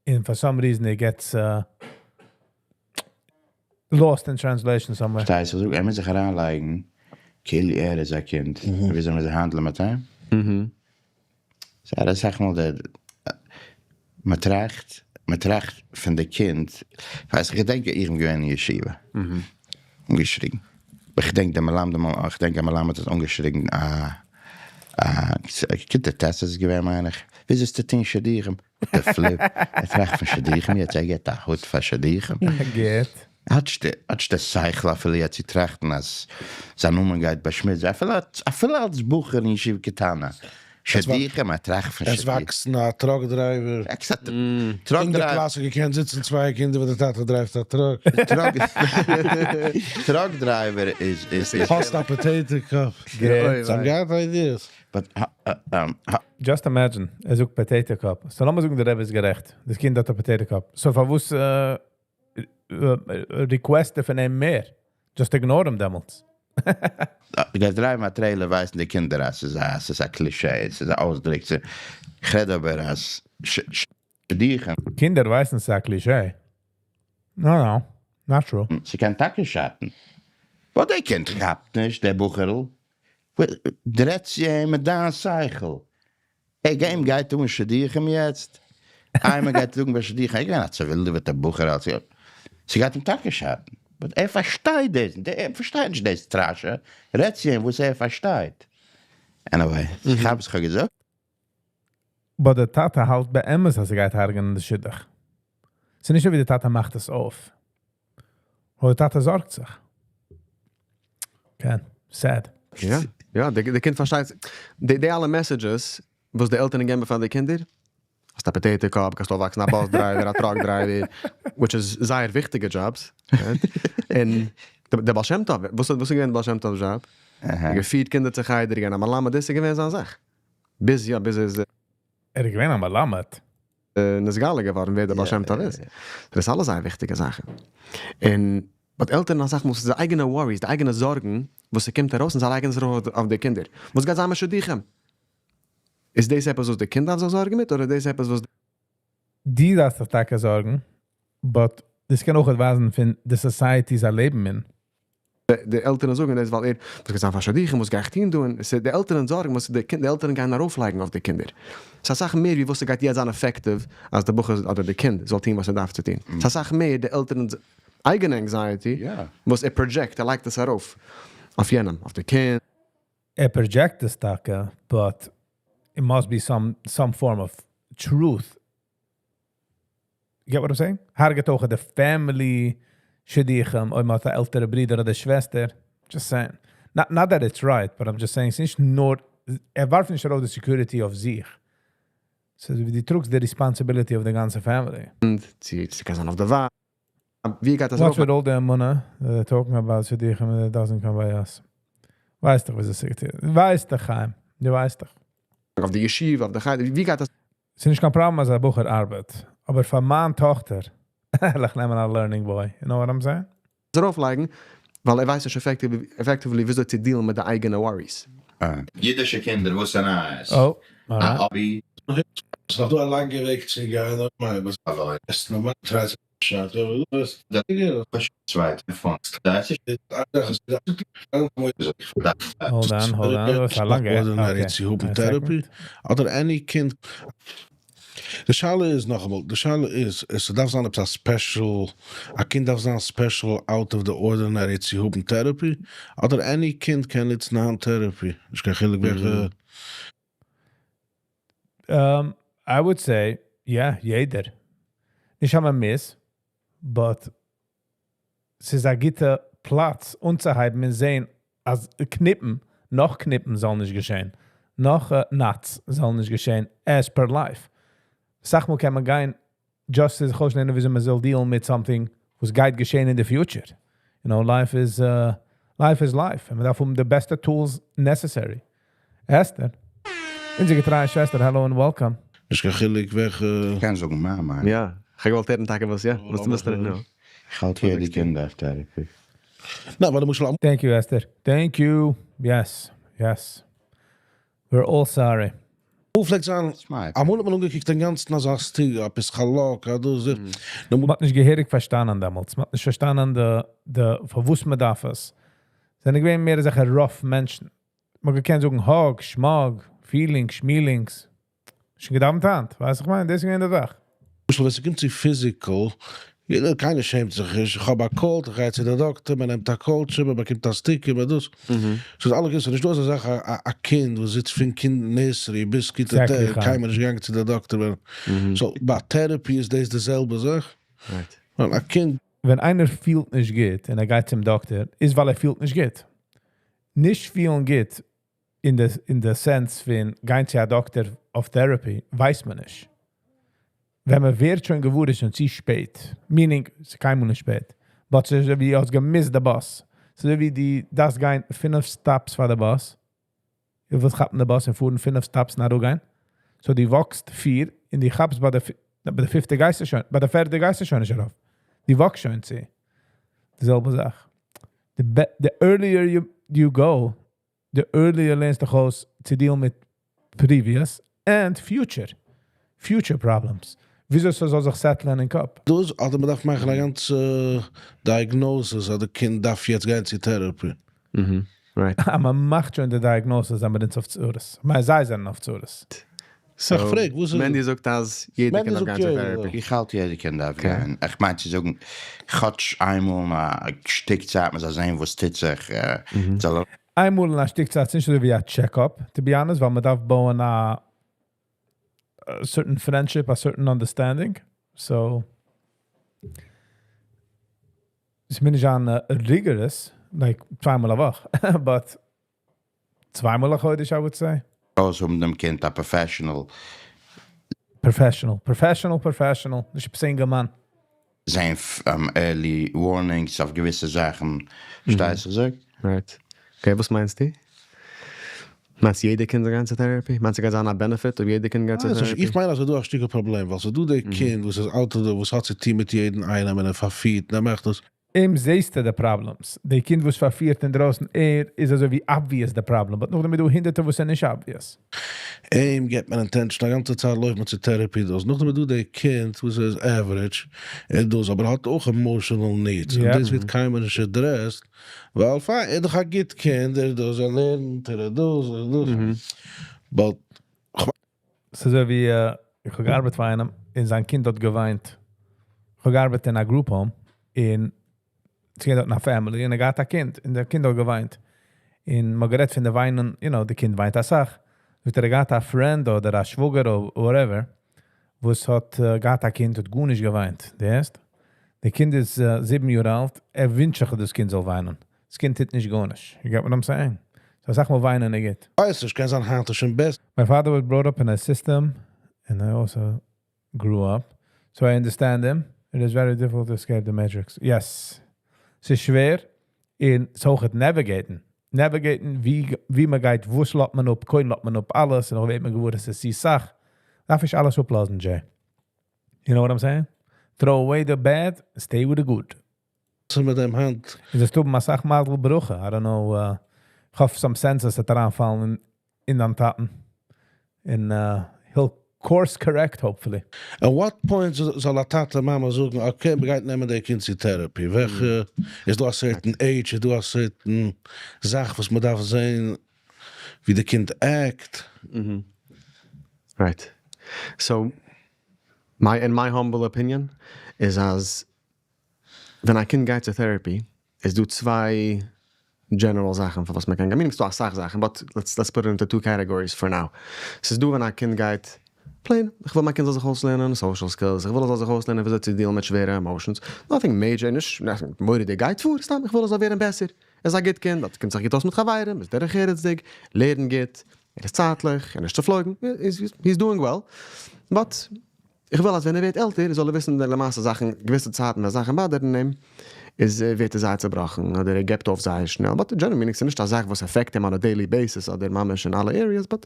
And for some reason it gets lost in translation somewhere. פארשטייסט? איך זאג, ער מוז זיך אריינלייגן, כאילו ער איז א קינד. ווי אזוי מיר handle ן מיט אים. So, דאס זאג מאל, דער, מען טראכט פון די קינד. ווייסט, איך געדענק, איך בין געווען אין ישיבה. אנגעשריגן. איך געדענק, דער מלמד, איך געדענק, דער מלמד האט אנגעשריגן, כיתה ט' איז געווען, מיין איך. ווי איז עס צו טון שידוכים? The flip. ער טראכט פון שידוכים, יעצט ער גיט א הוט פאר שידוכים. גייט. האט די שכל אפילו יעצט צו טראכטן, אז זיין נאמען גייט באשמוצט. אפילו אלס בחור אין ישיבה קטנה. שידוכים, ער טראכט פון עס שידוכים. וואקסן א truck driver. Exact. אין Truck דער driver. קלאס געקענט זיצן צוויי קינדער, וואו דער טאטע drive ט א truck. Truck driver איז האסט א potato קאפ. גייט. Some got ideas. But Just imagine, ער זאגט potato קאפ. So לאמיר זאגן, דער רבי איז גערעכט. דאס קינד האט א potato קאפ. So פארוואס request ער פון אים מער? Just ignore him דעמאלטס. דער drive ן א trailer ווייסן די קינדער, אז עס איז א cliché, עס איז א אויסדרוק. איך רעד אבער אז שידוכים. קינדער ווייסן ס'איז א cliché. No, not true. ס'קען טאקע שאטן. But דער קינד כאפט נישט, דער בחור'ל. רעדט צו אים מיט דיין שכל. היי, גיי גייט טון שידוכים יעצט. איינמאל גייט טון ביי שידוכים. איך גיי נאך צו ווילד מיט דער בחור. אלס ס'גייט אים טאקע שאטן. But ער פארשטייט דאס. ער פארשטייט נישט דאס טראשע. רעדט צו אים, וואס ער פארשטייט. Anyway, איך האב עס שוין געזאגט. But דער טאטע האלט באמת, אז ער גייט הרג'ענען די שידוך. ס'איז נישט ווי דער טאטע מאכט עס אויף. אדער דער טאטע זארגט זיך. Okay, sad. יא, די קינד פארשטייט, די אלע messages, וואס די עלטערן געבן פאר די קינדער, האסט א potato קאפ, קענסט אויפוואקסן א bus driver, א truck driver, which is זייער וויכטיגע jobs. Right? און דער בעל שם טוב, וואס איז געווען דער בעל שם טוב job? ער געפירט קינדער צו חדר, געווען א מלמד, דאס איז געווען זיין זאך. ביז ער איז ער איז געווען א מלמד. נתגלה געווארן, ווער דער בעל שם טוב איז. דאס איז אלעס זייער וויכטיגע זאכן. און but עלטערן א סאך מאל, די אייגענע worries, די אייגענע זארגן, וואס ס'קומט ארויס, און זיי לייגן עס ארויף אויף די קינדער. וואס גייט זיין מיט שידוכים? איז דאס עפעס, וואס די קינדער זאל זארגן מיט, אדער דאס עפעס, וואס די דארפסט זיך טאקע זארגן, but דאס קען אויך ווייזן פון די society זיי לעבן אין. די עלטערן זאגן דאס, ווייל ער, וואס גייט זיין פאר שידוכים, וואס גיי איך טון טון? עס איז די עלטערן זארגן, וואס די עלטערן גייען ארויפלייגן אויף די קינדער. עס איז א סאך מער, ווי וואס גייט יעצט זיין effective, אז דער בחור אדער די קינד זאל טון, וואס ער דארף צו טון. עס איז א סאך מער די עלטערן אייגענע anxiety, וואס ער project, ער לייגט עס ארויף. אויף יענעם, אויף די קינד. ער project עס טאקע, but it must be some form of truth. You get what I'm saying? הרג'עט אויך די family שידוכים, אויב מ'האט א עלטערע ברודער אדער שוועסטער. Just saying. Not that it's right, but I'm just saying, ס'איז נישט נאר, ער ווארפט נישט ארויף די security אויף זיך. So דו טראגסט די responsibility of the גאנצע family. זי קען זיין אויף דער ווייב. ווי גייט דאס Watch ארויף? with all the אמונה that they're talking about שידוכים that doesn't come by us. ווייסט דאך, ווי עס איז. ווייסט דאך, חיים. דו ווייסט דאך. אויף די ישיבה, אויף די חדר, ווי גייט דאס ס'איז נישט קיין פראבלעם, אז א בחור ארבעט. אבער פאר מיין טאכטער, וועל איך נעמען א learning boy. You know what I'm saying? ארויפלייגן, ווייל ער ווייסט נישט effectively ווי אזוי צו deal ן מיט די אייגענע worries. אידישע קינדער, וואס אן אייז. Oh, alright. אבי. ס'איז נאך דא א לאנגע וועג צו גיין, אבער מיין, וואס עס נאר 30 שעה, דו ווייסט, צווייטע פון 30. Hold on, hold on. דאס איז א לאנגע. Ordinary Okay. צו האבן A therapy, second. אדער any קינד. די שאלה איז נאכאמאל, די שאלה איז, עס דארף זיין עפעס א special, א קינד דארף זיין special out of the ordinary צו האבן therapy, אדער any קינד קען נוצן היינט therapy. נישט קיין חילוק וועלכע. I would say, yeah, יעדער. נישט אז מען מוז, but ס'איז א גוטע פלאץ אנצוהייבן און זען, אז קניפן, נאך קניפן זאל נישט געשען. נאך knots זאל נישט געשען, as per life. אסאך מאל קען מען גיין, just זיך אויסלערנען וויאזוי מען זאל deal מיט something וואס גייט געשען in the future. Life is life. און מען דארף האבן די בעסטע tools necessary. Esther. אונזער געטרייע שוועסטער, hello and welcome. נישט קיין חילוק וועלכע. קען זאגן מיין מיינונג. יא, איך האב געוואלט הערן טאקע וואס, יא, וואס דו מוזט נו. איך האלט יעדע קינד דארף therapy. נא, ווייל למשל Thank you, Esther. Thank you. Yes. We're all sorry. אמאל פלעגט זיין, Smart. אמאל האט מען אנגעקוקט דעם גאנצן אזא סטיגמע, עפעס חלוק, א דאס, נו, מען האט נישט געהעריג פארשטאנען דעמאלטס. מען האט נישט פארשטאנען די, פארוואס מען דארף עס. זענען געווען מער אזעלכע rough מענטשן. מען קען זאגן hug, שמאג, feelings, שמילינגס. שוין געדאוונט היינט, ווייסט איך מיין, דאס איז געווען די זאך. למשל, ווען ס'קומט צו physical, יעדער, קיינער שעמט זיך נישט. איך האב א cold, איך גיי צו דער דאקטער, מען נעמט א cold, מען באקומט א sticker, מען דאס. ס'איז אלע געוויס, נישט דא אזא זאך, א קינד וואס זיצט פון קינד nursery ביז כיתה ט', קיינמאל נישט געגאנגען צו דער דאקטער. So, ביי therapy איז דאס די זעלבע זאך. ווייל א קינד ווען איינער פילט נישט גוט און ער גייט צום דאקטער, איז ווייל ער פילט נישט גוט. נישט פילן גוט אין די sense פון גיין צו א דאקטער אויף therapy, ווייסט מען נישט. ווען מען ווערט שוין געוואר, איז שוין צו שפעט. Meaning, עס איז קיינמאל נישט שפעט. But ס'איז ווי האסט געמיסט די באס. ס'איז ווי דו דארפסט גיין פינף stops פאר די באס. דו ווילסט כאפן די באס און פארן פינף stops נאך גיין. So דו walk סט פיר און דו כאפסט ביי די פיפטע גייסטו שוין, ביי די פערטע גייסטו שוין נישט ארויף. דו walk סט שוין צו. די זעלבע זאך. The earlier you go, the earlier לערנסט דיך אויס צו deal מיט previous and future problems. וויאזוי ס'זאל זיך settle ען אין קאפ? דאס, אדער מען דארף מאכן א גאנצע diagnosis, אז די קינד דארף יעצט גיין צו therapy. Right. אה, מען מאכט שוין די diagnosis, אז מען איז אויף צרות. מיין זיי זענען אויף צרות. So, איך פרעג, וואס איז מענדי זאגט אז יעדער מענדי קען זאגט גיין צו יעדער. therapy. איך האלט יעדער קינד דארף גיין. איך מיין צו זאגן, כאטש איינמאל א שטיק צייט, מען זאל זען, וואס טוט זיך. זאל איינמאל אין א שטיק צייט, ס'איז נישט אזוי ווי א check-up, to be honest, ווייל מען דארף בויען a certain friendship, a certain understanding. So, עס מוז נישט זיין rigorous, like צוויי מאל א וואך, but צוויי מאל א חודש, I would say. אויס דעם קינד א professional. Professional, professional, professional. נישט א single man. זען early warnings אויף געוויסע זאכן. פארשטייסט וואס איך זאג? Right. Okay, וואס מיינסטו? מיינסטו יעדער קינד זאל גיין צו therapy? מיינסטו גייט זיין א benefit, אויב יעדער קינד גייט צו Also, therapy? איך מיין, אז דא א שטיקל פראבלעם, ווייל ס'דא דער קינד, וואס איז out of the, וואס האט צו טון מיט יעדן איינעם און ער פארפירט, און ער מאכט דאס. אים זעסטו די problems. דער קינד וואס פארפירט אין דרויסן, ער איז אזוי ווי obvious די problem. But נאכדעם דא הונדערטער וואס איז נישט obvious. אים גיט מען attention, די גאנצע צייט לויפט מען צו therapy דאס. נאכדעם דא דער קינד, וואס איז average, ער דאס, אבער האט אויך emotional needs. און דאס ווערט קיינמאל נישט addressed, ווייל פיין, ער איז דאך א גוט קינד, ער דאס, ער לערנט, ער דאס, ער דאס. But ס'איז אזוי ווי, איך האב געארבעט פאר איינעם, און זיין קינד האט געוויינט. איך האב געארבעט אין א group home, אין ס'געווען דארט א family, און ער געהאט א קינד, און דער קינד האט געוויינט. און מ'האט גערעדט פון די וויינען, די קינד וויינט א סאך. זאגט ער, ער געהאט א friend אדער א שוואגער אדער whatever, וואס האט געהאט א קינד, האט גארנישט געוויינט. דו הערסט? דער קינד איז 7 יאר אלט, ער ווינטשט זיך, אז דאס קינד זאל וויינען. דאס קינד טוט נישט גארנישט. You get what I'm saying? So זאג מאל, וויינען ער גייט. ווייס נישט, קען זיין היינט איז שוין בעסער. My father was brought up in a system, and I also grew up, so I understand him. It is very difficult to escape the matrix. Yes. ס'איז שווער אין אזוי navigate ן. Navigate ן, ווי מען גייט, וואו לאזט מען אפ, קודם לאזט מען אפ אלעס, און נאך ווערט מען געוואר, עס איז די זאך. דארף איך אלעס אפלאזן, Jay? You know what I'm saying? Throw away the bad, stay with the good. מיט דעם היינט. איז עס טוט מיר אסאך מאל ברכה. I don't know, איך האף some senses וועט אריינפאלן אין דיין טאטן. און he'll course correct, hopefully. At what point זאל א טאטע, מאמע זאגן, okay, מיר גייען נעמען דער קינד צו therapy? וועלכע, איז דא א certain age, איז דא א certain זאך, וואס מען דארף זען, ווי דער קינד act? Right. So, in my humble opinion, איז אז ווען א קינד גייט צו therapy, איז דא צוויי general זאכן, פאר וואס מען קען גיין. I mean, ס'איז דא א סאך זאכן, but let's put it into two categories for now. ס'איז דא, ווען א קינד גייט Plain, איך וויל מיין קינד זאל זיך אויסלערנען social skills, איך וויל ער זאל זיך אויסלערנען וויאזוי צו deal ן מיט שווערע emotions, nothing major, נישט מורא'דיג גייט פאר, סתם איך וויל ער זאל ווערן בעסער, ער איז א גוט קינד, ער קומט זיך גוט אויס מיט חברים, איז דרך ארץ'דיג, לערנט גוט, ער איז צייטליך, ער איז נישט צופלויגן, he is doing well, but איך וויל אז ווען ער ווערט עלטער זאל ער וויסן די למעשה זאכן, געוויסע צייטן ווען זאכן bother ן אים איז ווערט ער זייער צובראכן אדער ער געבט אויף זייער שנעל, but general meaning ס'איז נישט א זאך וואס affect אים on a daily basis אדער ממש אין אלע areas, but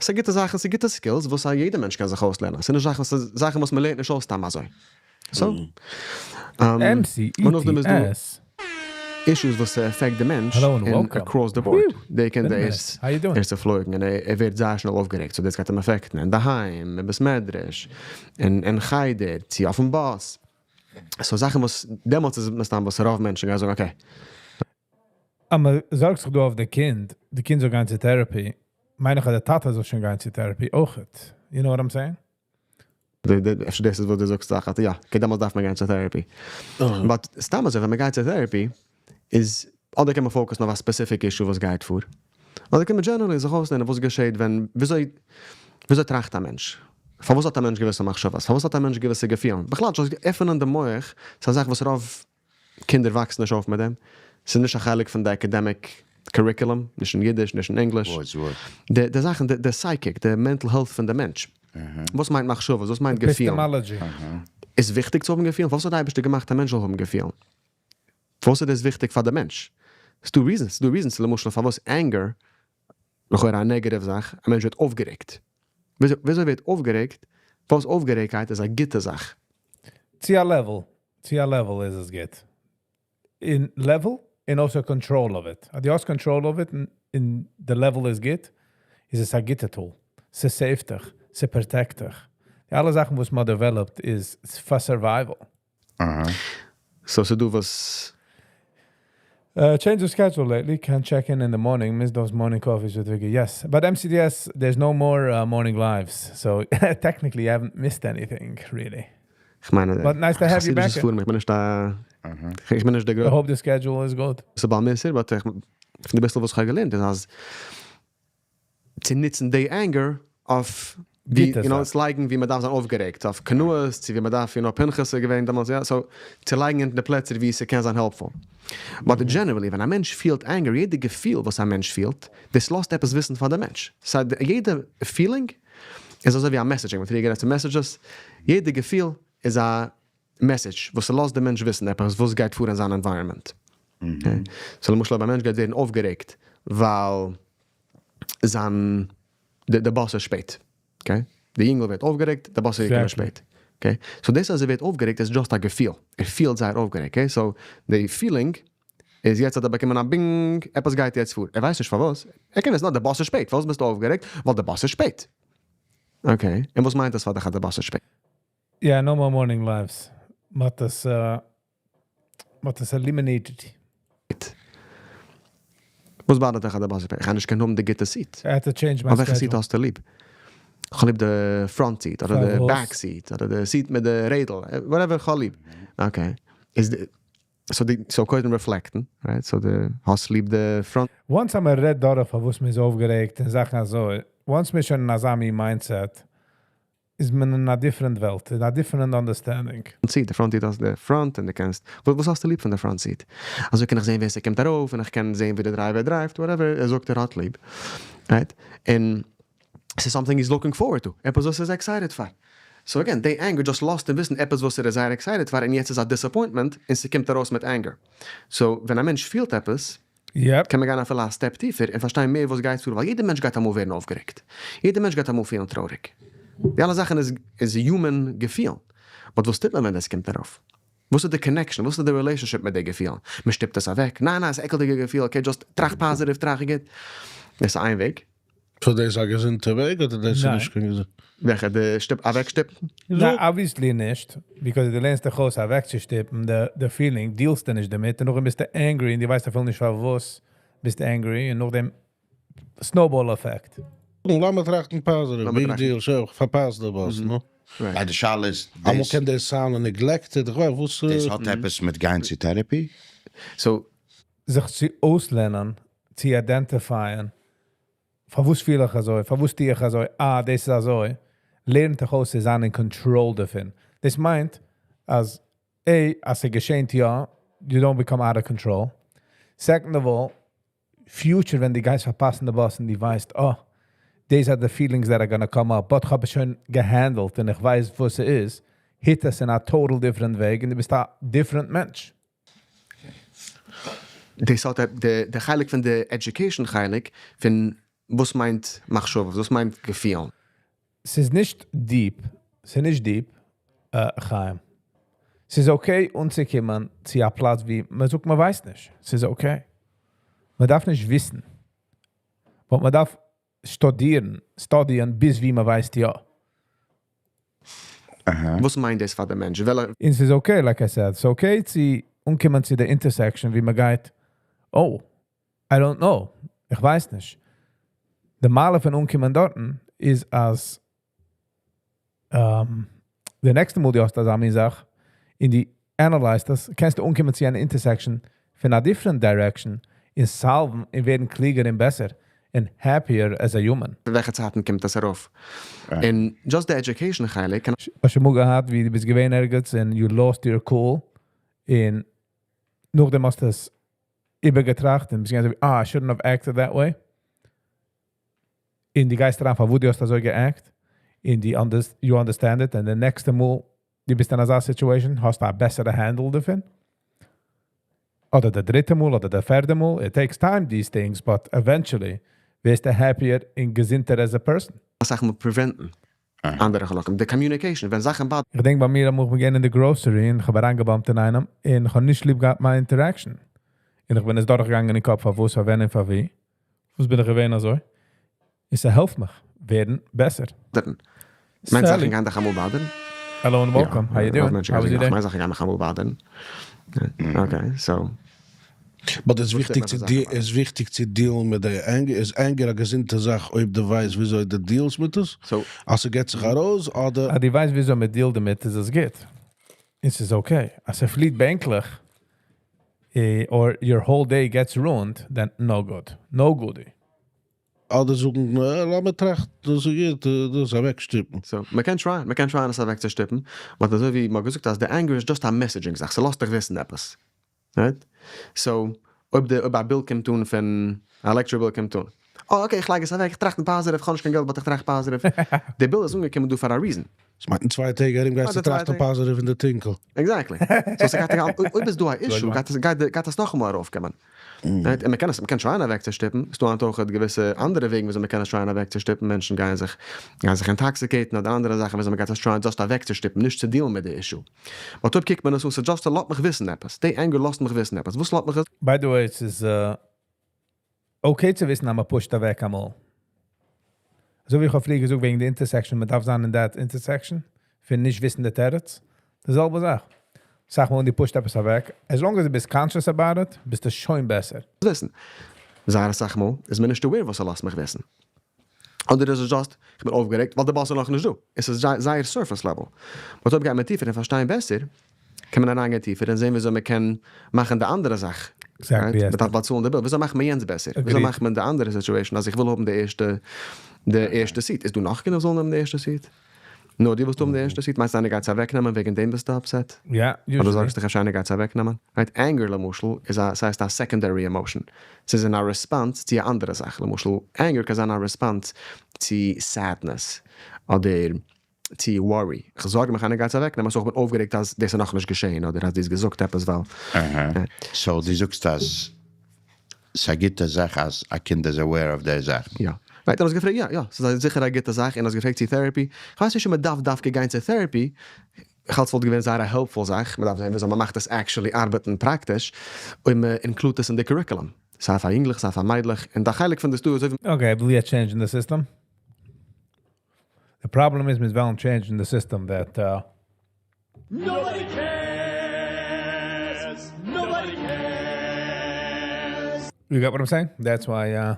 ס'איז גוטע זאכן, ס'איז גוטע skills וואס א יעדע מענטש קען זיך אויסלערנען, ס'איז נישט זאכן וואס זאכן וואס מ'לערנט נישט אויס סתם אזוי. So, און נאכדעם איז דא issues וואס affect די מענטש אין across the board, די קינד איז ער איז צופלויגן און ער ווערט זייער שנעל אויפגערעגט, so דאס גייט אים affect ן אינדערהיים, אין בית מדרש, אין חדר, צו אויפן באס, so זאכן וואס דעמאלטס איז מסתם וואס רוב מענטשן גייען זאגן okay. אז מען זארגט זיך דא אויף די קינד, די קינד זאל גיין צו therapy, מיין איך אז די טאטע זאל שוין גיין צו therapy אויכעט, you know what I'm saying? אפשר דאס איז וואס דו זאגסט זאך אז יא, okay דעמאלטס דארף מען גיין צו therapy. But סתם אזוי ווען מען גייט צו therapy איז אדער קען מען focus ן אויף א specific issue וואס גייט פאר, אדער קען מען generally זיך אויסלערנען וואס געשעט ווען, וויאזוי וויאזוי טראכט א מענטש, פארוואס האט א מענטש געוויסע מחשבות, פארוואס האט א מענטש געוויסע געפילן, בכלל just עפענען די מח, ס'איז א זאך וואס רוב קינדער וואקסן נישט אויף מיט דעם, ס'איז נישט א חלק פון די academic curriculum, נישט אין אידיש, נישט אין ענגליש. די זאכן, די psychic, די mental health פון די מענטש. וואס מיינט מחשבות? וואס מיינט געפילן? איז וויכטיג צו האבן געפילן? פארוואס האט די אייבערשטער געמאכט א מענטש זאל האבן געפילן? פארוואס איז דאס וויכטיג פאר די מענטש? ס'דא reasons, ס'דא reasons למשל פארוואס anger, לכאורה א negative זאך, א מענטש ווערט אויפגערעגט. וויאזוי ווערט אויפגערעגט? פארוואס אויפגערעגקייט איז א גוטע זאך? צו א level, צו א level איז עס גוט. אין level און also control of it. אז דו האסט control of it און די level איז גוט, איז עס א גוטע tool. ס' save ט דיך, ס' protect דיך. די אלע זאכן וואס מ'האט developed איז פאר survival. So ס'דא וואס. Change the schedule lately, can't check in in the morning, miss those morning coffees with Viggy. Yes, but MCDS, there's no more morning lives, so technically you haven't missed anything, really. כ'מיין But nice to have you back. חסידישע ספרים, איך בין נישט א, איך בין נישט דער I hope the schedule is good. גרויסע בעל מוסר, but איך, פון די ביסל וואס כ'האב געלערנט איז אז צו נוצן די anger אויף ווי, גוטע you know, זאך. צו לייגן ווי מ'דארף זיין אויפגערעגט, אויף קנאות, צו ווי מ'דארף, you know, פנחס איז געווען דעמאלטס, יא, so צו לייגן אין די פלעצער ווי ס'קען זיין helpful. But generally ווען א מענטש פילט anger, יעדע געפיל וואס א מענטש פילט, דאס לאזט עפעס וויסן פאר די מענטש. סא יעדע feeling איז אזוי ווי א messaging, מ'האט פריער גערעדט פון messages, יעדע געפיל איז א message וואס ס'לאזט די מענטש וויסן עפעס וואס גייט פאר אין זיין environment. So למשל אויב א מענטש גייט ווערן אויפגערעגט ווייל זיין די באס איז שפעט, okay, די יונגל ווערט אויפגערעגט די באס איז געקומען שפעט, okay, so דאס אז ער ווערט אויפגערעגט איז just א געפיל, ער פילט זייער אויפגערעגט, okay, so די feeling איז יעצט האט ער באקומען א bing, עפעס גייט יעצט פאר, ער ווייסט נישט פארוואס, ער קען וויסן אז די באס איז שפעט, פארוואס ביסטו אויפגערעגט? ווייל די באס איז שפעט. Okay, און וואס מיינט דאס פאר דיך אז די באס איז שפעט? Yeah, no more morning lives. מ'האט עס, מ'האט עס eliminated. וואס bother ט דיך אז די באס איז שפעט? איך גיי נישט קענען האבן די גוטע seat. I had to change my אויף וועלכע seat schedule. האסטו ליב? איך האב ליב די front seat אדער די פארוואס? back seat אדער די seat מיט די רעדל, whatever איך האב ליב. Okay. איז די, so די, so קודם reflect ן, right? So די האסט ליב די front. Once אז מען רעדט דורך פארוואס מען איז אויפגערעגט און זאכן אזוי, once מען איז שוין אין אזא מין mindset, איז מען אין א different וועלט, אין א different understanding. Seat, די front seat האסט די front און די קענסט, וואס האסטו ליב פון די front seat? אזוי קען איך זען ווער ס'קומט ארויף און איך קען זען ווי די driver drive ט, whatever ער זאגט ער האט ליב, right? און ס'איז something he's looking forward to, עפעס וואס ער איז excited פאר. So again, די anger just לאזט אים וויסן עפעס וואס ער איז זייער excited פאר און יעצט איז א disappointment און ס'קומט ארויס מיט anger. So ווען א מענטש פילט עפעס, קען מען גיין אפילו א step טיפער און פארשטיין מער וואס גייט פאר, ווייל יעדער מענטש גייט אמאל ווערן אויפגערעגט, יעדער מענטש גייט אמאל פילן טרויעריג, די אלע זאכן איז איז human געפילן, but וואס טוט מען ווען דאס קומט ארויף? וואס איז די connection? וואס איז די relationship מיט די געפילן? מען שטופט עס אוועק? ניין ניין, ס'איז עקלדיגע געפיל, okay just טראכט positive, טראכט גוט, דאס איז איין וועג. So דאס איז א געזונטע וועג אדער דאס איז נישט קיין געזונט? וועלכע? די שטופ אוועקשטופן? ניין obviously נישט, because דו לערנסט דיך אויס אוועקצושטופן די feeling, deal סטו נישט דערמיט און נאכדעם ביסטו angry און דו ווייסט אפילו נישט פארוואס ביסטו angry און נאכדעם snowball effect. לאמיר טראכטן positive, big deal, שוין איך פארפאס די באס, נו. ווייל די שאלה איז אמאל קען דאס sound ן neglected, איך ווייס וואס. דאס האט עפעס מיט גיין צו therapy? So זיך צו אויסלערנען צו identify ען, פארוואס פיל איך אזוי, פארוואס טו איך אזוי, אה דאס איז אזוי. לערנט דיך אויס צו זיין אין control דערפון. דאס מיינט, אז A, אז ס'געשעט יא, you don't become out of control. Second of all, future ווען דו גייסט פארפאסן די באס און דו ווייסט, oh, these are the feelings that are gonna come up, but איך האב עס שוין גע handle ט און איך ווייס וואס ס'איז, hit עס in a total different way און דו ביסט א different מענטש. דאס האט די די חלק פון די education חלק פון וואס מיינט מחשבה, וואס מיינט געפיל. ס'איז נישט deep, ס'איז נישט deep, חיים. ס'איז okay אנצוקומען צו א פלאץ ווי מען זאגט, מען ווייסט נישט. ס'איז okay. מען דארף נישט וויסן. But מען דארף שטודירן, study ען ביז ווי מען ווייסט יא. וואס מיינט דאס פאר דער מענטש? וועל און ס'איז okay, like I said, ס'איז okay צו אנקומען צו די intersection, ווי מען גייט, oh, I don't know, איך ווייס נישט. די מעלה פון אנקומען דארטן איז אז די נעקסטע מאל דו האסט אזא מין זאך, און דו analyze ט דאס, קענסטו אנקומען צו אן intersection פון א different direction און solve ן און ווערן קלוגער און בעסער און happier as a human. וועלכע צייטן קומט דאס ארויף? און just the education חלק קען האסט שוין אמאל געהאט ווי דו ביסט געווען ערגעץ און you lost your cool און נאכדעם האסטו עס איבערגעטראכט און ביסט געווען אזוי ווי, ah, I shouldn't have acted that way. און דו גייסט אריין פאר וואס דו האסט אזוי גע act און דו you understand it, און די נעקסטע מאל דו ביסט אין אזא situation האסטו א בעסערע handle דערפון. אדער די דריטע מאל אדער די פערטע מאל. It takes time, these things, but eventually ווערסטו happier און געזונטער as a person. אסאך מאל prevent ן אנדערע חלקים. די communication, ווען זאכן bother איך דענק ביי מיר אמאל, איך בין געווען אין די grocery און איך האב אריינגע bump ט אין איינעם און איך האב נישט ליב געהאט מיין interaction. און איך בין עס דורכגעגאנגען אין קאפ פאר וואס, פאר ווען און פאר ווי. וואס בין איך געווען אזוי? און ס'העלפט מיך ווערן בעסער. מיין זאכן גייען דיך אמאל bother ן? Hello and welcome. How you doing? How was your day? מיין זאכן גייען מיך אמאל bother ן. Okay, so. But עס וויכטיג צו איז וויכטיג צו deal ן מיט די anger, איז anger א געזונטע זאך אויב דו ווייסט וויאזוי דו deal סט מיט עס? So אז ס'געט זיך ארויס אדער אז דו ווייסט וויאזוי מען deal ט דערמיט איז עס גוט. עס איז okay. אז ס'פליט בענקלעך or your whole day gets ruined, then no good. No goodie. אדער זאגן, לאמיר טראכטן, דאס איז גוט, דאס אוועקשטופן. So, מען קען try ען, מען קען try ען עס אוועקצושטופן, but אזוי ווי מ'האט געזאגט אז די anger איז just א messaging זאך, ס'לאזט דיך וויסן עפעס. Right? So, אויב די, אויב א bill קומט אן פון, א electric bill קומט אן. Oh, okay, איך לייג עס אוועק, איך טראכט positive, איך האב נישט קיין געלט, but איך טראכט positive. די bill איז אנגעקומען דא פאר א reason. עס מיינט אין 2 טעג ארום גייסטו טראכטן positive אין די טונקל. Exactly. So, ס'גייט אויב איז דא א issue, גייט עס, גייט, גייט עס נאכאמאל ארויפקומען. Right? און מען קען עס, מען קען try ען אוועקצושטופן, ס'דא היינט אויך געוויסע אנדערע וועגן וויאזוי מען קען עס try ען אוועקצושטופן, מענטשן גייען זיך intoxicate ן אדער אנדערע זאכן וויאזוי מען גייט עס try ען just אוועקצושטופן, נישט צו deal ן מיט די issue. But אויב קוקט מען עס אן, ס'just לאזט מיך וויסן עפעס. די anger לאזט מיך וויסן עפעס. וואס לאזט מיך By the way, עס איז okay צו וויסן, אז מען push ט אוועק אמאל. אזוי ווי איך האב פריער געזאגט וועגן די intersection, מען דארף זיין אין that intersection, פון נישט וויסן די תירוץ. די זעלבע זאך. זאג מאל, דו push ט עפעס אוועק. As long as דו ביסט conscious about it, ביסטו שוין בעסער. וויסן. זייער אסאך מאל איז מען נישט aware וואס ער לאזט מיך וויסן. אדער איז עס just, איך בין אויפגערעגט, ווייל דער באס איז נאך נישט דא. עס איז זייער surface level. But אויב גייט מען טיפער און פארשטיין בעסער, קען מען אריינגיין טיפער און זען וויאזוי מען קען מאכן די אנדערע זאך. Exactly, Right? yes. מען דארף באצאלן די bill. וויאזוי מאכט מען יענץ בעסער? וויאזוי Agreed. מאכט מען די אנדערע situation, אז איך וויל האבן די ערשטע seat? איז דא נאך קינדער זאלן האבן די ערשטע seat? נאר דו ווילסט האבן די ערשטע seat? מיינסט איינער גייט עס אוועקנעמען, וועגן דעם ביסטו upset? Yeah, אדער usually. זאגסטו, איך איינער גייט עס אוועקנעמען? Right? Anger, למשל, איז א, ס'הייסט א secondary emotion. ס'איז אין א response צו א אנדערע זאך. למשל, anger קען זיין א response צו sadness אדער צו worry. איך זארג מיך, איינער גייט עס אוועקנעמען, so איך בין אויפגערעגט, אז דאס איז נאך נישט געשען, אדער אז דו האסט געזאגט עפעס, ווייל So, דו זאגסט, אז ס'איז א גוטע זאך, אז א קינד איז aware of די זאך. יא. Right, דאן האסט געפרעגט, יא, ס'איז זיכער א גוטע זאך, און האסט געפרעגט צו therapy. איך ווייס נישט, אויב מען דארף דווקא גיין צו therapy. איך האלט, ס'וואלט געווען זייער א helpful זאך. מען דארף זען, וויאזוי מען מאכט עס actually ארבעטן פראקטיש. און מען include עס אין די curriculum. סיי פאר יונגלעך, סיי פאר מיידלעך. און דער חלק פון די study, אזוי ווי Okay, we are changing the system. The problem is, מיר וועלן changing the system that Nobody cares. Nobody cares. You got what I'm saying? That's why, yeah.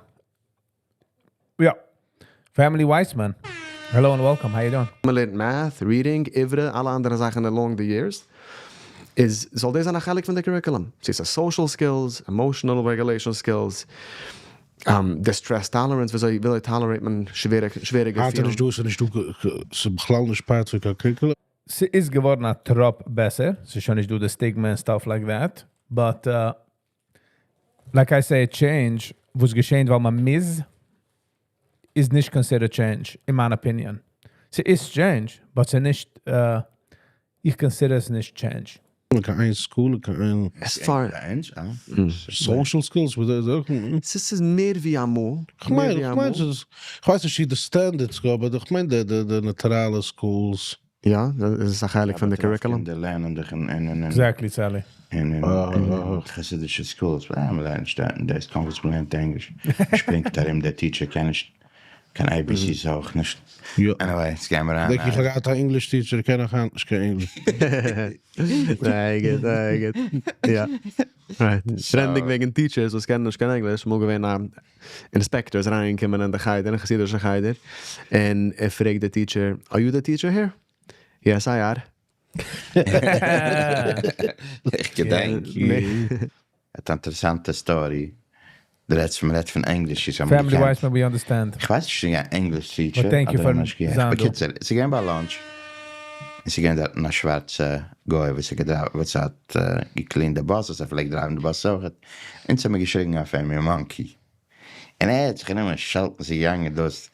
Family Weissman. Hello and welcome. How you doing? מען לערנט math, reading, עברי, אלע אנדערע זאכן along the years. איז, זאל דאס זיין א חלק פון די curriculum. ס'איז social skills, emotional regulation skills. די stress tolerance, וויאזוי וויאזוי tolerate מען שווערע שווערע היינט איז געפילן. נישט דא, ס'איז נישט דא, ס'איז בכלל נישט part פון קיין curriculum. ס'איז געווארן א טראפ בעסער. ס'איז שוין נישט דא די stigma and stuff like that. But, like I say, change וואס געשעט ווייל מען מוז, איז נישט considered change, in my opinion. ס'איז change, but ס'איז נישט, איך consider עס נישט change. קיין איין school, קיין איין As far איינס, אה? Social skills, וואס דאס אויך. ס'איז מער ווי אמאל. איך מיין, איך מיין, ס'איז, איך ווייס נישט ווי די standards go, אבער איך מיין די, די, די נאטוראלע schools. יא, דאס איז א חלק פון די curriculum. קינדער לערנען דאך אין, אין, אין, Exactly, Sally. אין, אין, אין חסידישע schools. אה, מען לערנט נישט דארט, דאס קומט וואס מען לערנט ענגליש. שפרינגט ארום, דער teacher קען נישט, קיין ABCs אויך נישט. יא. Anyway, עס גייען מיר אריין. דענק איך, איך האב געהאט אן English teacher, איך קען נאך היינט נישט קיין English. Very good, very good. יא. Right. רעדנדיג וועגן teachers, וואס קענען נישט קיין ענגליש, אמאל געווען אן inspector איז אריינגעקומען אין די חדר, אין חסידישע חדר, און ער פרעגט די teacher, "Are you the teacher here?" "Yes, I are." איך געדענק. אן אינטערעסאנטע story. דער רעדט פון, רעדט פון ענגליש. איך האב Family געקענט. wise, we understand. איך ווייס נישט, א English teacher. But thank you אדער for נישט געהערט. זיין דא. בקיצור, זיי גייען ביי lunch. און זיי גייען דארט א שווארצע גוי, וואס ער געדרייווט, וואס האט גע cleaned די bus, וואס ער פלעגט drive ן די bus אויך. און זיי האבן געשריגן אויף אים, "You monkey." און ער האט זיך גענומען שעלטן, זיי געגאנגען דאס.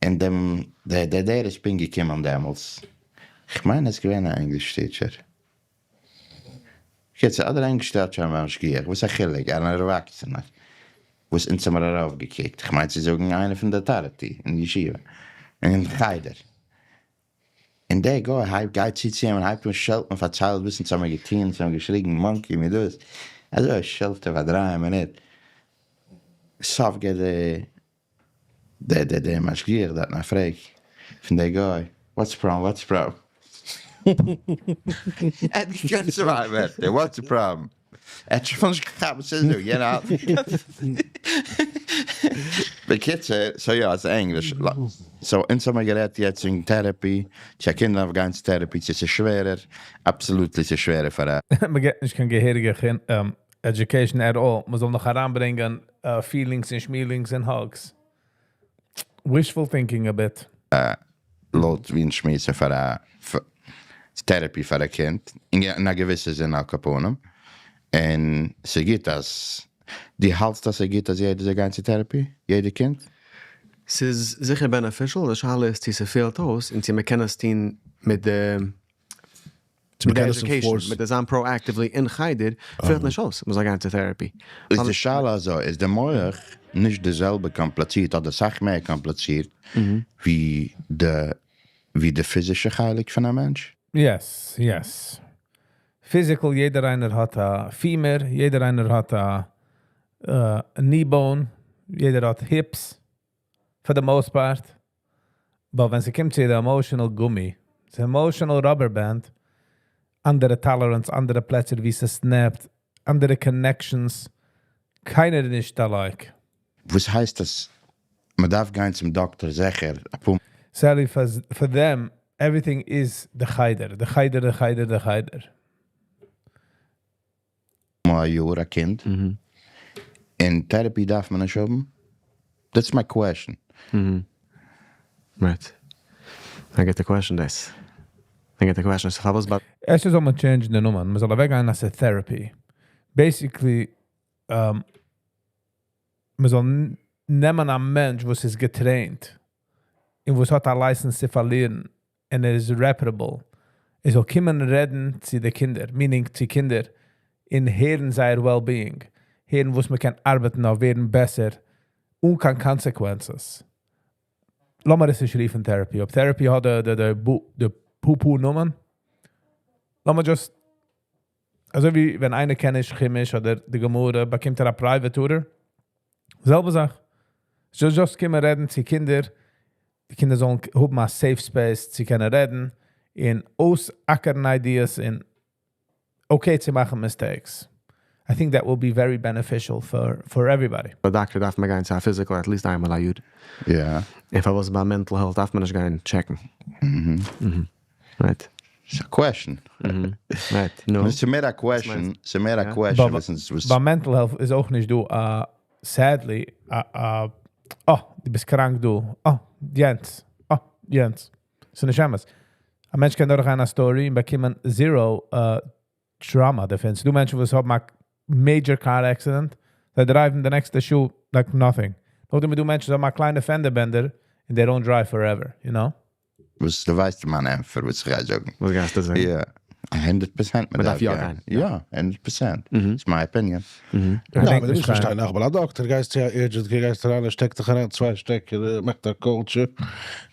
און דעם, דער, דער, דער איז פונקט געקומען דעמאלטס. איך מיין, עס איז געווען אן English teacher. יעצט, אדער English teacher האבן משגיח, וואס א חילוק, אן ערוואקסענער. וואס אונז האבן מיר ארויפגעקוקט. איך מיין, צו זאגן, איינער פון די authority אין ישיבה. אין חדר. און דער גוי הייבט, גייט צו צו אים און הייבט אן שעלטן, פארציילט, וואס אונז האבן מיר געטון, אונז האבן געשריגן, monkey, מיט דאס. אזוי, ער שעלט פאר 3 מינוט. סוף גייט דער, דער, דער, דער משגיח דארט נאך פרעג פון דער גוי, "What's the problem, what's the problem?" ער האט געקענט צוויי ווערטער, "What's the problem?" ער האט שוין נישט געכאפט, וואס איז דא, you know? בקיצור, so יא, עס איז ענגליש. So, אונז האבן מיר גערעדט יעצט אין therapy. צו קינדער דארפן גיין צו therapy, ס'איז שווערער. Absolutely, ס'איז שווערער פאר א מען געט נישט קיין געהעריגע education at all. מען זאל נאך אריינברענגען feelings און שמילינגס און hugs. Wishful thinking a bit. לויט ווי אונז שמועסן פאר א therapy פאר א קינד. אין א געוויסע זין על כל פנים. און ס'גוט אז דו האלטסט אז ס'גוט אז יעדער זאל גיין צו therapy? יעדער קינד? ס'איז זיכער beneficial, די שאלה איז, צו ס'פעלט אויס, און צו מען קען עס טון מיט די צו מיט די מען קען עס education, enforce. מיט די זיין proactively אין חדר, פעלט נישט אויס, מען זאל גיין צו therapy. איז די שאלה אזוי, איז דער מוח נישט די זעלבע קאמפליצירט אדער אסאך מער קאמפליצירט ווי די פיזישע חלק פון א מענטש? Yes. Physical, יעדער איינער האט א femur, יעדער איינער האט א knee bone, יעדער האט hips, for the most part. But ווען ס'קומט צו די emotional גומי, the emotional rubber band, אנדערע tolerance, אנדערע פלעצער ווי עס snapped, אנדערע connections, קיינער איז נישט alike. וואס הייסט דאס? מען דארף גיין צום דאקטער זיכער. א פאר Sally, for them, everything is the חדר, the חדר, the חדר, the חדר. מאל א יאר א קינד. און therapy דארף מען נישט האבן? That's my question. Right. I get the question, this. I get the question. So, פארוואס ביי ערשט זאל מען change די נאמען, מען זאל אוועקגיין אלס א therapy. Basically, מען זאל נעמען א מענטש, וואס איז גע trained און וואס האט א license צו פארלירן און ער איז reputable. ער זאל קומען רעדן צו די קינדער, meaning צו קינדער, און הערן זייער well-being, הערן וואס מען קען ארבעטן אויף ווערן בעסער, אן קיין consequences. לאמיר עס נישט רופן therapy. אויב therapy האט די פו-פו נאמען, לאמיר just אזוי ווי ווען איינער קען נישט חומש אדער די גמרא, באקומט ער א private tutor. זעלבע זאך. Just קומען רעדן צו קינדער. די קינדער זאלן האבן א safe space, צו קענען רעדן, און אויסאקערן ideas, און okay צו מאכן mistakes. I think that will be very beneficial for everybody. ביי דאקטער דארף מען גיין צו א physical at least איינמאל א יאר. און פארוואס ביי mental health דארף מען נישט גיין check ן? Right. It's a question. Right. No. ס'איז מער א question. ס'איז מער א question. ביי mental health איז אויך נישט דא א Sadly, oh, דו ביסט קראנק דו. Oh, יענץ. Oh, יענץ. ס'איז נישט אמת. א מענטש קען דורכגיין א story און באקומען zero trauma דערפון. ס'דא מענטשן וואס האבן א major car accident, they drive in the next שעה like nothing. נאכדעם דא מענטשן וואס האבן א קליינע fender bender and they don't drive forever, you know? וואס דו ווייסט מיין ענטפער, וואס איך גיי זאגן. וואס גייסטו זאגן? יא, 100% מען דארף יא גיין. יא, 100%. It's my opinion. יא, אבער דו מוזט פארשטיין, נאכאמאל, א דאקטער, גייסט צו א urgent care, גייסט אריין, ער שטעקט דיך אריין צוויי שטעקער, ער מאכט א culture,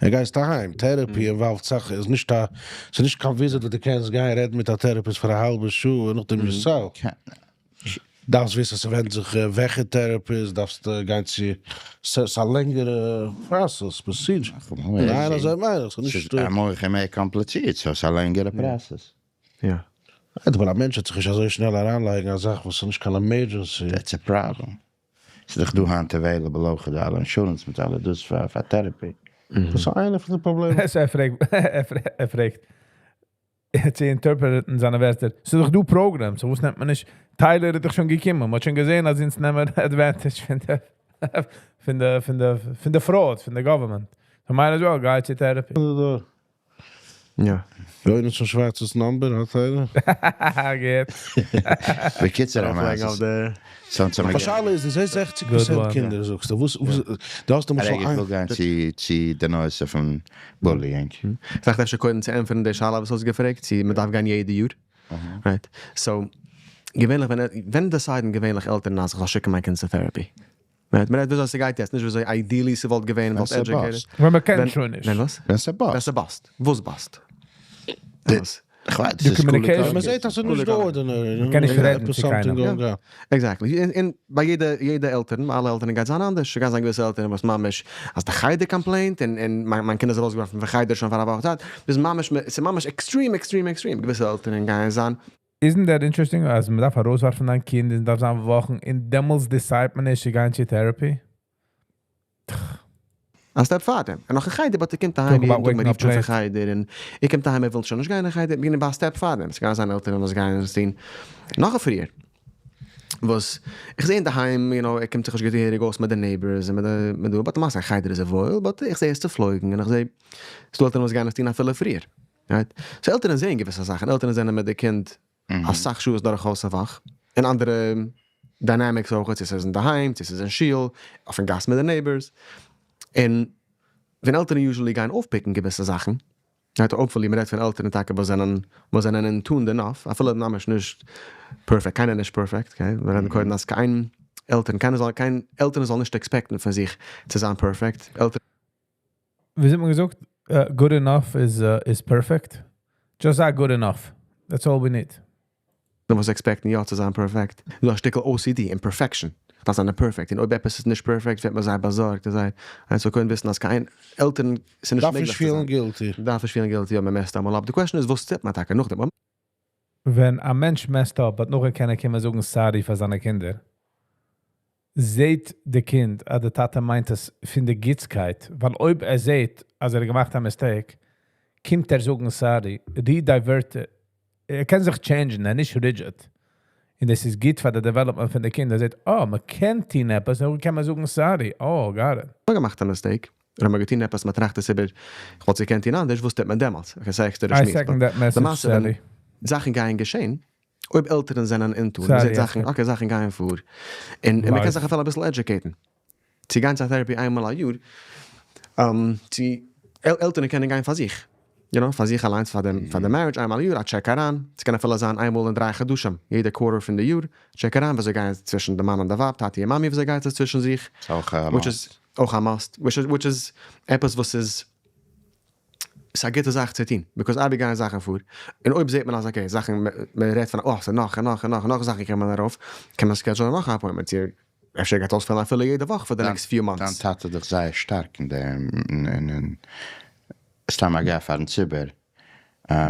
און גייסט אהיים. Therapy involved זאכן, איז נישט א, ס'איז נישט קיין visit וואו דו קענסט גיין רעדן מיט א therapist פאר א האלבע שעה און נאכדעם yourself. דארפסט וויסן, ס'ווענדט זיך וועלכע therapist, דארפסט גיין צו, ס'איז א לענגערע process, procedure. ניין, אזוי מיין איך, ס'איז נישט. ס'איז אמאל מער קאמפליצירט, ס'איז א לענגערע process. יא. אבער א מענטש וועט זיך נישט אזוי שנעל אריינלייגן א זאך וואס איז נישט קיין emergency. That's a problem. ס'איז דאך דא היינט available אויך די אלע insurance מיט אלע דאס פאר therapy. דאס איז איינע פון די פראבלעמען. ער פרעגט, צו interpret ן זיינע ווערטער. ס'איז דאך דא programs, וואס נעמט מען נישט? Tyler האט דאך שוין געקומען, מ'האט שוין געזען, אז אונז נעמען advantage פון די fraud, פון די government. So might as well גיי צו therapy. יא. יונתן שווארצ'ס number האט איינער? גייט. בקיצור, ארויפלייגן אויף די סאנץ שאלה איז, דו זעסט 60% Good one. קינדער, זאגסטו. וואס, דו האסט למשל איך וויל גיין צו די נושא פון bullying. איך דאכט אפשר קודם צו ענטפערן די שאלה, וואס האסט געפרעגט, צי מען דארף גיין יעדע יאר. Right. So, געווענליך, ווען decide ן געווענליך עלטערן, אז איך זאל שיקן מיין קינד צו therapy. Right? מען רעדט וויאזוי ס'גייט יעצט, נישט וויאזוי ideally ס'וואלט געווען, וואלט ס'באסט. educated. ווען מען קען שוין נישט. ווען וואס? ווען ס'באסט. ווען ס'באסט. וואס באסט? וואס? איך ווייס, די דאס איז communication. מען זעט, אז ס'איז נישט ordinary. קען נישט רעדן עפעס צו something קיינעם. going on. Exactly. און ביי יעדע עלטערן, אלע עלטערן גייט זיין אנדערש. ס'קען זיין געוויסע עלטערן וואס ממש, אז די חדר complaint און מיין קינד איז ארויסגעווארפן פון חדר שוין פאר א וואך צייט. דאס ממש, ס'איז ממש extreme, extreme, extreme. געוויסע עלטערן גייען זיין. Isn't that interesting? אז מען דארף ארויסווארפן דיין קינד, און דארף זיין וואכן, און דעמאלטס decide מען נישט, צו גיין צו therapy? א step פאר דעם. און נאך אין חדר, but ער קומט אהיים, יעדן טאג מען רופט שוין פון חדר, און ער קומט אהיים, ער וויל שוין נישט גיין אין חדר, מיר גייען א step פאר דעם. ס'קען זיין עלטערן וואס גייען עס טון נאך פריער. וואס איך זע אין דערהיים, ער קומט זיך נישט געהעריג אויס מיט די neighbors און מיט די, but למעשה חדר איז ער וואויל, but איך זע ער איז צופלויגן, און איך זע, ס'דא עלטערן וואס גייען עס טון אפילו פריער. Right? So עלטערן זעען געוויסע זאכן, עלטערן זענען מיט די קינד א סאך שעות דורכאויס א וואך. און אנדערע dynamics אויך, צו ס'איז אין דערהיים, צו ס'איז אין שול, אויפן גאס מיט די neighbors. און ווען עלטערן usually גיין אויפ pick ן געוויסע זאכן, right, hopefully, מען רעדט פון עלטערן טאקע, וואס זענען in tune enough, אפילו ממש נישט perfect, קיינער נישט perfect, okay? מיר רעדן קודם, אז קיין עלטערן, קיין עלטערן זאל נישט expect ן פון זיך צו זיין perfect. עלטערן ווי האט מען געזאגט? Good enough is perfect. Just that good enough. That's all we need. וואס expect ן יא צו זיין perfect. דא א שטיקל OCD, אין perfection. דאס איז perfect. און אויב עפעס איז נישט perfect, ווערט מען זייער באזארגט. דאס הייסט, מיר קענען וויסן, אז קיין עלטערן זענען נישט דארף מעגליך נישט צו feel ן זיין. guilty. דארף נישט feel ן guilty, יא, מען mess ט אמאל אפ. The question איז, וואס טוט מען טאקע נאכדעם? ווען א מענטש messed up, but נאכדעם קען ער קומען זאגן sorry פאר זיינע קינדער, זעט די קינד, אז דער טאטע מיינט עס פון די גוטסקייט, ווייל אויב ער זעט, אז ער האט געמאכט א mistake, קומט ער זאגן sorry, redivert, ער קען זיך change ן, ער איז נישט rigid. און דאס איז גוט פאר די development פון די קינדער. ער זעט, oh, מען קען טון עפעס, און קען מען זאגן sorry. Oh, got it. מען געמאכט א mistake, אדער מען געטון עפעס, מען טראכט עס איבער, איך וואלט געקענט טון אנדערש, וואס טוט מען דעמאלטס? Okay, ס'איז עקסטערע I שמועס, second but that message, למעשה, ווען Sally. זאכן גייען געשען, אויב עלטערן זענען in tune, מען Sorry, זעט זאכן, okay. Okay, זאכן גייען פאר. און מען קען Live. זיך אפילו א ביסל educate ן. צו גיין צו therapy איינמאל א יאר, די עלטערן קענען גיין פאר זיך. פאר זיך אליין, פאר דעם marriage, איינמאל א יאר, א check אריין. עס קען אפילו זיין איינמאל אין 3 חדשים, יעדע quarter פון די יאר, check אריין, ווי אזוי גייט עס צווישן דעם מאן און דער ווייב, טאטי און מאמי, ווי אזוי גייט עס צווישן זיך. איז אויך א Which must. איז אויך א must, which is עפעס וואס איז ס'איז א גוטע זאך צו טון, because אייביג גייען זאכן פאר. און אויב זעט מען אז, okay, זאכן, מען רעדט פון, oh, ס'איז נאך און נאך און נאך און נאך זאכן קומען ארויף, קען מען schedule נאך אן appointment. איר, אפשר גייט אויספעלן אפילו יעדע וואך for the next few months. דיין טאטע דאך זייער שטארק אין דעם, אין סתם אגב פארן ציבור. ער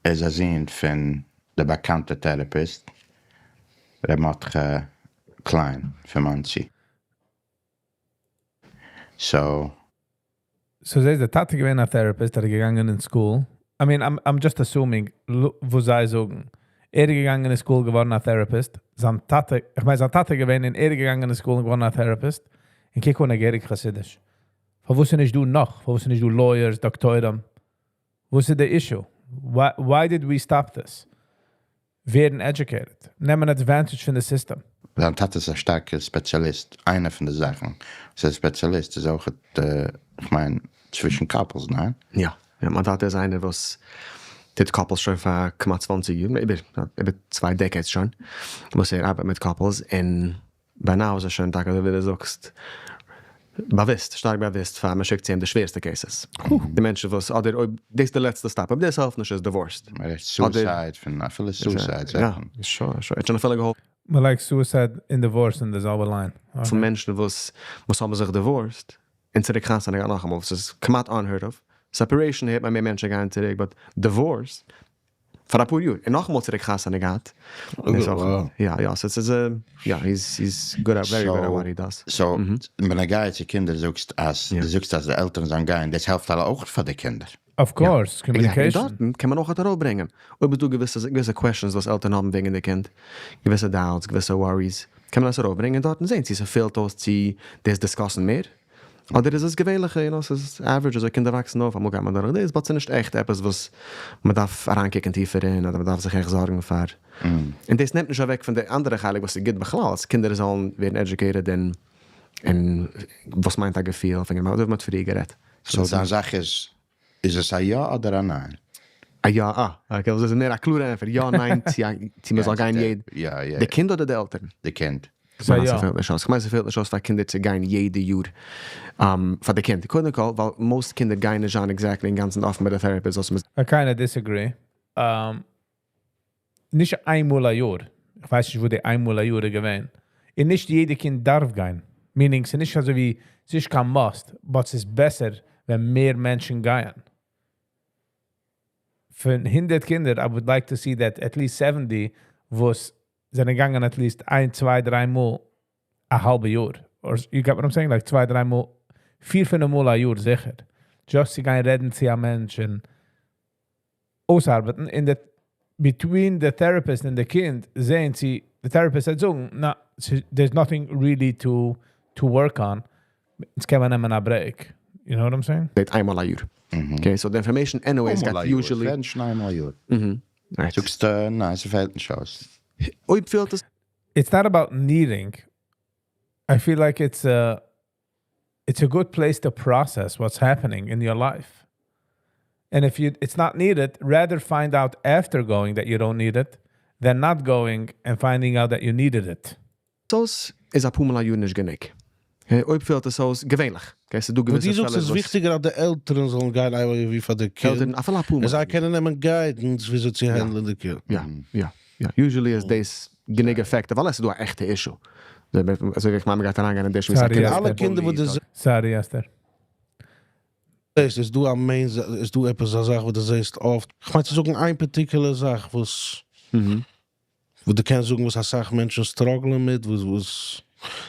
איז א זון פון דער באקאנטע therapist, ר' מרדכי קליין פון מאנסי. So, So זעסט, דער טאטע געווען א therapist, ער איז געגאנגען אין school. I mean, I'm just assuming, וואס זיי זאגן. ער איז געגאנגען אין school געווארן א therapist. זיין טאטע, איך מיין זיין טאטע געווען און ער איז געגאנגען אין school און געווארן א therapist. און קוק אן א געהעריג חסידיש. פארוואס איז נישט דא נאך? פארוואס איז נישט דא lawyers, דאקטוירים? וואס איז די issue? Why did we stop this? ווערן educated. נעמען advantage פון די system. זיין טאטע איז א שטארקער ספעציאליסט. איינע פון די זאכן. וואס ער איז ספעציאליסט איז אויך, איך מיין, צווישן couples, ניין? יא. יא, מיין טאטע איז איינער וואס טוט couples שוין פאר כמעט 20 יאר, איבער 2 decades שוין, וואס ער ארבעט מיט couples, און by now איז ער שוין טאקע, ווי דו זאגסט, באוואוסט, שטארק באוואוסט, פאר מען שיקט צו אים די שווערסטע cases. די מענטשן וואס, אדער אויב, דאס איז די לעצטע step, אויב דאס העלפט נישט, איז divorced. Suicide, פון אפילו suicide יא, זאכן. Sure. ער האט שוין אפילו געהאלפן מען לייגט suicide און divorce אין די זעלבע line. פון מענטשן וואס האבן זיך divorced, און צוריק חתונה געהאט נאכאמאל, וואס איז כמעט unheard of. Separation הערט מען מער מענטשן גייען צוריק, but divorce, פאר א פאר יאר, און נאכאמאל צוריק חתונה געהאט. איז אויך- יא, so עס איז, yeah, he's good at, very good at what he does. So, ווען ער גייט צו קינדער, זאגסט, אז, דו זאגסט, אז די עלטערן זאלן גיין, דאס העלפט אלע אויך פאר די קינדער. Of course, Exactly. communication. דארט קען מען אויך ארויפברענגען. אויב דו געוויסע questions וואס עלטערן האבן וועגן די קינד, געוויסע doubts, געוויסע worries, קען מען דאס ארויפברענגען דארט און זען, צו עס פעלט אויס, צו דאס discuss'ן מער. אדער איז עס געווענליכע, עס איז average, אזוי קינדער וואקסן אויף, אמאל גייט מען דורך דאס, but עס איז נישט עכט עפעס, וואס מען דארף אריינקוקן טיפער אין, אדער מען דארף זיך עכט זארגן פאר. און דאס נעמט נישט אוועק פון די אנדערע חלק, וואס איז גוט בכלל, אז קינדער זאלן ווערן educated אין וואס מיינט א געפיל, פון דעם האט מען פריער גערעדט. So, דיין זאך איז, איז עס א יא אדער א ניין? אה, יא, אה, okay, דאס איז מער א קלארע ענטפער. יא, ניין, צו מען זאל גיין יעדע. די קינד אדער די עלטערן? די קינד. So, מיין, יא. ס'פעלט נישט אויס. איך מיין, ס'פעלט נישט אויס פאר קינדער צו גיין יעדע יאר. פאר די קינד. קודם כל, ווייל most קינדער גייען נישט זיין exactly אינגאנצן אפן מיט די therapist, וואס מען I kind of disagree. נישט איינמאל א יאר. איך ווייס נישט, וואו די איינמאל א יאר איז געווען. און נישט יעדע קינד דארף גיין. Meaning, ס'איז נישט אזוי ווי, ס'איז נישט קיין must, but ס'איז בעסער, ווען מער מענטשן גייען. פון 100 קינדער, I would like to see that at least 70 וואס זענען געגאנגען at least איין, צוויי, דריי מאל א האלבע יאר. Or you get what I'm saying? Like צוויי, דריי מאל, פיר, פינף מאל א יאר זיכער. Just צו גיין רעדן צו א מענטש און אויסארבעטן. In the, between the therapist and the קינד זעען זיי, the therapist וועט זאגן, נא, there's nothing really to work on. יעצט קען מען נעמען א break. You know what I'm saying? זעט איינמאל א יאר. Okay, so the information anyways איינמאל got א יאר. usually ווען שוין איינמאל א יאר. זאגסט, ניין, ס'פעלט נישט אויס. אויב פעלט עס It's not about needing. I feel like it's a good place to process what's happening in your life. And if you it's not needed, rather find out after going that you don't need it than not going and finding out that you needed it. אויס, איז א פאר מאל א יאר נישט גענוג. Okay, אויב פעלט עס אויס, געווענליך. Okay, ס'דא און געוויסע דו זאגסט, פעלער עס איז וואס וויכטיגער, אז די עלטערן זאלן גיין איינמאל ווי פאר די קינד. עלטערן, אפילו א פאר מאל. עס זיי קענען נעמען guidance, ווי אזוי צו handle'ן די קינד. יא. Usually איז דאס גענוג effective, ווייל עס איז דא א עכטע issue. אזוי ווי איך מיין, מען גייט אריינגיין אין דער שמועס, Sorry, א קינד Esther. אלע קינדער, וואס דו Sorry, Esther. זעסט, איז דא א main, איז דא עפעס א זאך, וואס דו זעסט אפט. איך מיין צו זאגן, איין particular זאך, וואס, וואו דו קענסט זאגן, וואס א סאך מענטשן struggle'ן מיט, וואס,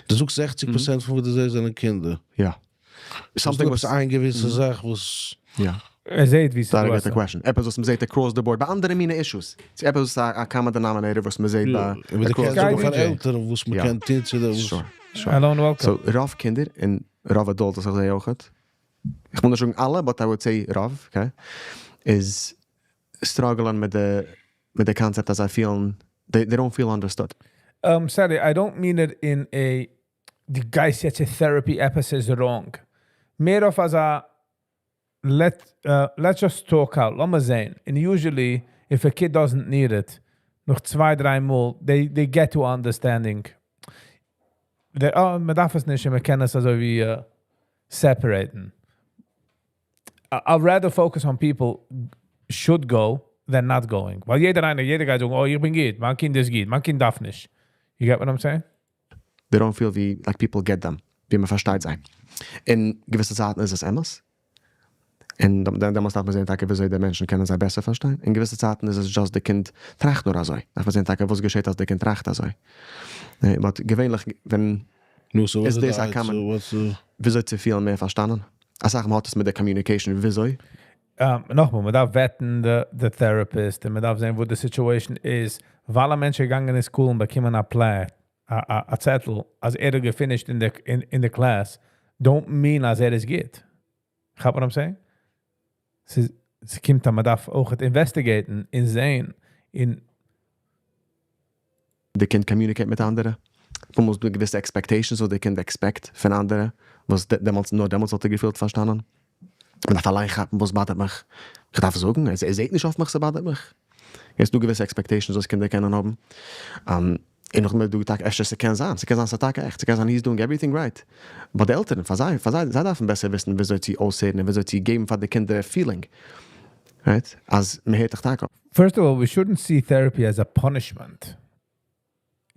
דו זאגסט 60% פון וואס דו זעסט זענען קינדער. Ja. Something Something וואס וואס איין געוויסע זאך, וואס, Ja. ער זעט, ווי עס Sorry, איז. get the question. עפעס וואס מען זעט across the board, ביי אנדערע מינע issues. ס'איז עפעס וואס א common denominator וואס מען זעט ביי אבער דו across קענסט the זאגן board. פאר עלטערן, וואס מען קען טון צו דעם, וואס- Sure. Hello and welcome. So, רוב קינדער און רוב adults, וואס איך זע אויך. איך וויל נישט זאגן אלע, but I would say רוב, okay, איז struggle'ן מיט די concept אז זיי feel'ן, they don't feel understood. Sorry, I don't mean it in a דו גייסט יעצט אין therapy עפעס איז wrong. מער אויף אזא let's just talk out. לאמיר זען. And usually, if a kid doesn't need it, נאך צוויי, דריי מאל, they get to understanding. That, oh, מען דארף עס נישט, מען קען עס אזוי ווי separate'ן. I'll rather focus on people should go than not going. ווייל יעדער איינער, יעדער גייט זאגן, oh, איך בין גוט, מיין קינד איז גוט, מיין קינד דארף נישט. You get what I'm saying? They don't feel ווי, like people get them, ווי מען פארשטייט זיי. אין געוויסע צייטן איז עס אמת. און דאן דארף מען זען, טאקע, ווי אזוי די מענטשן קענען זיי בעסער פארשטיין. אין געוויסע צייטן איז עס just די קינד טראכט נאר אזוי. דארף מען זען, טאקע, וואס געשעט, אז די קינד טראכט אזוי. Nee, but געווענליך, ווען No, so איז וואס דאס איז א common- So, what's the ווי אזוי צו פילן מער פארשטאנען. א סאך מאל האט עס מיט די communication, ווי אזוי. נאכאמאל, מען דארף vet ן the therapist און מען דארף זען, וואו די situation איז. ווייל א מענטש געגאנגען אין school און באקומען א plan, א צעטל, אז ער האט גע finished in the class, don't mean אז ער איז גוט. כאפסט what I'm saying? ס'קומט אז מען דארף אויך investigate ן און זען, אין די קינד communicate מיט אנדערע. מען מוז געוויסע expectations, וואס די קינד expect פון אנדערע, וואס דעמאלטס, נאר דעמאלטס האט ער געפילט פארשטאנען. מען דארף אליין כאפן, וואס bother ט מיך. איך דארף זאגן, ער זעט נישט אויף מיך, ס' bother ט מיך. ס'איז דא געוויסע expectations, וואס קינדער קענען האבן. און נאך מער דא טאקע, אפשר ס'קען זיין, ס'קען זיין ס'טאקע עכט, ס'קען זיין he's doing everything right. But די עלטערן, פאר זיי, זיי דארפן בעסער וויסן, וויאזוי צו אויסהערן און וויאזוי צו געבן פאר די קינדער feeling. Right? אז מען הערט דיך טאקע. First of all, we shouldn't see therapy as a punishment.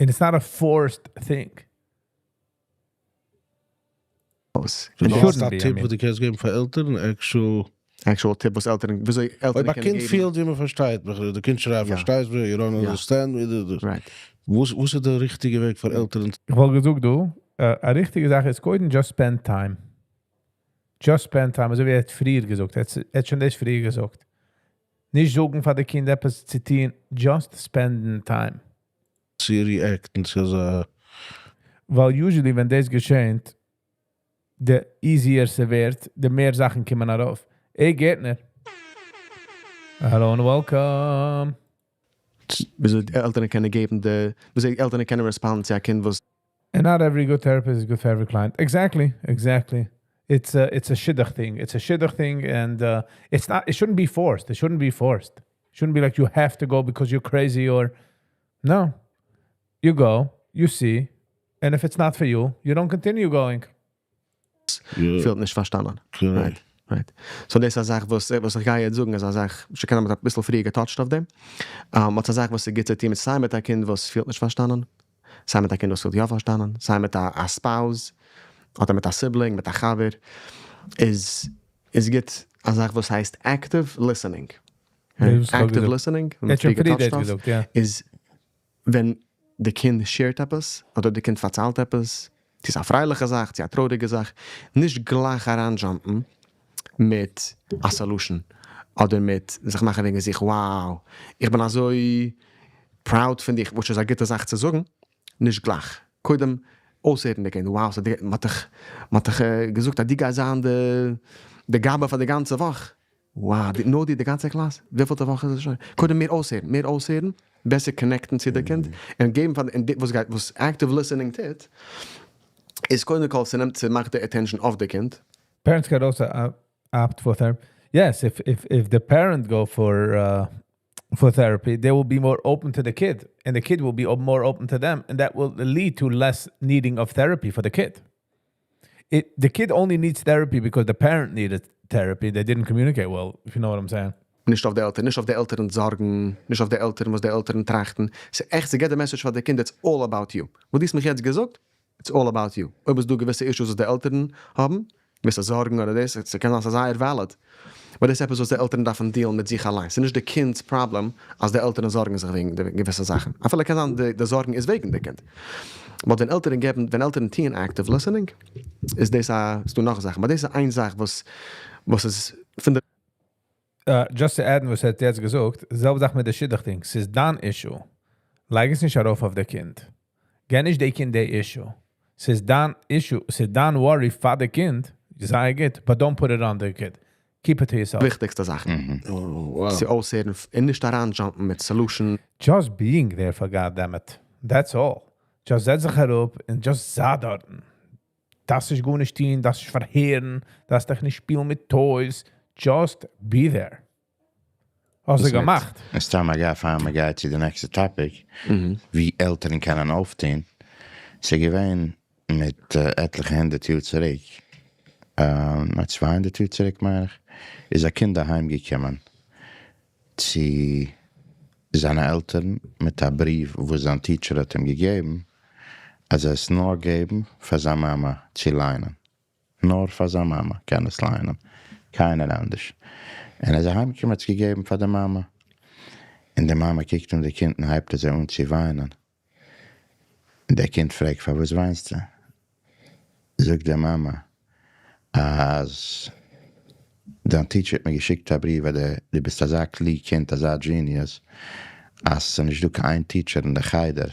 And it's not a forced thing. אויס. So, It דו האסט shouldn't א be, I tip, mean. וואס דו קענסט געבן פאר עלטערן, actual Actual tip, וואס עלטערן, וויאזוי עלטערן אויב א קענען קינד געבן. פילט, ווי מען פארשטייט מיך, די קינד שרייט, פארשטייסט מיר, you don't understand me, וואס איז דער ריכטיגער וועג פאר עלטערן? איך וואלט געזאגט, דו, א ריכטיגע זאך איז, קודם just spend time. Just spend time, אזוי ווי ער האט פריער געזאגט, ער האט שוין דאס פריער געזאגט. נישט זאגן פאר די קינדער עפעס צו טון, just spend time. צו react ן צו אזא ווייל usually ווען דאס געשעט, the easier ס'ווערט, די מער זאכן קומען ארויף. Hey, גערטנער. Hello and welcome. וויאזוי די עלטערן קענען געבן, וויאזוי עלטערן קענען respond צו א קינד, וואס And not every good therapist is good for every client. Exactly, exactly. It's a שידוך thing. It's a שידוך thing, and it's not. It shouldn't be forced. It shouldn't be forced. It shouldn't be like you have to go because you're crazy or no. You go, you see, and if it's not for you, you don't continue going. פילט נישט פארשטאנען. Correct. Right. So דאס איז א זאך, וואס איך גיי יעצט זאגן, איז א זאך, איך קען א ביסל פריער גע touch ט אויף דעם. וואס א זאך, וואס גייט צו טון מיט סיי מיט א קינד, וואס פילט נישט פארשטאנען, סיי מיט א קינד, וואס פילט יא פארשטאנען, סיי מיט א spouse, אדער מיט א sibling, מיט א חבר, איז גוט א זאך, וואס הייסט active listening. דאס האב איך Active געזאגט. listening, ער האט שוין פריער פריער גע touch ט אויף, געזאגט, יא. איז, ווען די קינד share ט עפעס, אדער די קינד פארציילט עפעס, ס'איז א פרייליכע זאך, ס'איז א טרויעריגע זאך, נישט גלייך אריינ jump ן מיט א solution, אדער מיט זיך מאכן וועגן זיך, wow, איך בין אזוי proud פון דיך, וואס איז א גוטע זאך צו זאגן, נישט גלייך. קודם אויסהערן די קינד, wow, so מ'האט דיך געזאגט, אז דו גייסט זיין די גבאי פאר די גאנצע וואך. Wow, נאר די גאנצע class? וויפילטע וואך איז עס שוין? קודם מער אויסהערן, מער אויסהערן, בעסער connect ן צו די קינד, און געבן פון, און וואס active listening טוט, איז קודם כל, ס'נעמט, ס'מאכט די attention אויף די קינד. Parents can also opt for therapy. Yes, if the parent go for therapy, they will be more open to the kid, and the kid will be more open to them, and that will lead to less needing of therapy for the kid. The kid only needs therapy because the parent needed therapy. They didn't communicate well, if you know what I'm saying. נישט אויף די עלטערן, נישט אויף די עלטערן זארגן, נישט אויף די עלטערן, וואס די עלטערן טראכטן. ס'עכט, ס'געבט די message פאר די קינד, it's all about you. וואס דו האסט מיך יעצט געזאגט, it's all about you. אויב ס'איז דא געוויסע issues, וואס די עלטערן האבן, געוויסע זארגן אדער דאס, ס'קען זיין, ס'איז זייער valid. אבער דאס איז עפעס, וואס די עלטערן דארפן deal ן מיט זיך אליין. ס'איז נישט די קינד'ס problem, אז די עלטערן זארגן זיך וועגן די געוויסע זאכן. אפילו קען זיין, די זארגן איז וועגן די קינד. אבער ווען עלטערן געבן, ווען עלטערן טוען active listening, איז דאס א, איז דא נאך זאכן. אבער דאס איז איין זאך, וואס איז, פון. Just to add, וואס ער האט יעצט געזאגט, זעלבע זאך מיט די שידוך thing, ס'איז דיין issue. לייג עס נישט ארויף אויף די קינד. גיב נישט די קינד די issue. ס'איז דיין issue, ס'איז דיין worry פאר די קינד, זייער גוט, but don't put it on the kid. Keep it to yourself. וויכטיגסטע זאכן. Oh, wow. צו אויסהערן און נישט אריינ jump ן מיט solution. Just being there for goddammit. That's all. Just זעץ זיך אראפ און just זיי דארטן. דארפסט נישט גארנישט טון, דארפסט נישט פארהערן, דארפסט דיך נישט שפילן מיט toys. Just be there. האסט דו דאס געמאכט? סתם אגב, פאר מיר גייען צו די next topic, ווי עלטערן קענען אויפטון. ס'איז געווען מיט עטליכע הונדערט יאר צוריק, 200 יאר צוריק, מיין איך, איז א קינד אהיימגעקומען צו זיינע עלטערן מיט א בריוו, וואס זיין teacher האט אים געגעבן, אז ער עס נאר געבן פאר זיין מאמע צו ליינען. נאר פאר זיין מאמע קען עס ליינען. קיינער אנדערש. און ער איז אהיימגעקומען, האט עס געגעבן פאר די מאמע. און די מאמע קוקט אן די קינד און הייבט אזוי אן צו וויינען. און דער קינד פרעגט, פארוואס וויינסטו? זאגט די מאמע, אז דיין teacher האט מיר געשיקט א בריוו אז דו ביסט אזא קלוג קינד, אזא genius, אז ס'איז נישט דא קיין איין teacher אין די חדר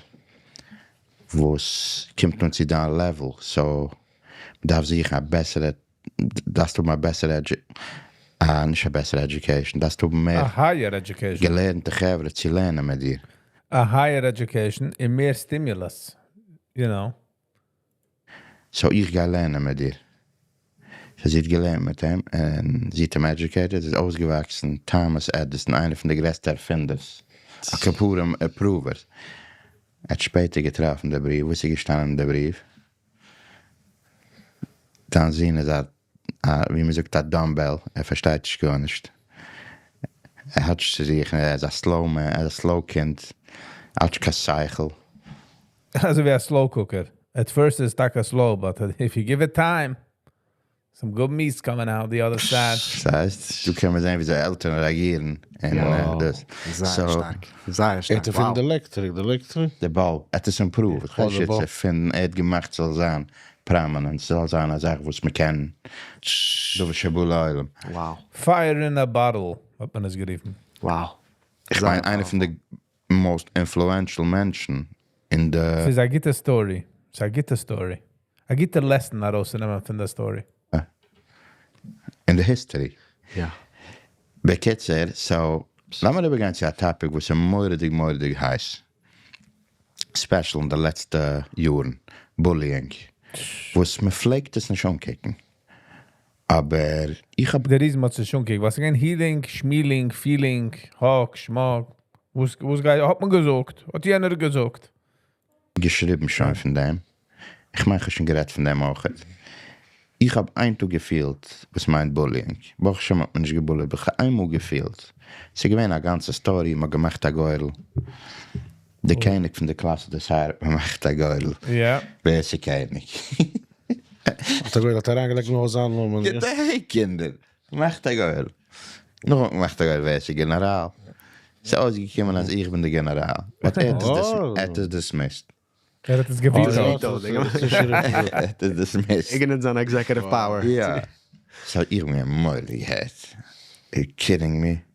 וואס קומט אן צו דיין level, so מ'דארף זוכן א בעסערע, דארפסט האבן א בעסערע, נישט א בעסערע education, דארפסט האבן מער א higher education. געלערנטע חברה צו לערנען מיט דיר. א higher education און מער stimulus. So איך גיי לערנען מיט דיר. So זי האט געלערנט מיט אים און זי האט אים educated, איז אויסגעוואקסן Thomas Edison, איינער פון די גרעסטע ערפינדערס, א כפרה approver. ער האט שפעטער געטראפן די בריוו. וואס איז געשטאנען אין די בריוו? דיין זון איז א, ווי מען זאגט, א dumbbell, ער פארשטייט נישט גארנישט. ער האט נישט צו זיך, ער איז א slow man, ער איז א slow קינד, ער האט נישט קיין שכל. אזוי ווי א slow cooker. At first it's טאקע slow, but if you give it time, some good meat's coming out the other side. דאס הייסט, דא קען מען זען ווי אזוי עלטערן רעאגירן. און, דאס. זייער So, שטארק. זייער שטארק. ער האט ערפינדן די electric, די electric? די bulb. ער האט עס improved. Oh, די איך bulb. ערפינדן, ער האט געמאכט זאל זיין prominent, זאל זיין א זאך וואס מען קען. דבר שבא לעולם. Wow. Fire in a bottle, האט מען עס גערופן. Wow. איך מיין, איינער פון די most influential מענטשן אין די ס'איז א גוטע story. ס'איז א גוטע story. א גוטע lesson ארויסנעמען פון די story. אין די history. יא. בקיצור, so, לאמיר איבערגיין צו א topic וואס איז מורא'דיג, מורא'דיג הייס. Special אין די לעצטע יארן. Bullying. וואס מען פלעגט עס נישט אנקוקן. אבער איך האב דער reason מ'האט עס שוין געקוקט. וואס איז healing, schmealing, feeling, hawk, schmog. וואס גייט, האט מען געזאגט? האט יענער געזאגט? געשריבן שוין פון דעם. איך מיין, איך האב שוין גערעדט פון דעם אויך. איך האב איין טאג געפילט, וואס מיינט bullying. ברוך השם האט מען נישט געבוליט, אבער איך האב איינמאל געפילט. ס'איז געווען א גאנצע story, מ'האט געמאכט א גורל. דער קעניג פון די קלאס, דאס הייסט, מ'מאכט א גורל. ווער איז דער קעניג? האט ער גורל, האט ער אריינגעלייגט נאר זיין נאמען, יא? hey, קינדער, מאכט א גורל. נאך מאכט א גורל, ווער איז דער גענעראל? ס'איז אויסגעקומען אז איך בין דער גענעראל. But ער האט עס Oh. ער האט עס dismissed. ער האט עס געוויזן. Oh, יא, דאס איז שוין ריכטיג. ער האט עס dismissed. איך אין זיין executive power. יא. So איך בין מורא'דיג hurt. Are you kidding me?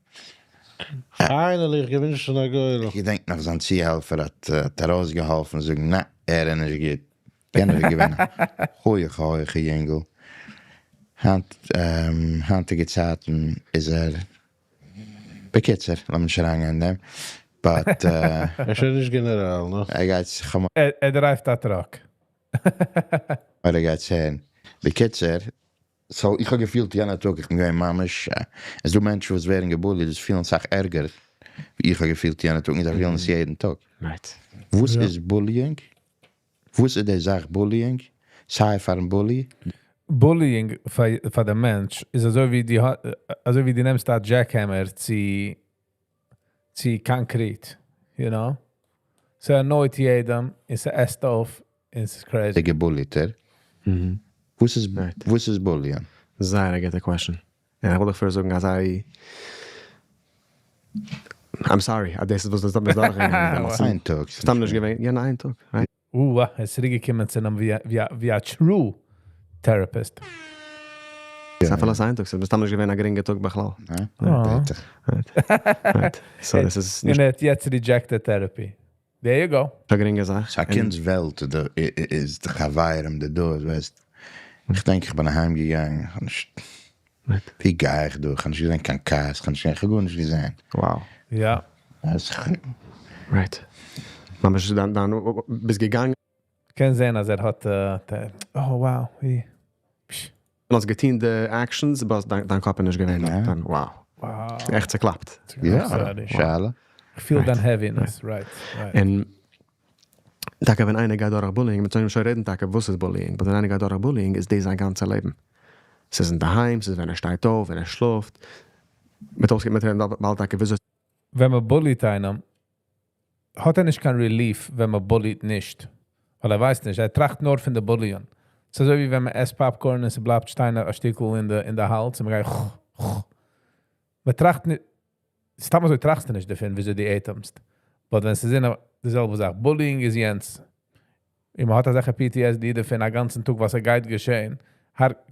Finally, איך געווין שוין א גורל. איך געדענק נאך, זיין צוהעלפער האט ארויסגעהאלפן, זאגן, נא, ער איז נישט גוט. יענער איז געווען הויך, הויך יונגל. היינטיגע צייטן איז ער, בקיצור, לאמיר נישט אריינגיין אין דעם. But, ער איז שוין נישט גענעראל, נע? ער גייט זיך ער drive ט א truck. ער גייט זען. בקיצור, so איך האב געפילט, יענער טאג, איך בין געווען ממש, עס דא מענטשן וואס ווערן געבוליט, דאס פילן זיך ערגער, ווי איך האב געפילט יענער טאג, איך פילן עס יעדן טאג. וואס איז bullying? וואס איז די זאך bullying? סיי פאר'ן bully? Bullying פאר דעם מענטש איז אזוי ווי דו נעמסט א jackhammer צו concrete, you know? ס'annoyt יעדעם, און ס'עסט אויף, און ס'איז crazy. דער געבוליטער. וואס איז bullying? זייער א גוטע question. יא, איך וואלט דיר זאגן, אז I'm sorry, דאס איז וואס דאס איז דורכגעגאנגען. איין טאג. סתם נישט געווען, יא, איין טאג. Right. עס איז צוריקגעקומען צו אים ווי א true therapist. ס'איז אפילו איין טאג, ס'איז סתם נישט געווען א גרינגע טאג בכלל. ניין? Oh. ביטע. Right. So, דאס איז און נישט ער האט יעצט rejected therapy. There you go. א גרינגע זאך. ס'איז א קינד'ס וועלט, איז די חברים, די דאס, ווייסט. איך דענק, איך בין אהיימגעגאנגען, איך האב נישט ווי גיי איך דא? איך האב נישט געזען קיין cars, איך האב נישט געזען, איך האב גארנישט געזען. Wow. יא. דאס Right. ממש דאן ביסט געגאנגען. קען זען, אז ער האט, oh wow. ווי. און האסט געטון די actions, אבער דיין קאפ איז נישט געווען. יא. דאן, wow. Wow. עכט צעקלאפט. יא, Sorry. שאלה. איך feel דיין heaviness, right. און טאקע ווען איינער גייט דורך bullying, מיר זאלן שוין רעדן טאקע, וואס איז bullying, אבער ווען איינער גייט דורך bullying, איז דאס זיין גאנצע לעבן. עס איז אין דער היים, עס איז ווען ער שטייט אויף, ווען ער שלאפט. מיט אויס מיט רעדן באלד טאקע, וויאזוי ווען מען bully ט איינעם, האט ער נישט קיין relief, ווען מען bully ט נישט. ווייל ער ווייסט נישט, ער טראכט נאר פון די bully ען. ס'איז אזוי ווי ווען מען עסט popcorn און עס בלייבט שטיין א שטיקל אין די האלז און מען גייט מען טראכט נישט, סתם אזוי טראכסטו נישט דערפון, וויאזוי דו אטעמסט. אבער ווען עס איז אין די זעלבע זאך, bullying איז יענץ. און מען האט אזעלכע PTSD דערפון, א גאנצן טאג, וואס עס גייט געשען.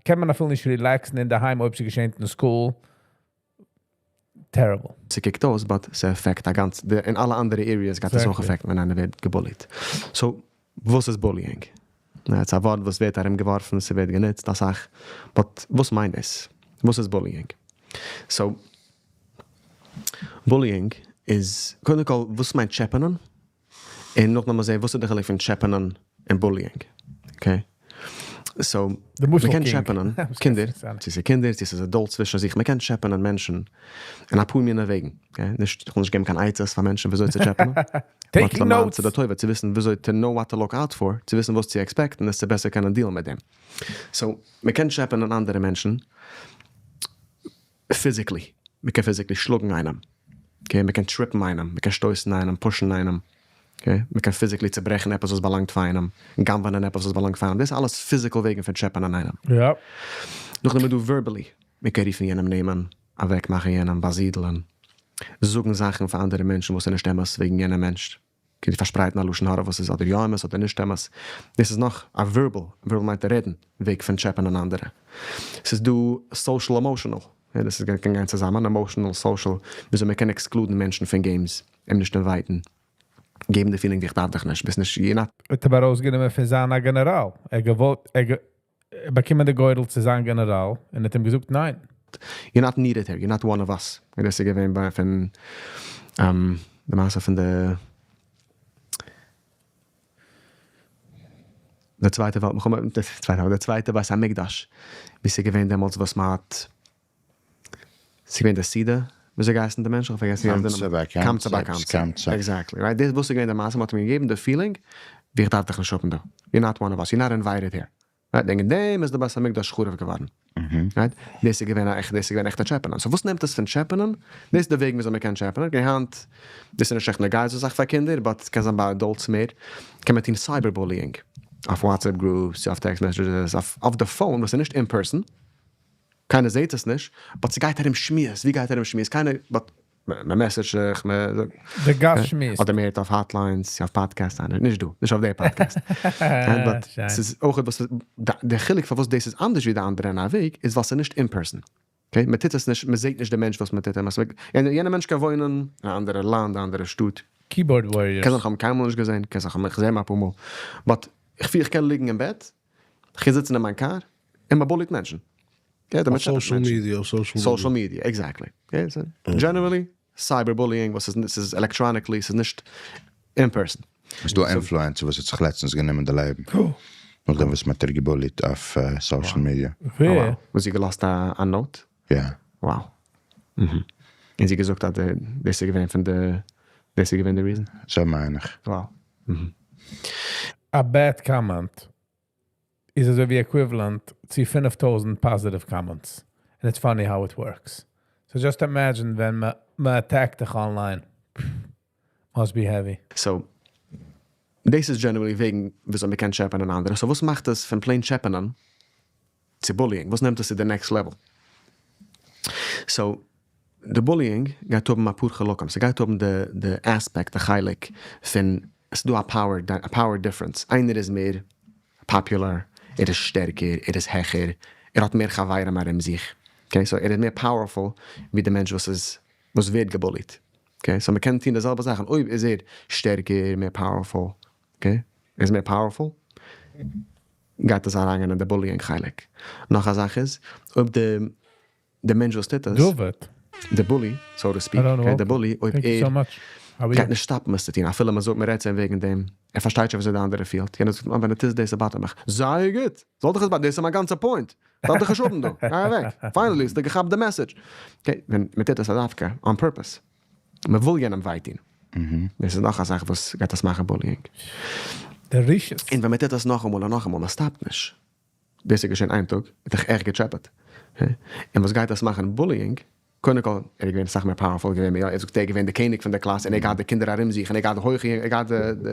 קען מען אפילו נישט relax ן אינדערהיים אויב ס'געשעט אין school. Terrible. ס'קוקט אויס, but ס'affect א גאנץ, די, אין אלע אנדערע areas גייט עס אויך affect ן ווען איינער ווערט גע bully ט. So, וואס איז bullying? ס'איז א ווארט וואס ווערט ארומגעווארפן, ס'ווערט גענוצט אסאך, but וואס מיינט עס? וואס איז bullying? So, bullying איז, קודם כל, וואס מיינט טשעפענען? און נאכדעם לאמיר זען וואס איז די חילוק פון טשעפענען און bullying. Okay? So, מ'קען טשעפענען קינדער, צו ס'איז קינדער, צו ס'איז adults צווישן זיך, מ'קען טשעפענען מענטשן אין אפאר מיני וועגן. Okay? נישט, איך וויל נישט געבן קיין עצות פאר מענטשן וויאזוי צו טשעפענען. Taking notes. צו די טובה, צו וויסן וויאזוי to know what to look out for, צו וויסן וואס צו expect ן, עס צו בעסער קענען deal ן מיט דעם. So, מ'קען טשעפענען אנדערע מענטשן physically. מ'קען physically שלאגן איינעם. Okay, מ'קען trip ן איינעם, מ'קען שטויסן איינעם, push ן איינעם. Okay, מ'קען physically צעברעכן עפעס וואס באלאנגט פאר איינעם, גנב'ענען עפעס וואס באלאנגט פאר איינעם. דאס איז אלעס physical וועגן פון טשעפענען איינעם. נאכדעם איז דא verbally. מ'קען רופן יענעם נעמען, אוועקמאכן יענעם, באזידלען, זאגן זאכן פאר אנדערע מענטשן וואס איז נישט אמת וועגן יענעם מענטש. קען פארשפרייטן א לשון הרע וואס איז אדער יא אמת אדער נישט אמת. דאס איז נאך א verbal, verbal מיינט רעדן, וועג פון טשעפענען אנדערע. ס'איז דא social emotional, דאס איז קען גיין צוזאמען, emotional, social, וויאזוי מען קען exclude ן מענטשן פון games, אים נישט invite ן, געבן די feeling ווי איך דארף דיך נישט, ביסט נישט יענע. האט אבער ארויסגענומען פון זיין א גענעראל. ער געוואלט, ער באקומען די גורל צו זיין גענעראל און האט אים געזאגט ניין. You're not needed here, you're not one of us. און דאס איז געווען ביי פון די מעשה פון די צווייטע וועלט מלחמה, די צווייטע, די צווייטע בית המקדש, ווי ס'איז געווען דעמאלטס וואס מ'האט, ס'איז געווען די סעודה, וויאזוי געהייסן די מענטש? איך האב פארגעסן ווי הייסט די נאמען. קמצא בר קמצא בר קמצא. Exactly, right? דאס וואס איז געווען די מעשה, מ'האט אים געגעבן די feeling ווי איך דארף דיך נישט האבן דא. You're not one of us, you're not invited here. Right? וועגן דעם איז די בית המקדש חרוב געווארן. Right? דאס איז געווען א עכט, דאס איז געווען עכטע טשעפענען. So וואס נעמט עס פון טשעפענען? דאס איז די וועג וויאזוי מ'קען טשעפענען. Okay, היינט, דאס איז נישט עכט נוגע אזא זאך פאר קינדער, but ס'קען זיין ביי adults מער, קען מען טון cyber bullying. אויף WhatsApp groups, אויף text messages, אויף די phone וואס איז נישט in person. קיינער זעט עס נישט, but ס'גייט ארום שמועות. ווי גייט ארום שמועות? קיינער, but מען message ט זיך, מען זאגט. די גאס שמועסט. אדער מען הערט אויף hotlines, אויף podcasts, נישט דא, נישט אויף די פאדקעסט. But ס'איז אויך וואס, די חילוק פארוואס דאס איז אנדערש ווי די אנדערע אין א וועג, איז ווייל ס'איז נישט in person. Okay? מען טוט עס נישט, מען זעט נישט די מענטש וואס מען טוט אים, יענער מענטש קען וואוינען אין א אנדערע לאנד, א אנדערע שטאט. Keyboard warriors. קען זיין איך האב אים קיינמאל נישט געזען, קען זיין איך האב אים געזען אפאר מאל. But איך פיל איך קען ליגן אין בעט, איך קען זיצן אין מיין קאר, און מען bully ט מענטשן. אויף social media, אויף social media. Social media, exactly. Generally, cyber bullying, וואס איז, ס'איז electronically, ס'איז נישט in person. ס'איז דא influencer וואס האט זיך לעצטנס גענומען די לעבן. נאכדעם וואס מ'האט איר גע bully ט אויף social media. ווער? וואס זי געלאזט א note? יא. Wow. און זי געזאגט אז דאס איז געווען פון די, דאס איז געווען די reason? אזוי מיין איך. Wow. א bad comment איז אזוי ווי equivalent צו 5000 positive comments. And it's funny how it works. So just imagine ווען מען attack ט דיך online. Must be heavy. So, דאס איז generally וועגן וויאזוי מען קען טשעפענען אנדערע. So וואס מאכט עס פון plain טשעפענען צו bullying? וואס נעמט עס צו די next level? So, די bullying גייט האבן אפאר חלקים. ס'גייט האבן די aspect, די חלק פון, עס איז דא א power difference. איינער איז מער popular, ער איז שטערקער, ער איז העכער, ער האט מער חברים ארום זיך. Okay, so ער איז מער powerful ווי די מענטש וואס איז, וואס ווערט גע bully ט. Okay, so מ'קען טון די זעלבע זאכן. אויב איז ער שטערקער, מער powerful, okay, ער איז מער powerful, גייט עס אריינגיין אין די bullying חלק. נאך א זאך איז, אויב די מענטש וואס טוט עס, דוד. די bully, so to speak, okay, די bully, אויב ער גייט נישט stop ן עס צו טון, אפילו מען זאגט, מען רעדט צו אים וועגן דעם, ער פארשטייט שוין וויאזוי די אנדערע פילט, יענער זאגט, ווען דו טוסט דאס, עס bother ט מיך. זייער גוט! זאל דיך עס bother ן, דאס איז מיין גאנצע point! דארף דיך נישט האבן דא, גיי אוועק! Finally האסטו געכאפט די message! Okay, ווען מען טוט עס דווקא, on purpose, מען וויל יענעם וויי טון, דאס איז נאך א זאך וואס גייט עס מאכן bullying. די רשעות. און ווען מען טוט עס נאכאמאל און נאכאמאל, מען stop ט נישט. דאס איז געשען איין טאג, האט דיך עכט געטשעפעט. און וואס גייט דאס מאכן bullying? קודם כל, ער איז געווען אסאך מער powerful געווען ווי, ער זאגט ער איז געווען די קעניג פון די קלאס, און ער געהאט די קינדער ארום זיך, און ער געהאט די הויכע, ער געהאט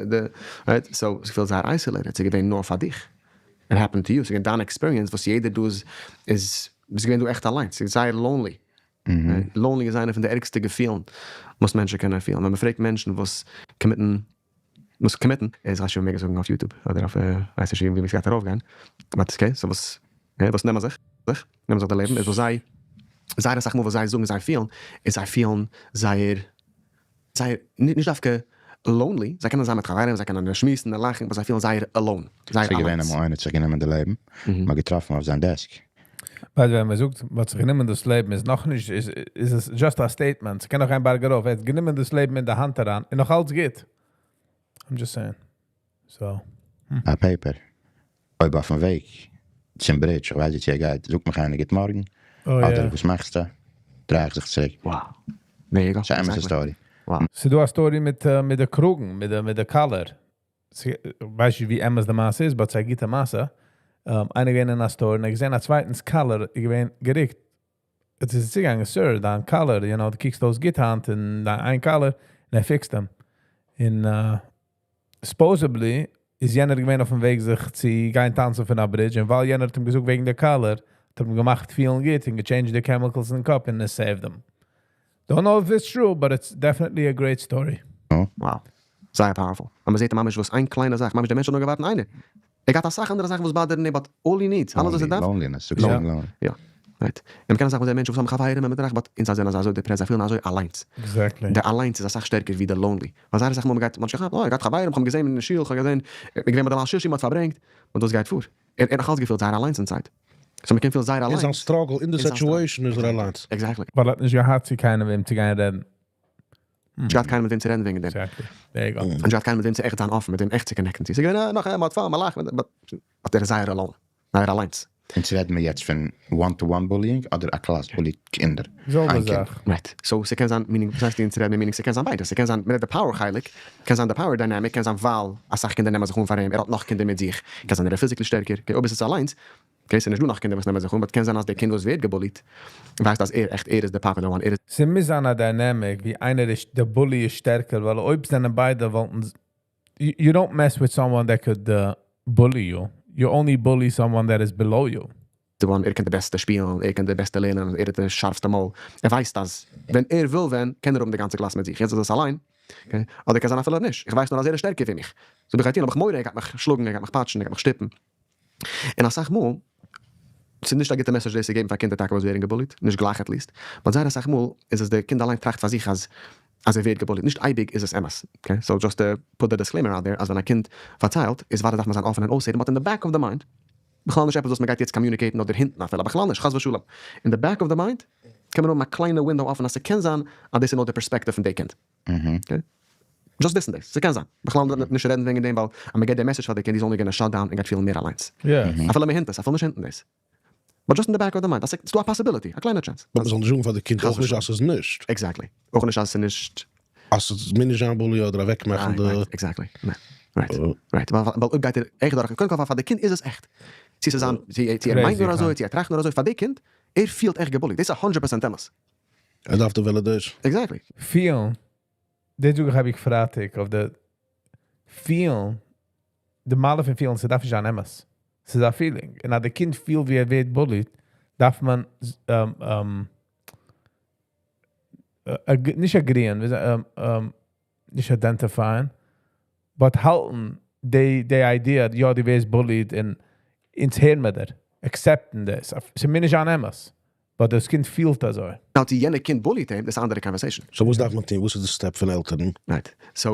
די, right? So, ס'פילט זייער isolated, ס'איז געווען נאר פאר דיך. It happened to you, ס'איז געווען דיין experience וואס יעדער דא איז, איז, ביסט געווען דא עכט אליינס, ס'איז זייער lonely. Lonely איז איינע פון די ערגסטע געפילן וואס מענטשן קענען פילן. ווען מ'פרעגט מענטשן וואס commit ן, וואס commit ן, איז חשוב מעג איך זאגן אויף YouTube, אדער אויף, ווייס נישט ווי ס'גייט ארויפגיין, but okay, so וואס. וואס נעמען זיך, נעמען זיך די לעבן, איז וואס זיי, זייער אסאך מאל וואס זיי זאגן זיי פילן, איז זיי פילן זייער, זייער, נישט דווקא lonely, זיי קענען זיין מיט חברים, זיי קענען שמועסן און לאכן, but זיי פילן זייער alone, זייער ס'איז געווען אליינס. אמאל איינער האט זיך גענומען די לעבן, מ'האט געטראפן אויף זיין desk. ווייל ווען מען זאגט, מ'האט זיך גענומען דאס לעבן, איז נאך נישט, איז עס just a statement. ס'קען נאך גיין בארג ארויף. ער האט גענומען דאס לעבן אין די האנט אריין, און נאך אלץ גוט. I'm just saying. So. א paper. אויב אויפן וועג צום bridge, איך ווייס נישט צו ער גייט, זאגט מיך איינער, גוט מארגן. אדער וואס מאכסטו? דריי איך זיך צוריק. Wow. There you go. ס'איז אן אמת'ע story. Wow. ס'איז דא א story מיט די קראגן, מיט די collar. ווייס נישט ווי אמת די מעשה איז, but ס'איז א גוטע מעשה. איינער געווען אין א store און ער געזען א צווייטנס collar, איז געווען געריקט. עס איז צוגעגאנגען, Sir, דיין collar, דו קוקסט אויס גוט היינט אין דיין איין collar, און ער fix ט אים. און supposedly איז יענער געווען אויפן וועג זיך צו גיין טאנצן פון א bridge, און ווייל יענער האט אים געזאגט וועגן די collar, האט ער אים געמאכט פילן גוט און גע change ט די chemicals אין קאפ און עס save ט אים. Don't know if it's true, but it's definitely a great story. Wow. זייער powerful. און מען זעט ממש וואס איין קליינע זאך, ממש דער מענטש האט נאר געווארט איינער. ער האט אסאך אנדערע זאכן וואס bother ן אים, but all he needs, אלעס וואס ער דארף. Loneliness, זאגסט lonely. יא. Right. און מען קען אסאך מאל זען מענטשן וואס האבן חברים און מען טראכט, but אונז זענען אזוי depressed, זיי פילן אזוי אליינס. Exactly. דער אליינס איז אסאך שטערקער ווי דער lonely. ווייל זייער אסאך מאל מען גייט, מען האט שוין געהאט, oh, איך האב חברים, איך האב געזען אין די שול, איך האב געזען, איך בין געווען ביי די ליל שישי, מען האט פארברענגט, און דאס גייט פאר. ער האט נאך אלץ געפילט זייער אליינס inside. So מען קען פילן זייער אין אליינס. זיין struggle, אין די אין זיין situation איז ער אליינס. Exactly. ווייל ער האט נישט געהאט צו קיינעם וועם צו גיין רעדן. נישט געהאט קיינעם מיט וועם צו רעדן וועגן דעם. Exactly. There you go. נישט געהאט קיינעם מיט וועם צו עכט זיין אפן, מיט וועם עכט צו connect ן. ס'איז געווען, נאך מען האט fun, מען לאכט, but ער איז זייער alone. זייער אליינס. און צו רעדן מיר יעצט פון one-to-one bullying אדער א class bully ט קינדער? זעלבע איין קינד. זאך. Right. So ס'קען זיין, meaning, וואס הייסט אונז רעדן מיר, meaning ס'קען זיין ביידע. ס'קען זיין, מ'רעדט די power חלק, קען זיין די power dynamic, קען זיין ווייל אסאך קינדער נעמען זיך אן פאר אים, ער האט נאך קינדער מיט זיך, קען זיין ער איז physically שטערקער, okay, אויב איז עס אליינס, okay, ס'נישט דא נאך קינדער וואס נעמען זיך אן, but קען זיין אז דער קינד וואס ווערט גע bully ט, ווייסט אז ער, עכט ער איז די popular one, ער איז ס'מוז זיין א dynamic, ווי איינער איז, דער bully איז שטערקער, ווייל אויב זענען ביידע וואלטן you don't mess with someone that could bully you. You only bully someone that is below you. The one, ער קען די בעסטע שפילן, ער קען די בעסטע לערנען, ער האט די שארפסטע מויל. ער ווייסט אז ווען ער וויל ווען, קען ער האבן די גאנצע class מיט זיך. יעצט איז עס אליין. Okay? אדער קען זיין אפילו נישט. איך ווייס נאר אז ער איז שטערקער ווי מיך. So איך גיי טון, האב איך מורא, ער גייט מיך שלאגן, ער גייט מיך פאטשן, ער גייט מיך שטופן. און אסאך מאל, ס'איז נישט א גוטע message דאס צו געבן פאר קינדער טאקע וואס ווערן גע bully ט, נישט גלייך at least. But זייער אסאך מאל איז עס דער קינד אליין טראכט פאר זיך אז אז ער ווערט גע bully ט. נישט אייביג איז עס אמת. Okay? So just to put the disclaimer out there, אז ווען א קינד פארציילט, איז ווארט דארף מען זיין אפן און אויסהערן, but in the back of the mind, בכלל נישט עפעס וואס מען גייט יעצט communicate ן אדער hint ן אפילו, בכלל נישט, חס ושלום. In the back of the mind, קען מען האבן א קליינע window אפן, אז ס'קען זיין, אז דאס איז נאר די perspective פון דער קינד. Okay? Just וויסן דאס, ס'קען זיין. בכלל נישט רעדן וועגן דעם, ווייל אז מען געבט די message פאר די קינד, he's only gonna shut down און גייט פילן מער אליינס. אפילו מען hint עס, אפילו נישט hint ן דאס. But just in the back of the mind, אז ס'איז דא א possibility, א קליינע chance. But מען זאל נישט זאגן פאר די קינד, אויך נישט אז ס'איז נישט. Exactly. אויך נישט אז ס'איז נישט. אז ס'איז מיר נישט זיין bully אדער אוועקמאכן די Right, exactly. ניין. Right. Right. ווייל אויב גייט ער עכט דורך, קודם כל פאר די קינד איז עס עכט. צו ס'איז זיין, צו ער מיינט נאר אזוי, צו ער טראכט נאר אזוי, פאר די קינד, ער פילט עכט גע bully ט. דאס איז 100% אמת. ער דארף די validation. Exactly. פילן, דאס זאג איך האב איך פרייטאג אויף די פילן, די מעלה פון פילן, ס'דארף נישט זיין אמת. ס'איז א feeling. און אז די קינד פילט ווי ער ווערט bullied, דארף מען נישט agree ען, נישט identify ען, but האלטן די idea, יא, דו ווערסט bullied און אונז הערן מיר דיר, accept ן דאס. ס'מוז נישט זיין אמת. But דאס קינד פילט אזוי. Now, די יענע קינד bully ט אים, דאס איז אן אנדערע conversation. So וואס דארף מען טון? וואס איז די step פון עלטערן? Right. So,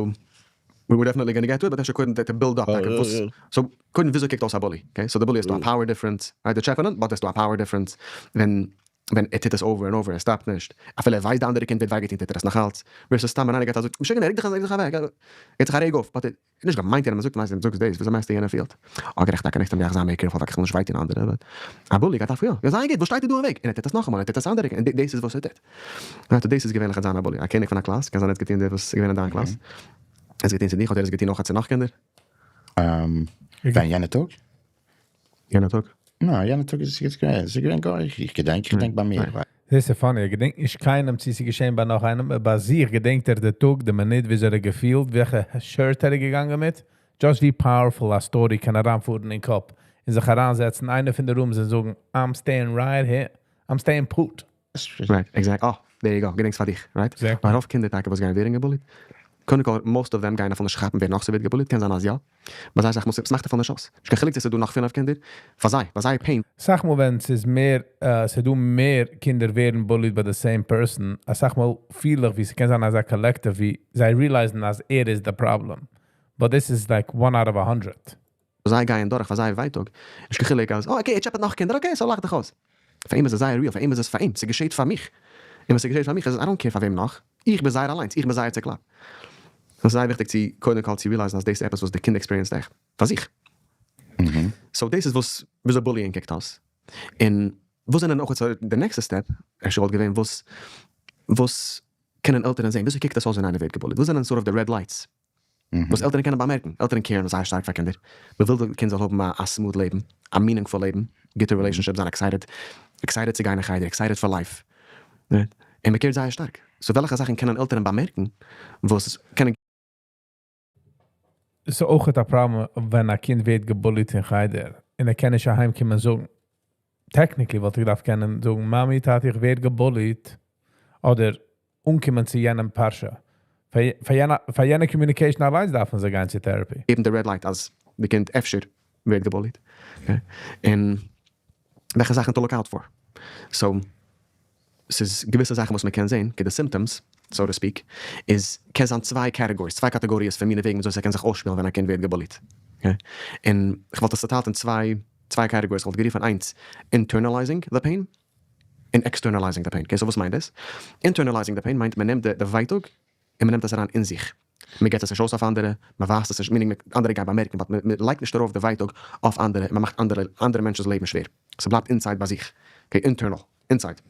we were definitely going to get to it, but אפשר קודם to build up. Oh, like, yeah, וואס, So, קודם וויאזוי קוקט אויס א bully? Okay? So, the bully איז דא א power difference. Right? די טשעפענען, but ס'איז דא א power difference. ווען ער טוט עס over and over, ער stop ט נישט. אפילו ער ווייסט די אנדערע קינד ווערט וויי געטון, טוט ער עס נאך אלץ. Versus סתם, ווען איינער גייט אזוי, משוגענער, רעג דיך, רעג דיך אוועק. ער געט זיך א רעג אויף, but ער נישט געמיינט יענעם, מען זאגט, מיינסט, זאגסט דאס, וויאזוי מיינסטו יענער פילט? אה, גערעכט, טאקע next time גיי איך זיין מער careful, ווייל איך וויל נישט וויי טון אנדערע, but א bully גייט אויף, יא, יא, זייער גוט, וואס שטייט איר דא אין וועג? און ער טוט עס נאכאמאל, ער טוט עס אנדערע, און דאס איז וואס ער טוט. Right, דאס איז געווענליך זיין א bully. א קעניג פון א class, קען זיין ער האט געטון דער וואס איז געווען אין דיין class. ער האט געטון צו דיך, אדער ער האט געטון נאך צו נאך קינדער? ווען יענער טאג? יענער טאג? ניין, יענער טאג איז עס יעצט געווען, עס איז געווען גאר, איך געדענק ביי מיר. דאס איז funny, איך געדענק נישט קיינעם צו ס'איז געשען ביי נאך איינעם, ביי זיך געדענקט ער די טאג, די מינוט, ווי ער האט געפילט, וועלכע shirt ער איז געגאנגען מיט. Just ווי powerful א story קען אריינפארן אין קאפ. און זיך אריינזעצן, איינער פון די rooms און זאגן, I'm staying right here. I'm staying put. Right, exactly. Oh, there you go. געדענקסט פאר דיך, right? Exactly. ווייל רוב קינדער טאקע וואס גייען ווערן גע bully ט, קודם כל, most of them גייען אפילו נישט כאפן ווער נאך ס'ווערט געבוליט, קען זיין אז יא, ביי זיי זאך מוז, ס'מאכט אפילו נישט אויס. נישט קיין חילוק צו ס'איז דא נאך פינף קינדער, פאר זיי, ביי זיי pain. אסאך מאל ווען ס'איז מער, ס'איז דא מער קינדער ווערן bullied by the same person, אסאך מאל פיל איך ווי ס'קען זיין אזא collective ווי זיי realize ן אז ער איז the problem. But this is like one out of a hundred. זיי גייען דורך פאר זייער ווייטאג, נישט קיין חילוק אז, oh okay, ער טשעפעט נאך קינדער, okay, so לאך דיך אויס. פאר אים איז עס זייער real, פאר אים איז עס פאר אים, ס'געשעט פאר מיך. און ווען ס'געשעט פאר מיך איז עס I don't care פאר וועם נאך, איך בין זייער אליינס, איך בין זייער צעקלאפט. ס'איז זייער וויכטיג צו קודם כל צו realize ן אז דאס איז עפעס וואס די קינד experience ט עכט פאר זיך. So דאס איז וואס וויאזוי bullying קוקט אויס. און וואס זענען אויך די נעקסטע step, אפשר וואלט געווען וואס וואס קענען עלטערן זען, וויאזוי קוקט עס אויס ווען איינער ווערט געבוליט, וואס זענען sort of די red lights וואס עלטערן קענען באמערקן? עלטערן care ן זייער שטארק פאר קינדער, מען וויל די קינד זאל האבן א smooth לעבן, א meaningful לעבן, גוטע relationship, זיין excited, excited צו גיין אין חדר, excited פאר life, און מען care ט זייער שטארק. So וועלכע זאכן קענען עלטערן באמערקן וואס קענען. ס'איז אויך א פראבלעם ווען א קינד ווערט געבוליט אין חדר און ער קען נישט אהיימקומען זאגן. Technically וואלט איך געדארפט קענען זאגן, מאמי, טאטי, איך ווער געבוליט, אדער אנקומען צו יענעם פרשה. פאר יענע communication אליינס דארפן זיי גיין צו therapy. געבן די red light אז די קינד אפשר ווערט געבוליט. און וועלכע זאכן to look out for. So ס'איז געוויסע זאכן וואס מ'קען זען, okay די symptoms, so to speak, איז קען זיין צוויי categories, צוויי קאטעגאריעס פון מינע וועגן וויאזוי ס'קען זיך אויסשפילן ווען א קינד ווערט געבוליט. Okay? און כ'וואלט עס צעטיילט אין צוויי צוויי categories, כ'וואלט גערופן איינס internalizing the pain, און externalizing the pain. Okay, so וואס מיינט דאס? Internalizing the pain מיינט מ'נעמט די ווייטאג און מ'נעמט עס אריין אין זיך. מ'געט עס נישט אויס אויף אנדערע, מ'ווייזט עס נישט, meaning אנדערע גייען באמערקן, but מ'לייגט נישט ארויף די ווייטאג אויף אנדערע און מ'מאכט אנדערע אנדערע מענטשנ'ס לעבן שווער. ס'בלייבט inside ביי זיך. Okay, internal. Inside.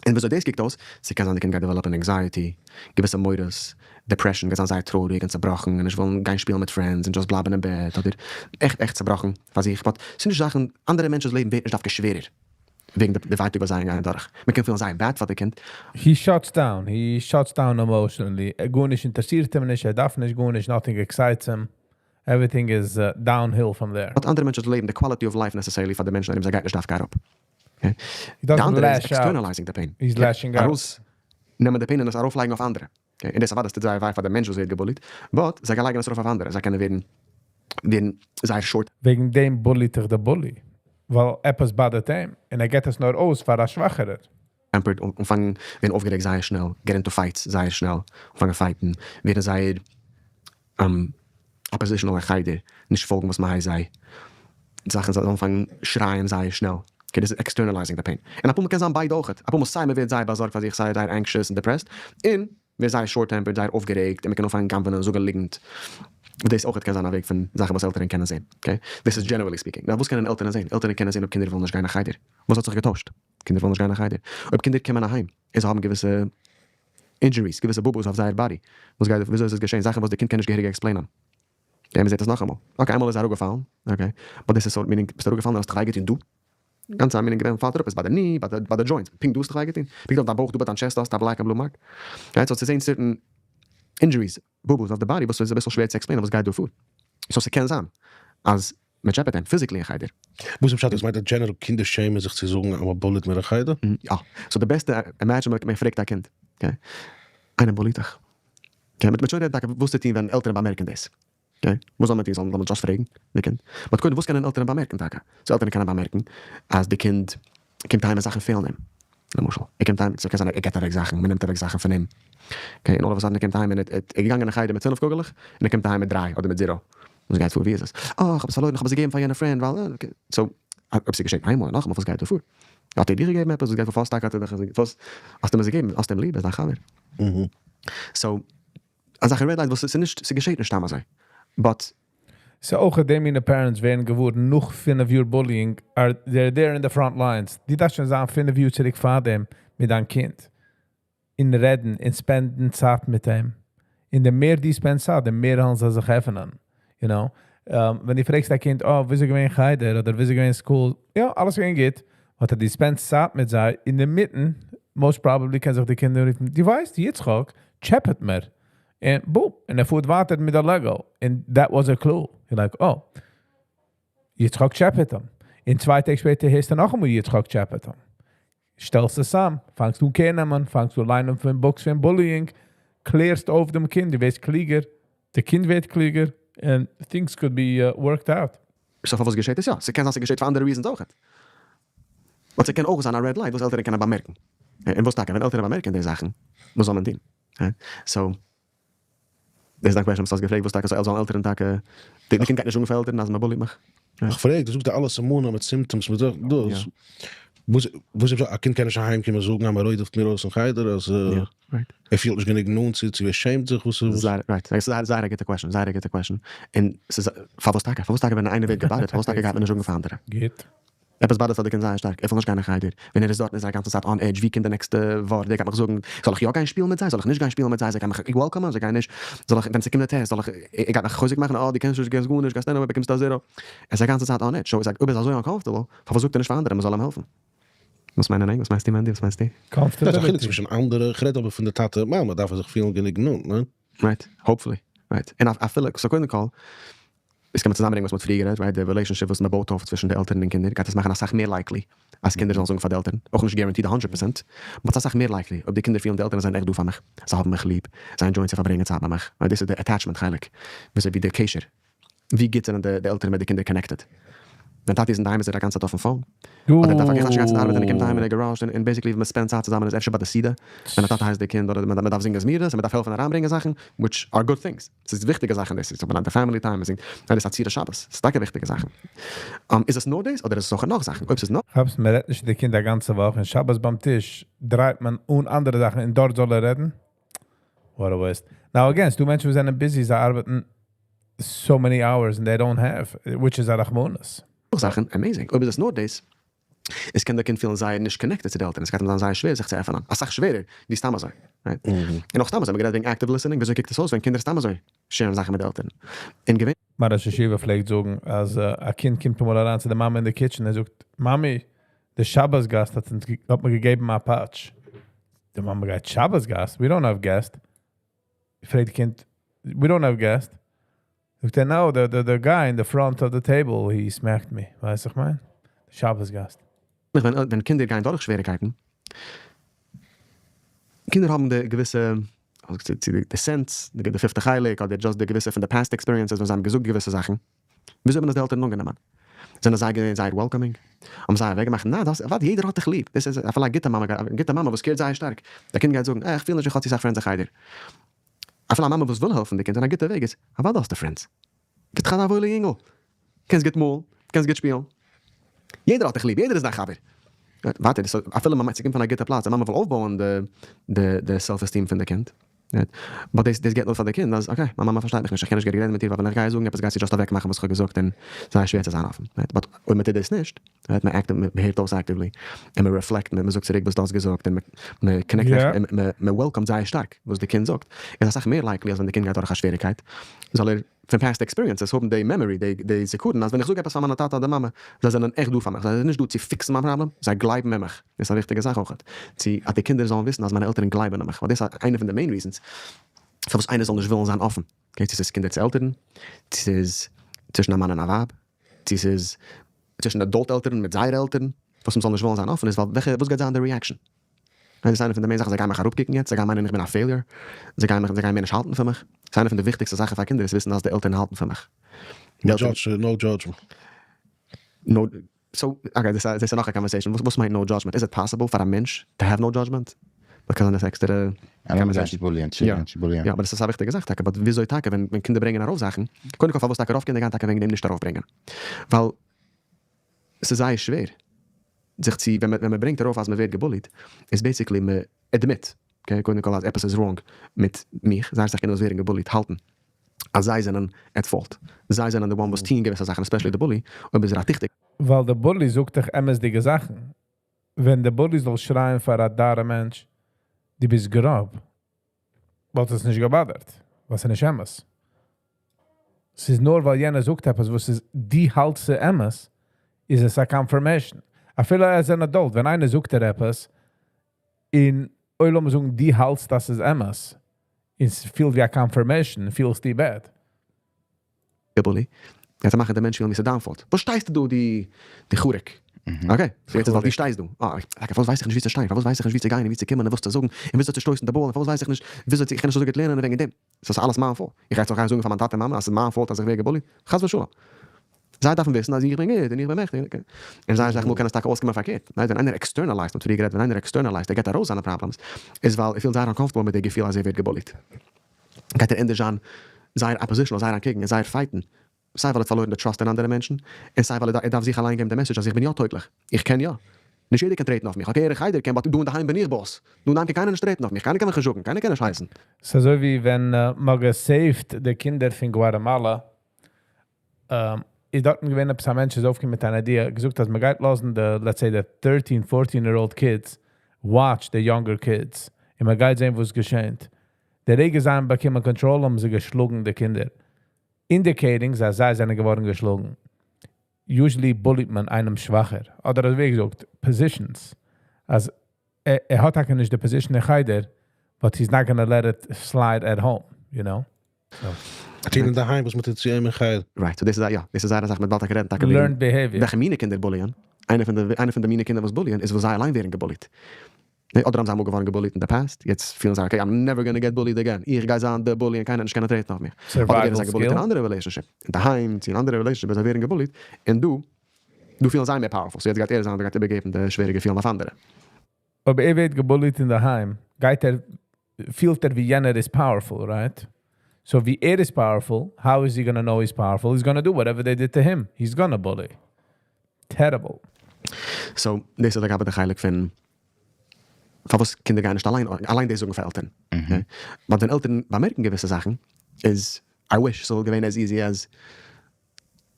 און וויאזוי דאס קוקט אויס, ס'קען זיין די קינד גייט develop ען anxiety, געוויסע מורא'ס, depression, גייט זיין זייער טרויעריג און צעבראכן און נישט וועלן גיין שפילן מיט friends און just בלייבן אין בעט אדער עכט עכט צעבראכן פאר זיך, but ס'נישט זאכן, אנדערע מענטשנ'ס לעבן ווערט נישט דווקא שווערער וועגן די ווייטאג וואס זיי גייען דורך. מען קען פילן זייער bad פאר די קינד. He shuts down. He shuts down emotionally. גארנישט אינטערעסירט אים נישט, ער דארף נישט גארנישט, nothing excites him. Everything is downhill from there. But אנדערע מענטשנ'ס לעבן, די quality of life necessarily פאר די מענטשן ארום זיי גייט נישט דווקא אראפ. He די doesn't אנדערע איז lash out. Externalizing the pain. He's lashing out. ארויס נעמען די pain און עס ארויפלייגן אויף אנדערע. Okay, און דאס אוודאי טוט זייער וויי פאר די מענטש וואס ווערט געבוליט, but זיי לייגן עס ארויף אויף אנדערע, זיי קענען ווערן זייער short. וועגן דעם bully ט דיך די bully. ווייל עפעס bother ט אים. און ער געט עס נאר אויס פאר א שוואכערער. Tempered, אנפאנגען ווערן אויפגערעגט זייער שנעל, get into fights זייער שנעל, אנפאנגען fight ן, ווערן זייער oppositional אין חדר, נישט פאלגן וואס מ'הייסט זיי, זאכן זיי אנפאנגען שרייען זייער שנעל. Okay, דאס איז externalizing the pain. און אפאר מאל קען זיין ביידע אויכעט. אפאר מאל סיי מ'ווערט זייער באזארגט פאר זיך, סיי זייער anxious און depressed, און ווערט זייער short tempered, זייער אויפגערעגט, און מ'קען אנפאנגען גנב'ענען, זאגן ליגנט. דאס אויכעט קען זיין א וועג פון זאכן וואס עלטערן קענען זען. Okay? This is generally speaking. Now, וואס קענען עלטערן זען? עלטערן קענען זען אויב קינדער ווילן נישט גיין אין חדר. וואס האט זיך געטוישט? קינדער ווילן נישט גיין אין חדר. אויב קינדער קומען אהיים, און זיי האבן געוויסע injuries, געוויסע boo-boos אויף זייער body. וואס גייט, וויאזוי איז עס געשען? זאכן וואס די קינד קען נישט געהעריג explain ען. Okay, מ'זעט עס נאכאמאל. Okay, איינמאל איז ער אראפגעפאלן. Okay. But this is so, meaning, ביסט אראפגעפאלן און האסט דיך וויי געטון דא. גאנץ א meaning געווען פאלט אראפ איז ביי די knee, ביי די joints. פונקט דא האסט דיך וויי געטון. פונקט אויף דיין בויך, דא ביי דיין chest האסטו א black and blue mark. Right? So צו זען certain injuries, boo-boos אויף די body, וואס איז אביסל שווער צו explain ען וואס גייט דא פאר. So ס'קען זיין אז מ'טשעפעט אים physically אין חדר. וואס איז פשט? דאס מיינט אז general קינדער שעמען זיך צו זאגן אז מ'בוליט מיר אין חדר? יא. So די בעסטע, imagine מען פרעגט א קינד, okay, איינער bully ט דיך? Okay, מ'האט שוין גערעדט טאקע וואס צו טון ווען עלטערן באמערקן דאס. Okay, וואס זאל מען טון? זאל מען just פרעגן די קינד? But קודם, וואס קענען עלטערן באמערקן טאקע? So עלטערן קענען באמערקן אז די קינד קומט אהיים און זאכן פעלן אים. למשל, ער קומט אהיים, ס'קען זיין ער געט אוועק זאכן, מ'נעמט אוועק זאכן פון אים. Okay, און all of a sudden ער קומט אהיים און ער איז געגאנגען אין חדר מיט פינף קוגעלעך, און ער קומט אהיים מיט דריי אדער מיט zero. וואס גייט פאר? ווי איז עס? אה, איך האב עס פארלוירן, איך האב עס געגעבן פאר יענע friend, ווייל, okay. So, אויב ס'געשעט איינמאל און נאכאמאל, וואס גייט דא פאר? האט ער דיר געגעבן עפעס? וואס גייט פאר? פארוואס טאקע האט ער דיך עס געגעבן? פארוואס האסטו אים עס געגעבן? האסט אים ליב? ער איז דיין חבר. So, אזעלכע red light וואס ס'איז נישט, ס'געשעט נישט סתם אזוי. But. So אויך די מינע parents ווערן געוואר נאך 5 יאר bullying, are they're there in the front lines. דו דארפסט שוין זיין 5 יאר צוריק פאר דעם מיט דיין קינד. אין רעדן, אין spend ן צייט מיט אים. אין די מער דו spend צייט, די מער וועלן זיי זיך עפענען. ווען דו פרעגסט א קינד, oh, ווי איז געווען חדר אדער ווי איז געווען school? יא, אלעס געווען גוט. But דו spend צייט מיט זיי, אין די מיטן, most probably קען זיך די קינדער רופן, דו ווייסט, יצחק טשעפעט מיר. און boom, און ער פארט ווייטער מיט די Lego. And that was a clue. You're like, oh, יצחק טשעפעט אים. און 2 טעג שפעטער הערסטו נאכאמאל יצחק טשעפעט אים. שטעלסט עס צוזאם, פאנגסט אן care נעמען, פאנגסט אן ליינען פון books פון bullying. קלערסט אויף דעם קינד, דו ווערסט קליגער, דער קינד ווערט קליגער, and things could be worked out. So פארוואס געשעט עס? יא, ס'קען זיין ס'געשעט פאר אנדערע reasons אויך. But ס'קען אויך זיין א red light וואס עלטערן קענען באמערקן. און וואס טאקע, ווען עלטערן באמערקן די זאכן, וואס זאל מען טון? So, דאס איז דיין question, וואס האסט געפרעגט, וואס טאקע זאלן עלטערן טאקע, די קינד גייט נישט זאגן פאר עלטערן אז מ'בוליט מיך. איך פרעג, דו זאגסט די אלע סימנים מיט symptoms מיט דאס. וואס וואס א קינד קען נישט אהיימקומען זאגן אז מ'רודפ'ט מיר אויס אין חדר, אז ער פילט נישט גענוג נאנט צו צו ער שעמט זיך, וואס איז זייער, right, דאס איז זייער א גוטע question, זייער א גוטע question. און ס'איז, פארוואס טאקע? פארוואס טאקע ווען איינער ווערט געבאדערט, פארוואס טאקע גייט מען נישט זאגן פאר אנדערע? גוט. עפעס באדערט פאר די קינד זייער שטארק, ער וויל נישט גיין אין חדר, ווען ער איז דארט איז ער א גאנצע צייט on edge, ווי קומט די נעקסטע ווארט, ווער גייט מיך זאגן, זאל איך יא גיין שפילן מיט זיי, זאל איך נישט גיין שפילן מיט זיי, זיי גייען מיך welcome ען, זיי גייען נישט, זאל איך, ווען ס'קומט די test, זאל איך, ער גייט מיך חוזק מאכן, אה דו קענסט נישט, דו קענסט גארנישט, גייסט אהין, באקומסט א zero. ער איז א גאנצע צייט on edge, so אויב ער איז אזוי uncomfortable, פארוואס זאגט ער נישט פאר אנדערע מען זאל אים העלפן? וואס מיינען ענק? וואס מיינסטו מענדי? וואס מיינסטו? דאס איז א חילוק צווישן אנדערע, איך רעד אבער פון די טאטע מאמע דארף ער זיך פילן גענוג נאנט, ניין? Right, hopefully, right. און אפילו, so קודם כל, עס קען מען צוזאמברענגען וואס מ'האט פריער גערעדט, right, די relationship וואס מ'בויט אויף צווישן די עלטערן און קינדער גייט עס מאכן אסאך מער likely אז קינדער זאלן זאגן פאר די עלטערן, אויך נישט guaranteed 100%, but אסאך מער likely אויב די קינדער פילן די עלטערן זענען עכט דא פאר מיך, זיי האבן מיך ליב, זיי enjoy ען צו פארברענגען צייט מיט מיך, right, דאס איז די attachment חלק, וויאזוי ווי די קשר, ווי גוט זענען די עלטערן מיט די קינדער connected. ווען טאטי איז אינדערהיים איז ער א גאנצע צייט אויפן phone, אדער דארף ער גיין צו די ארבעט און ער קומט אהיים און ער געראשט און basically ווען מען spend צייט צוזאמען איז אפשר ביי די סעודה, ווען א טאטע הייסט די קינד אדער מען דארף זינגען זמירות און מען דארף העלפן אריינברענגען זאכן, which are good things, ס'איז וויכטיגע זאכן דאס איז, אבער די family time, מען זינגט, ניין דאס איז עצירת שבת, ס'איז טאקע וויכטיגע זאכן. איז עס נאר דאס אדער איז עס אויך נאך זאכן? אויב ס'איז נאר. כאפסט, מען רעדט נישט צו די קינד א גאנצע וואך און שבת ביים טיש דרייט מען אן אנדערע זאכן און דארט זאל ער רעדן? What a waste. Now again, ס'דא מענטשן וואס זענען busy, זיי ארבעטן so many hours and they don't have, which is א רחמנות. נאך זאכן, amazing. אויב איז עס נאר דאס, עס קען דער קינד פילן זייער נישט connected צו די עלטערן, עס גייט אים זיין זייער שווער זיך צו עפענען, אסאך שווערער ווי סתם אזוי, right? און אויך סתם אזוי, מ'האט גערעדט וועגן active listening, וויאזוי קוקט עס אויס ווען קינדער סתם אזוי share ן זאכן מיט די עלטערן? און געווען. מיין ראש ישיבה פלעגט זאגן אז א קינד קומט אמאל אריין צו די מאמע אין די kitchen, ער זאגט, מאמי, דער שבת גאסט האט אונז האט מיר געגעבן א פאטש. די מאמע גייט, שבת גאסט? We don't have guest. פרעגט די קינד, we don't have guest. זאגט ער, no, the guy in the front of the table, he smacked me. ווייסט איך מיין? שבת גאסט. ווען קינדער גייען דורך שוועריגקייטן, קינדער האבן די געוויסע, די sense, די פיפטע חלק, אדער just די געוויסע פון די past experiences ווען זיי האבן געזאגט געוויסע זאכן, וויאזוי האבן עס די עלטערן אנגענומען? זענען זיי געווען זייער welcoming? האבן זיי אוועקגעמאכט, ניין, דאס, אוודאי יעדער האט דיך ליב, דאס איז אפילו א גוטע מאמע, א גוטע מאמע וואס care ט זייער שטארק, די קינד גייט זאגן, אה, איך פיל נישט איך האב צו סאך friends אין חדר. אפילו א מאמע וואס וויל העלפן די קינד אין א גוטע וועג איז, אוודאי האסטו friends. ביסט דאך אזא וואוילע יונגל. קענסט גוט מאלן, קענסט גוט שפילן. יעדער האט דיך ליב, יעדער איז דיין חבר. ווייטער, דאס אפילו מען מיינט ס'קומט פון א גוטע פלאץ, די מאמע וויל אויפבויען די self esteem פון די קינד. But דאס דאס געבט נאר פאר די קינד אז okay, מיין מאמע פארשטייט מיך נישט, איך קען נישט געהעריג רעדן מיט איר, ווייל ווען איך גיי איר זאגן עפעס גייט זי just אוועקמאכן וואס איך האב געזאגט און זייער שווער צו זיין אפן. But אויב מען טוט דאס נישט, right, מען act, מען הערט אויס actively, און מען reflect, מען זאגט צוריק וואס דו האסט געזאגט, און מען connect, מען welcome ט זייער שטארק וואס די קינד זאגט, איז אסאך מער likely אז ווען די קינד גייט דורך א שוועריגקייט, זאל ער פון past experiences האבן די memory, די זיכרון אז ווען איך זאג עפעס פאר מיינע טאטע אדער מאמע, זיי זענען עכט דא פאר מיך, זיי זענען נישט דא צו fix ן מיין פראבלעם, זיי גלייבן אין מיך. דאס איז א וויכטיגע זאך אויך, צו אז די קינדער זאלן וויסן אז מיינע עלטערן גלייבן אין מיך, ווייל דאס איז איינע פון די main reasons פארוואס איינער זאל נישט ווילן זיין אפן, okay, צו ס'איז קינדער צו עלטערן, צו ס'איז צווישן א מאן און א ווייב, צו ס'איז צווישן adult עלטערן מיט זייערע עלטערן, וואס מ'זאל נישט וועלן זיין אפן איז ווייל וועלכע, וואס גייט זיין די reaction? דאס איז איינע פון די main זאכן, זיי גייען מיך אראפקוקן יעצט, זיי גייען מיינען איך בין א failure, זיי גייען מיך, זיי גייען מער נישט האלטן פון מיך. ס'איז איינע פון די וויכטיגסטע זאכן פאר קינדער איז וויסן אז די עלטערן האלטן פון מיך. No judgment. No, so, okay, דאס איז נאך א conversation, וואס מיינט no judgment? איז it possible פאר א מענטש to have no judgment? דאס קען זיין דאס עקסטערע conversation. יא, אבער דאס איז א וויכטיגע זאך טאקע, but וויאזוי טאקע ווען קינדער ברענגען ארויף זאכן, קודם כל פארוואס טאקע רוב קינדער גייען טאקע וועגן דעם נישט ארויפברענגען? ווייל ס'איז זייער שווער זיך צו, ווען מ'ברענגט ארויף אז מ'ווערט געבוליט, איז basically מ'admit, okay, קודם כל אז עפעס איז wrong מיט מיך, זייער אסאך קינדער וואס ווערן געבוליט האלטן אז זיי זענען at fault, זיי זענען די one וואס טוען געוויסע זאכן, especially די bully, אויב איז ער א טיכטיגער. ווייל די bully זאגט דאך אמת'דיגע זאכן. ווען די bully זאל שרייען פאר א דארע מענטש, דו ביסט גראב, וואלט עס נישט געבאדערט, ווייל ס'איז נישט אמת. ס'איז נאר ווייל יענער זאגט עפעס וואס איז די האלטסט אמת, איז עס א confirmation. אפילו as an adult, ווען איינער זאגט דיר עפעס, און אויב לאמיר זאגן דו האלטסט אז ס'איז אמת, און ס'פילט ווי א confirmation, פילסטו bad. Bully, גייט ער מאכן די מענטש פילן ווי ס'איז דיין fault. וואס שטייסטו דא די די חוריק? Okay, so יעצט איז ווייל דו שטייסט דא. אה, טאקע פארוואס ווייס איך נישט וואו צו שטיין? פארוואס ווייס איך נישט וואו צו גיין און וואו צו קומען און וואס צו זאגן און וויאזוי צו שטויסן די ball און פארוואס ווייס איך נישט וויאזוי צו איך קען נישט אזוי גוט לערנען וועגן דעם. ס'איז אלעס מיין fault. איך גיי יעצט נאך גיין זאגן פאר מיין טאטע און מאמע אז ס'איז מיין fault אז איך ווער געבוליט? חס ושלום. זיי דארפן וויסן אז איך בין גוט און איך בין מעכטיג. און זייער אסאך מאל קען עס טאקע אויסקומען פארקערט. ניין, ווען איינער externalized, מ'האט פריער גערעדט, ווען איינער externalized, ער געבט ארויס זיינע problems, איז ווייל ער פילט זייער uncomfortable מיט די געפיל אז ער ווערט געבוליט. גייט ער ענדערש זיין זייער oppositional, זייער אנטקעגן און זייער fight ן. סיי ווייל ער האט פארלוירן די trust אין אנדערע מענטשן, און סיי ווייל ער דארף זיך אליין געבן די message אז איך בין יא טויגליך, איך קען יא. נישט יעדער קען טרעטן אויף מיך, okay, אין חדר קען, but דא אינדערהיים בין איך boss. דא אינדערהיים קען קיינער נישט טרעטן אויף מיך, קיינער קען מיך נישט זאגן, קיינער קען נישט הייסן. ס'איז אזוי ווי ווען מ'האט גע save ט די קינדער פון Guatemala, איז דארטן געווען עפעס א מענטש איז אויפגעקומען מיט אן idea, געזאגט אז מ'גייט לאזן די, let's say the 13, 14 year old kids watch the younger kids, און מ'גייט זען וואס געשעט. די רגע זיי האבן באקומען control האבן זיי געשלאגן די קינדער. Indicating אז זיי זענען געווארן געשלאגן. Usually bully ט מען איינעם שוואכער. אדער אזוי ווי געזאגט, positions. אז ער האט טאקע נישט די position אין חדר, but he's not gonna let it slide at home, you know? So. טון אינדערהיים וואס מ'טוט צו אים אין חדר. Right, so דאס איז א, יא, דאס איז זייער א זאך, מ'וועט באלד טאקע רעדן טאקע וועגן Learned behavior. וועלכע מינע קינדער bully ען. איינע פון די, איינע פון די מינע קינדער וואס bully ען איז וואס זיי אליין ווערן געבוליט. אדער האבן זיי אמאל געווארן געבוליט אין די past, יעצט פילן זיי, okay, I'm never gonna get bullied again, איך גיי זיין די bully און קיינער נישט קענען טרעטן אויף מיר. אדער ווערן זיי געבוליט אין אנדערע relationship, אינדערהיים צו אין אנדערע relationship ווען זיי ווערן געבוליט, און דא, דא פילן זיי מער powerful, so יעצט גייט ער זיין ווער גייט איבערגעבן די שווערע געפילן אויף אנדערע. אויב ער ווערט געבוליט אינדערהיים, גייט ער, פילט ער ווי יענער איז powerful, right? So ווי ער איז powerful, how is he gonna know he's powerful? He's gonna do whatever they did to him. He's gonna bully. Terrible. So, דאס איז לגבי די חלק פון פארוואס קינדער גייען נישט אליין, אליין דאס זאגן פאר עלטערן. Okay? ווייל ווען עלטערן באמערקן געוויסע זאכן, איז, I wish ס'זאל געווען as easy as,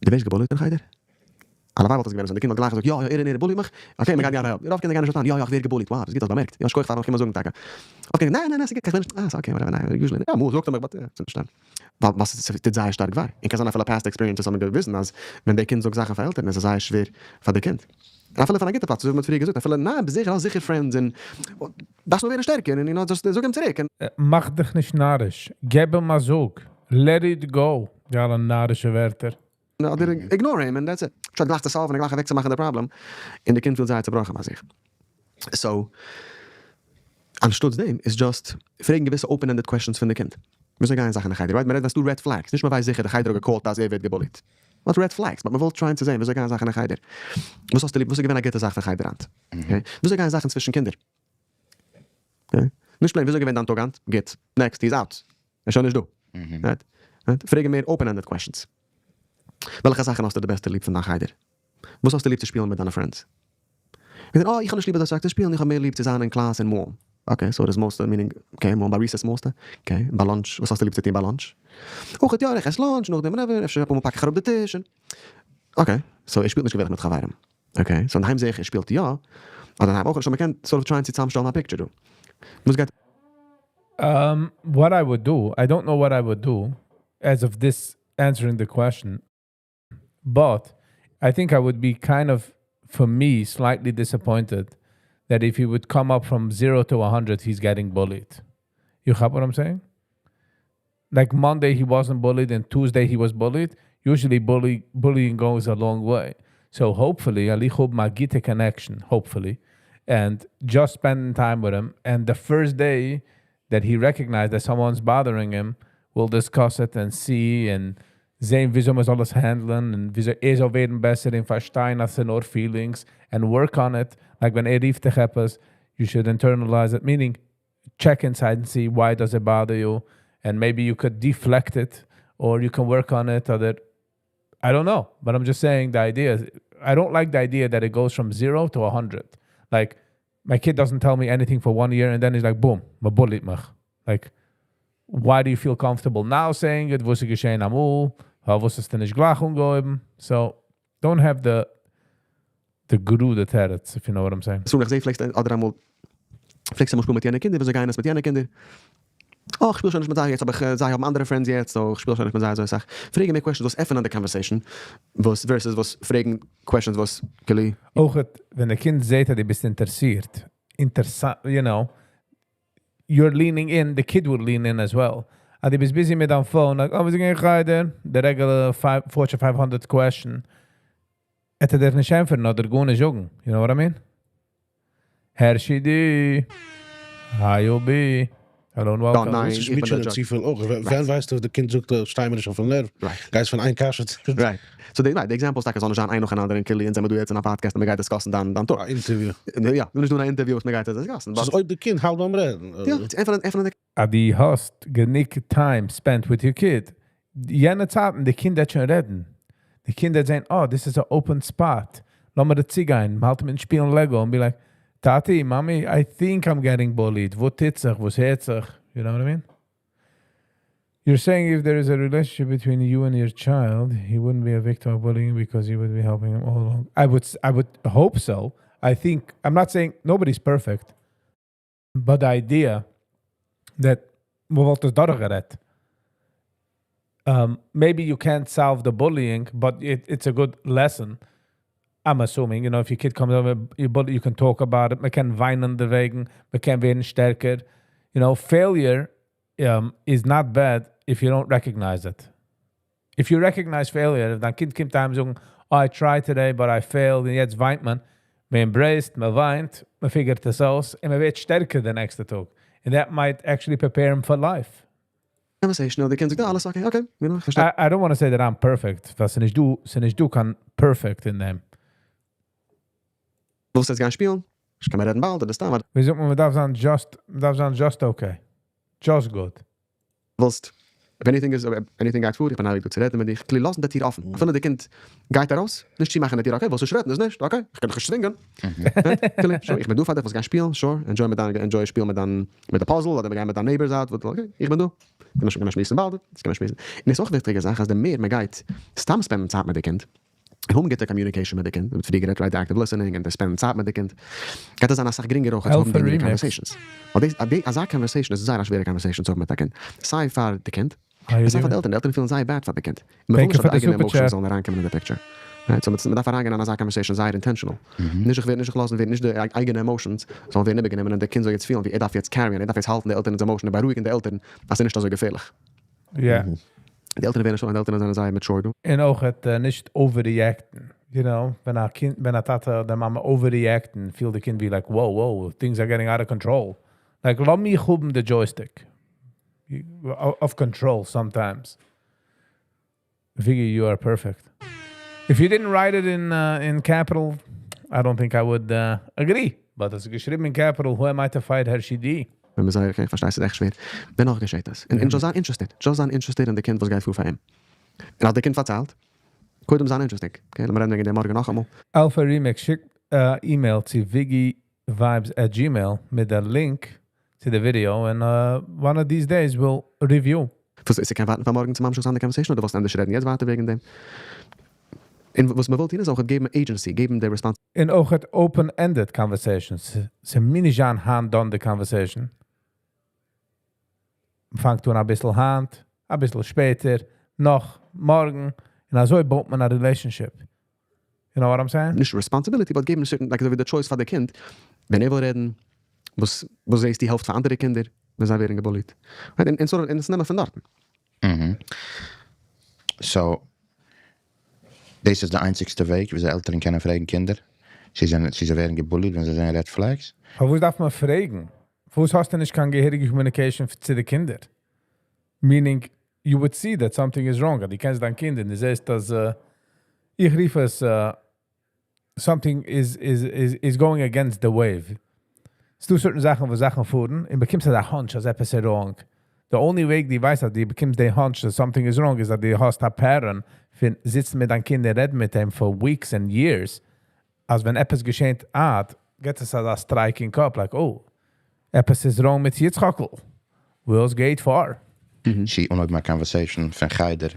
דו ווערסט געבוליט אין חדר? הלוואי וואלט עס געווען אזוי, די קינד וואלט גלייך געזאגט, יא, יא, ער און ער bully ט מיך, okay, מ'גייט גיין help. רוב קינדער גייען נישט אן, יא, יא, איך ווער געבוליט, wow, ס'איז גוט האסט באמערקט, יא, שכוח פארן מיך קומען זאגן טאקע. Okay, ניין, ניין, ניין, ס'גוט, איך בין נישט, אה, ס'איז okay, whatever, ניין, usually, יא, אמאל זאגט ער מיך, but, ס'איז נישט ווייל ווייל ס'טוט זייער שטארק וויי. און קען זיין אפילו past experiences האבן געוויזן אז ווען די קינד זאגט זאכן פאר עלטערן איז עס זייער שווער פאר די קינד. און אפילו פון א גוטע פלאץ, אזוי ווי מ'האט פריער געזאגט, אפילו ניין, ביסט זיכער, האסט זיכער friends און דארפסט נאר ווערן שטערקער און you know, just זאג אים צוריק. מאך דיך נישט נאריש. געב אים א זאג. Let it go. די אלע נארישע ווערטער. אדער ignore אים and that's it. שטאט גלייך צו solve ן און גלייך אוועקצומאכן די פראבלעם, און די קינד פילט זייער צעבראכן ביי זיך. So, אנשטאטס דעם איז just פרעגן געוויסע open-ended questions פון די קינד. וויאזוי גייען זאכן אין חדר, right? מ'רעדט ווען ס'דא red flags, נישט מ'ווייסט זיכער די חדר האט געקאלט אז ער ווערט געבוליט. But red flags, but מ'וויל try ען צו זען וויאזוי גייען זאכן אין חדר. וואס האסטו ליב, וואס איז געווען א גוטע זאך פון חדר היינט? Okay? וויאזוי גייען זאכן צווישן קינדער? Okay? נישט plain, וויאזוי געווען דיין טאג היינט? גוט. Next, he's out. ער איז שוין נישט דא. Right? Right? פרעגן מער open-ended questions. וועלכע זאכן האסטו די בעסטע ליב פון דיין חדר? וואס האסטו ליב צו שפילן מיט דיינע friends? איך זאג, אה, איך האב נישט ליב אזוי שטארק צו שפילן, איך האב מער ליב צו זיין אין קלאס און מאלן. Okay, so דאס מאלסטו, meaning, okay, מאלן ביי recess מאלסטו? Okay, ביי lunch, וואס האסטו ליב צו טון ביי lunch? אויך, יא, איך עס lunch, נאכדעם whatever, אפשר אפאר מאל פאק איך אראפ די טיש, און okay, so ער שפילט נישט געווענליך מיט חברים. Okay, so אינדערהיים זע איך ער שפילט יא, אדער אינדערהיים אויך נישט, so מ'קען sort of try ען צו צוזאמשטעלן א picture דא. וואס גייט What I would do, I don't know what I would do as of this answering the question, but I think I would be kind of, for me, slightly disappointed that if he would come up from 0 to 100, he's getting bullied. You have what I'm saying? Like Monday he wasn't bullied and Tuesday he was bullied. Usually bullying goes a long way. So hopefully, איך האב א גוטע connection, hopefully, and just spending time with him. And the first day that he recognized that someone's bothering him, we'll discuss it and see and זען, וויאזוי מען זאל עס handle ן און וויאזוי ער זאל ווערן בעסער און פארשטיין, אז ס'איז נאר feelings and work on it. Like ווען ער רופט דיך עפעס, you should internalize it, meaning check inside and see why does it bother you, and maybe you could deflect it or you can work on it. Or I don't know, but I'm just saying the idea is, I don't like the idea that it goes from 0 to 100. Like my kid doesn't tell me anything for one year and then he's like, boom, מ'bullied מיך. Like, why do you feel comfortable now saying it? וואס איז געשען אמאל? וואס איז דען נישט גלייך אנגעהויבן? So, don't have the גראדע תירוץ, if you know what I'm saying. So, איך זע, פלעגסט אדער אמאל, פלעגסט אמאל שפילן מיט יענע קינדער, וויאזוי גייען עס מיט יענע קינדער? Oh, איך שפיל שוין נישט מיט זיי יעצט, אבער איך, זיי האבן אנדערע friends יעצט, so איך שפיל שוין נישט מיט זיי אזוי סאך. פרעגן מער questions, וואס עפענען די conversation, וואס versus וואס פרעגן questions, וואס כאילו אויך, ווען דער קינד זעט, אז דו ביסט אינטערעסירט, you're leaning in, the kid will lean in as well. אז דו ביסט busy מיט דיין phone, like, oh, ווי גייט חדר? The regular five, Fortune 500 question. וועט ער דיר נישט ענטפערן אדער גארנישט זאגן. You know what I mean? Hershey D. Hi, B. Hello and welcome. ניין, דאס איז איך בין מיט דער צו פיל אויך. ווען ווייסטו, דער קינד זאגט, שטיי מיר נישט אויפן נערוו. גייסט פון איין קשיא צו Right. So the, right, the example איז טאקע זאל נישט זיין איין נאך אנאנדער אין קעלי און זעמיר דא יעצט אין א podcast און מ'גייט discussן דיין טאג. א interview. יא, נישט דא אן interview וואס מ'גייט discussן. דאס איז אויב דער קינד האלט ביים רעדן. יא, עס איז איינפאך אז דו האסט גענוג time spent with your kid. יענע צייטן, די קינד וועט שוין רעדן. די קינד וועט זען, "Oh, this is an open spot. לאמיר דא צוגיין, מ'האלט מיטן שפילן Lego and be like, 'טאטי, מאמי, I think I'm getting bullied. וואס טוט זיך, וואס הערט זיך?' You know what I mean? You're saying if there is a relationship between you and your child, he wouldn't be a victim of bullying because you would be helping him all along. I would hope so. I think, I'm not saying nobody's perfect, but the idea that מ'וואלט עס דורכגערעדט. Maybe you can't solve the bullying, but it's a good lesson. I'm assuming, if your kid comes over, you bully, you can talk about it. מ'קען וויינען דערוועגן, מ'קען ווערן שטערקער. Failure is not bad if you don't recognize it. If you recognize failure, if דיין קינד קומט אהיים זאגן, "Oh, I tried today, but I failed," און יעצט וויינט מען, מען embraced, מען וויינט, מען figureט עס אויס, און מען ווערט שטערקער דער נעקסטע טאג. And that might actually prepare him for life. Conversation, די קינד זאגט, "אה, אלעס okay, okay, איך פארשטיי." I don't want to say that I'm perfect, ווייל ס'איז נישט דא, ס'איז נישט דא קיין perfect אין דעם. ווילסט יעצט גיין שפילן? איך קען מיר רעדן באלד, דאס דא, ווי זאגט מען, מען דארף זיין just okay. Just good. ווילסט, if anything is, anything גייט פאר, איך בין אייביג דא צו רעדן מיט דיר. איך לאזן די טיר אפן. אפילו די קינד גייט ארויס, נישט צומאכן די טיר, okay, ווילסט נישט רעדן, איז נישט, okay, איך קען דיך נישט צווינגען. Sure, איך בין דא פאר דיך, ווילסט גיין שפילן, sure, enjoy מיט דיין, enjoy שפיל מיט דיין, מיט די puzzle, אדער מיר גייען מיט דיין neighbors out, okay, איך בין דא. קען מען שמועסן באלד, דאס קען מען שמועסן. און עס איז אויך א וויכטיגע זאך, אז דער מער מען גייט סתם spendן צייט מיט די קינד, האבן גוטע communication מיט די קינד, מיט פריער גערעדט, right, active listening און spendן צייט מיט די קינד, גייט דאס זיין א סאך גרינגער אויך צו האבן Alpha די Remix. conversations. ווייל דאס, אזא conversation איז זייער א שווערע conversation צו האבן מיט די קינד. סיי פאר די קינד, How you סיי פאר doing? די עלטערן. די עלטערן פילן זייער bad פאר די קינד. מען Thank וויל you for נישט, אז the די אייגענע super emotions chat. זאלן אריינקומען אין די picture. Right? So מען דארף אריינגיין אין אזא conversation זייער intentional. נישט איך וועל נישט לאזן, ווערן נישט די אייגענע emotions, זאלן ווערן איבערגענומען און דער קינד זאל יעצט פילן, ווי ער דארף יעצט carry'ן, ער דארף יעצט האלטן די עלטערנ'ס emotion, בארואיגן די עלטערן, אז ס'איז נישט אזוי געפערליך. די עלטערן ווערן שוין, די עלטערן זענען זייער mature. און אויך האט נישט overreact'ן. ווען א קינד, ווען א טאטע אדער מאמע overreact'ן, פילט די קינד ווי like, whoa, things are getting out of control. Like, לאז מיך האבן the joystick. Of control sometimes. Viggy, you are perfect. If you didn't write it in capital, I don't think I would agree. But עס איז געשריבן in capital, who am I to fight Hershey D? ווען מען זאגט, okay, פארשטייסט, ס'איז עכט שווער. ווען נאך געשעט דאס. און just זיין interested. Just זיין interested אין די קינד, וואס גייט פאר פאר אים. און אז די קינד פארציילט, קודם זיין interested. Okay, לאמיר רעדן וועגן דעם מארגן נאכאמאל. Alpha Remix, שיק email צו viggyvibes@gmail מיט דער link צו די video and one of these days we'll review. וואס איז, איך קען ווארטן פאר מארגן צום ממשיך זיין די conversation, אדער ווילסט ענדערש רעדן יעצט ווייטער וועגן דעם? און וואס מען וויל טון איז אויך געבן agency, געבן די response און אויך האט open-ended conversations. ס'מוז נישט זיין היינט done the conversation. פאנגט אן א ביסל היינט, א ביסל שפעטער, נאך מארגן. און אזוי בויט מען א relationship. You know what I'm saying? נישט responsibility, but געבן certain, like, the choice פאר די קינד. ווען ער וויל רעדן, וואס זעסט די העלפט פאר אנדערע קינדער, ווען זיי ווערן געbullied. Right? און sort of, און עס נעמען פון דארטן. So, דאס איז דער איינציגסטע וועג, ווי עלטערן קענען פרעגן קינדער. זיי ווערן געbullied, ווען זיי זעען red flags. אבער וואס דארף מען פרעגן? וואס האסטו נישט קיין געהעריגע communication צו די קינדער? Meaning, you would see that something is wrong. דו קענסט דיין קינד און דו זעסט, אז איך רוף עס, something is going against the wave. ס'דא certain זאכן, וואס זאכן פארן, און באקומסט א hunch, אז עפעס איז wrong. The only way דו ווייסט, אז דו באקומסט די hunch that something is wrong, איז אז דו האסט א pattern פון זיצן מיט דיין קינד און רעדן מיט אים for weeks and years, אז ווען עפעס געשעט, גייט עס א strike אין קאפ, like, oh, עפעס איז wrong מיט יצחק'ל. וואס גייט פאר? זי אנהויבן א conversation פון חדר.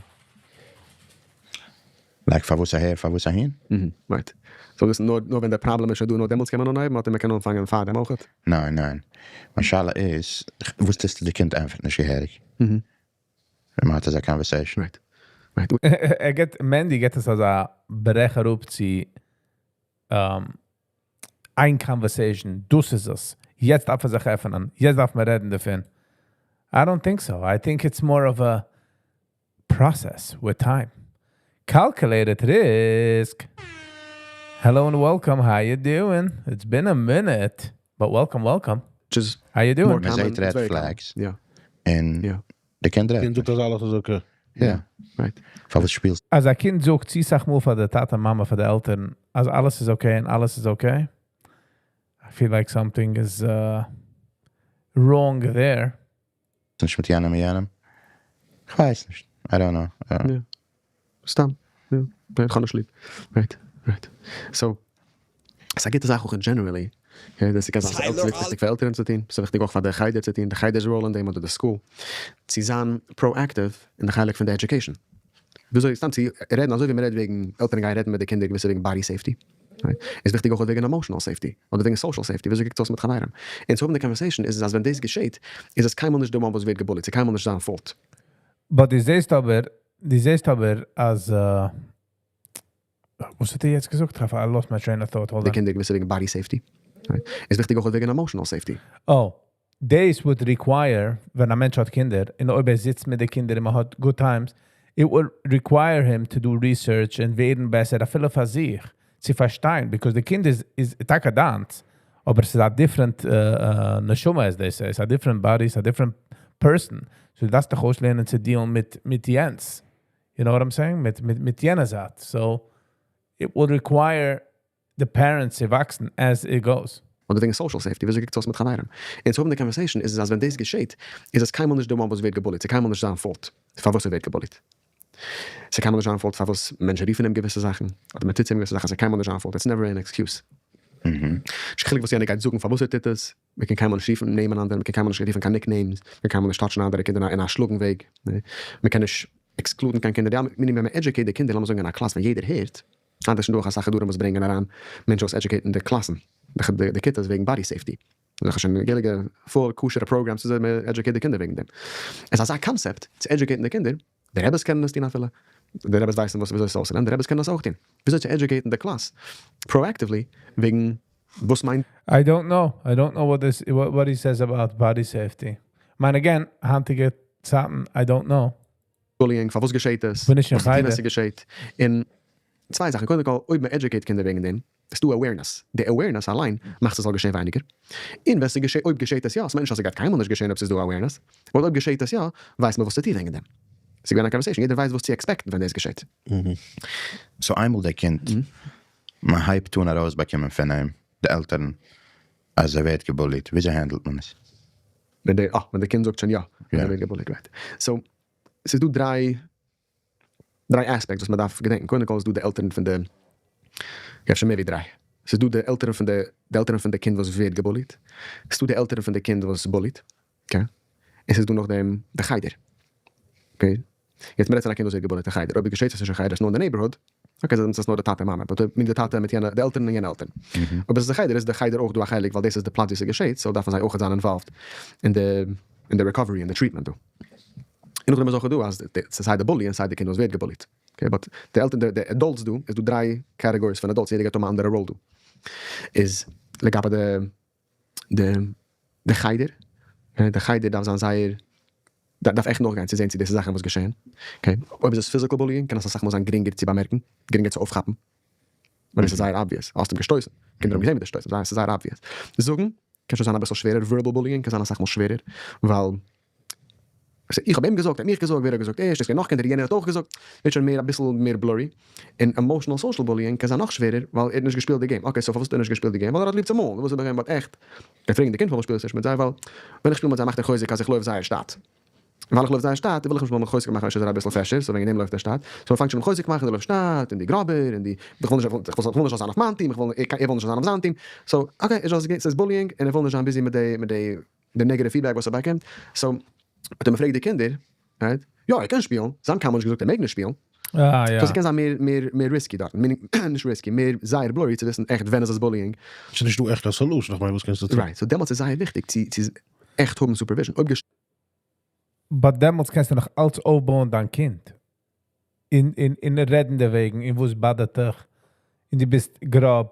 Like, פון וואס אהער, פון וואס אהין? Right. So, דאס איז נאר ווען דער פראבלעם איז שוין דא, נאר דעמאלטס קען מען אנהייבן, אדער מען קען אנפאנגען פאר דעם אויך? ניין. מיין שאלה איז, וואס איז די קינד איינפאך נישט געהעריג? ווען מען האט אזא conversation. Right. ער געט, Mandy געט עס אזא ברעך אראפ צו איין conversation, דאס איז עס. יעצט דארף ער זיך עפענען. יעצט דארף מען רעדן דערפון. I don't think so. I think it's more of a process with time. Calculated risk. Hello and welcome. How you doing? It's been a minute, but welcome, welcome. Which is How you doing? more מען common. זעט It's red very common. flags. Yeah. און די קינד רעדט. קינד זאגט אז אלעס איז okay. יא. פארוואס שפילסט אז א קינד זאגט צו אסאך מאל פאר די טאטע, מאמע, פאר די עלטערן, אז אלעס איז okay און אלעס איז okay. I feel like something is wrong there. נישט מיט יענעם, יענעם? איך ווייס נישט. I don't know. Yeah. סתם. יא. איך האב נישט ליב. Right. So, עס גייט דאס אויך in generally. Okay, דאס איז גאנץ וויכטיג פאר עלטערן צו טון. ס'איז וויכטיג אויך פאר די חדר צו טון. די חדר's role אין דעם אדער די school. צו זיין proactive אין די חלק פון די education. וויאזוי סתם צו רעדן, אזוי ווי מען רעדט וועגן עלטערן גייען רעדן מיט די קינדער געוויסע וועגן body safety. Right? איז וויכטיג אויך וועגן emotional safety אדער וועגן social safety. וויאזוי קוקט אויס מיט חברים. און צו האבן די conversation איז אז ווען דאס געשעט, איז עס קיינמאל נישט דער מאן וואס ווערט געבullied. ס'איז קיינמאל נישט זיין fault. But דו זעסט אבער, אז וואס האט ער יעצט געזאגט? I lost my train of thought. Hold די on. קינדער געוויסע וועגן body safety. Right? איז וויכטיג אויך וועגן emotional safety. Oh, this would require, ווען א מענטש האט קינדער, און אויב ער זיצט מיט די קינדער און מ'האט good times, it would require him to do research און ווערן בעסער, אפילו פאר זיך, צו פארשטיין, because די קינד איז טאקע דיינס, אבער עס איז a different נשמה, as they say, it's a different body, it's a different person. So דו דארפסט דאך אויסלערנען צו dealen מיט יענץ. You know what I'm saying? מיט יענע זייט. So it would require the parents צו וואקסן as it goes. אדער וועגן social safety, וויאזוי קוקט אויס מיט חברים. און צו האבן די conversation איז אז ווען דאס געשעט, איז עס קיינמאל נישט דער מאן וואס ווערט געbullied. ס'איז קיינמאל נישט זיין fault. פארוואס ער ווערט געbullied. ס'איז קיינמאל נישט זיין fault, פארוואס מענטשן רופן אים געוויסע זאכן, אדער מען טוט אים געוויסע זאכן, ס'איז קיינמאל נישט זיין fault. It's never an excuse. נישט חילוק וואס יענער גייט זאגן, פארוואס ער טוט עס. מען קען קיינמאל נישט רופן נעמען אנדערע, מען קען קיינמאל נישט רופן קיין nicknames, מען קען קיינמאל נישט touchן אנדערע קינדער אין א שלאגן וועג. נע. מען קען נישט excludeן קיין קינדער. יא, מינימום ווען מען educate די קינדער, לאמיר זאגן אין א קלאס, ווען יעדער הערט, אנדערש דורך א זאך דורך וואס ברענגען אריין מענטשן וואס educateן די קלאסן, די קינדער וועגן body safety. דאס איז שוין געהעריגע full kosher programs צו מען educate די קינדער וועגן דעם. עס איז א concept צו educateן די קינדער. די רביס קענען עס טון אפילו. די רביס ווייסן וואס וויאזוי עס אויסזעט. די רביס קענען דאס אויך טון. וויאזוי צו educateן די קלאס proactively וועגן וואס מיינט I don't know. I don't know what he says about body safety. מיין, again, היינטיגע צייטן, I don't know. bullying, פארוואס געשעט עס? בין איך אין וואס טון חדר. עס געשעט? און צוויי זאכן. קודם כל, אויב מען educate קינדער וועגן דעם, איז דא awareness. די awareness אליין מאכט עס זאל געשען ווייניגער. און ווען עס געשעט, אויב געשעט עס יא, עס מיינט נישט אז עס גייט קיינמאל נישט געשען, אויב עס איז דא awareness. אבער אויב געשעט עס יא, ווייסט מען וואס צו טון וועגן דעם. עס איז געווען א conversation. יעדער ווייסט וואס צו expectן, ווען דאס געשעט. So איינמאל דער קינד, מען הייבט אן ארויסבאקומען פון אים, די עלטערן, אז ער ווערט געbullied. וויאזוי handleט מען עס? ווען דער קינד זאגט שוין יא, ווען ער ווערט געbullied, right. So, עס איז דא דריי aspects וואס מען דארף געדענקען. קודם כל איז דא די עלטערן פון די, יא, שוין מער ווי דריי. עס איז דא די עלטערן פון די קינד וואס ווערט געbullied. עס איז דא די עלטערן פון די קינד וואס bullied. Okay. עס איז דא נאך דעם, די חדר. Okay. יעצט מען רעדט פון א קינד וואס ווערט געbullied אין חדר. אויב געשעט עס נישט אין חדר, עס איז נאר אין די neighborhood. Okay, דאן איז עס נאר די טאטע און מאמע. But מיט די טאטע מיט יענע, די עלטערן און יענע עלטערן. אויב עס איז די חדר, איז די חדר אויך דא א חלק, ווייל דאס איז די פלאץ וואו עס געשעט, so דארפן זיי אויך זיין involved in the recovery and the treatment דא. און נאכדעם איז אויך דא, אז די סיי די bully און סיי די קינד וואס ווערט געbullied. Okay, but די עלטערן, די adults דא, איז דא דריי categories פון adults, יעדער גייט אן אנדערע role דא. איז לגבי די חדר, די חדר דארף זיין זייער, דארף עכט נאכגיין צו זען צו די זאכן וואס געשען. Okay, אויב איז עס physical bullying, קען עס אסאך מאל זיין גרינגער צו באמערקן, גרינגער צו אויפכאפן. ווייל עס איז זייער obvious. האסט אים געשטויסן. קינדער האבן געזען ווי דער שטויסט. עס איז זייער obvious. זאגן, קען שוין זיין א ביסל שווערער, verbal bullying קען זיין אסאך מאל שווערער, ווייל איך האב אים געזאגט, ער האט מיך געזאגט, ווער האט געזאגט ערשט, עס גייט נאך קינדער, יענער האט אויך געזאגט, ווערט שוין מער א ביסל מער blurry. און emotional social bullying קען זיין נאך שווערער, ווייל ער האט נישט געשפילט די game. Okay, so פארוואס האט ער נישט געשפילט די game? ווייל ער האט ליב צו מאלן. וואס איז ביי אים, but עכט. ער פרעגט די קינד פארוואס שפילסטו נישט מיט זיי, ווייל ווען איך שפיל מיט זיי מאכט ער חוזק אז איך לויף זייער שטאט. ווייל איך לויף זייער שטאט, וויל איך נישט מאל חוזק מאכן, איך איז א ביסל fresher, so וועגן דעם לויפט ער שטאט. So ער פאנגט שוין אן חוזק מאכן, ער לויפט שטאט, און די גראבער, און די, איך וויל נישט זיין אויף מיין team, איך וויל נישט זיין אויף זיין team. So, okay, עס איז bullying, און ער וויל נישט זיין busy מיט די negative feedback וואס ער באקומט. So, און מען פרעגט די קינדער, right? יא, ער קען שפילן. זיי האבן קיינמאל נישט געזאגט, ער מעג נישט שפילן. יא. So, עס קען זיין מער risky דארט. Meaning, נישט risky, מער זייער blurry צו וויסן עכט, ווען איז עס bullying. עס איז נישט דא עכט א solution, איך מיין, וואס קענסטו טון? Right, so דעמאלטס איז זייער וויכטיג, צו עכט האבן supervision. אויב But דעמאלטס קענסטו נאך אלץ אויפבויען דיין קינד. אין רעדן דערוועגן, אין וואס bothert דיך, און דו ביסט גראב.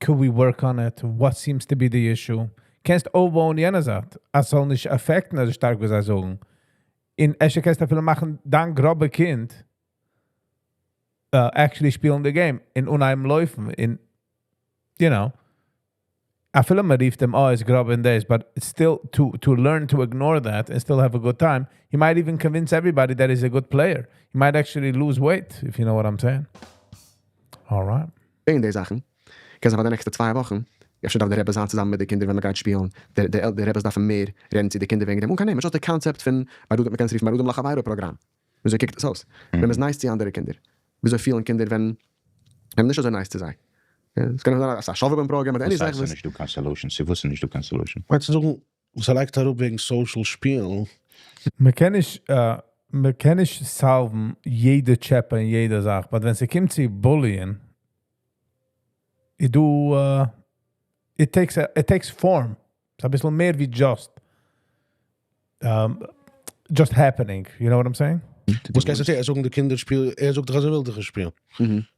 Could we work on it? What seems to be the issue? קענסט אויפבויען יענע זייט. עס זאל נישט affectן, אזוי שטארק ווי זיי זאגן. און אפשר קענסטו אפילו מאכן, דיין גראבע קינד, actually שפילן די game און אנהייבן לויפן און you know אפילו מען רופט אים, oh, איז גראב און דאס, but it's still to learn to ignore that and still have a good time. He might even convince everybody that he's a good player. He might actually lose weight, if you know what I'm saying. All right. וועגן די זאכן, קען זיין פאר די נעקסטע צוויי וואכן, אפשר דארף דער רבי זיין צוזאמען מיט די קינדער ווען מען גייט שפילן, די די די רביס דארפן מער רעדן צו די קינדער וועגן דעם, אן קיין נעמען, just די concept פון בין אדם, מען קען עס רופן בין אדם לחבירו פראגראם. וויאזוי קוקט עס אויס ווען מען איז nice צו אנדערע קינדער? וויאזוי פילן קינדער ווען מען איז נישט אזוי nice צו זיי? עס קען אויך זיין א שובבים פראגראם אדער any וואס זאך הייסט וואס. נישט דא קיין solution? צו וואס איז נישט דא קיין solution? מיינסט צו זאגן וואס ער לייגט אראפ וועגן social שפילן? מען קען נישט, מען קען נישט solve ן יעדע טשעפע און יעדע זאך, but ווען ס'קומט צו bully ען, איז דא, it takes, it takes form. ס'איז אביסל מער ווי just, just happening, you know what I'm saying? וואס קענסטו טון? ער זאגט די קינדער שפיל, ער זאגט דאך אז ער וויל דיך שפילן.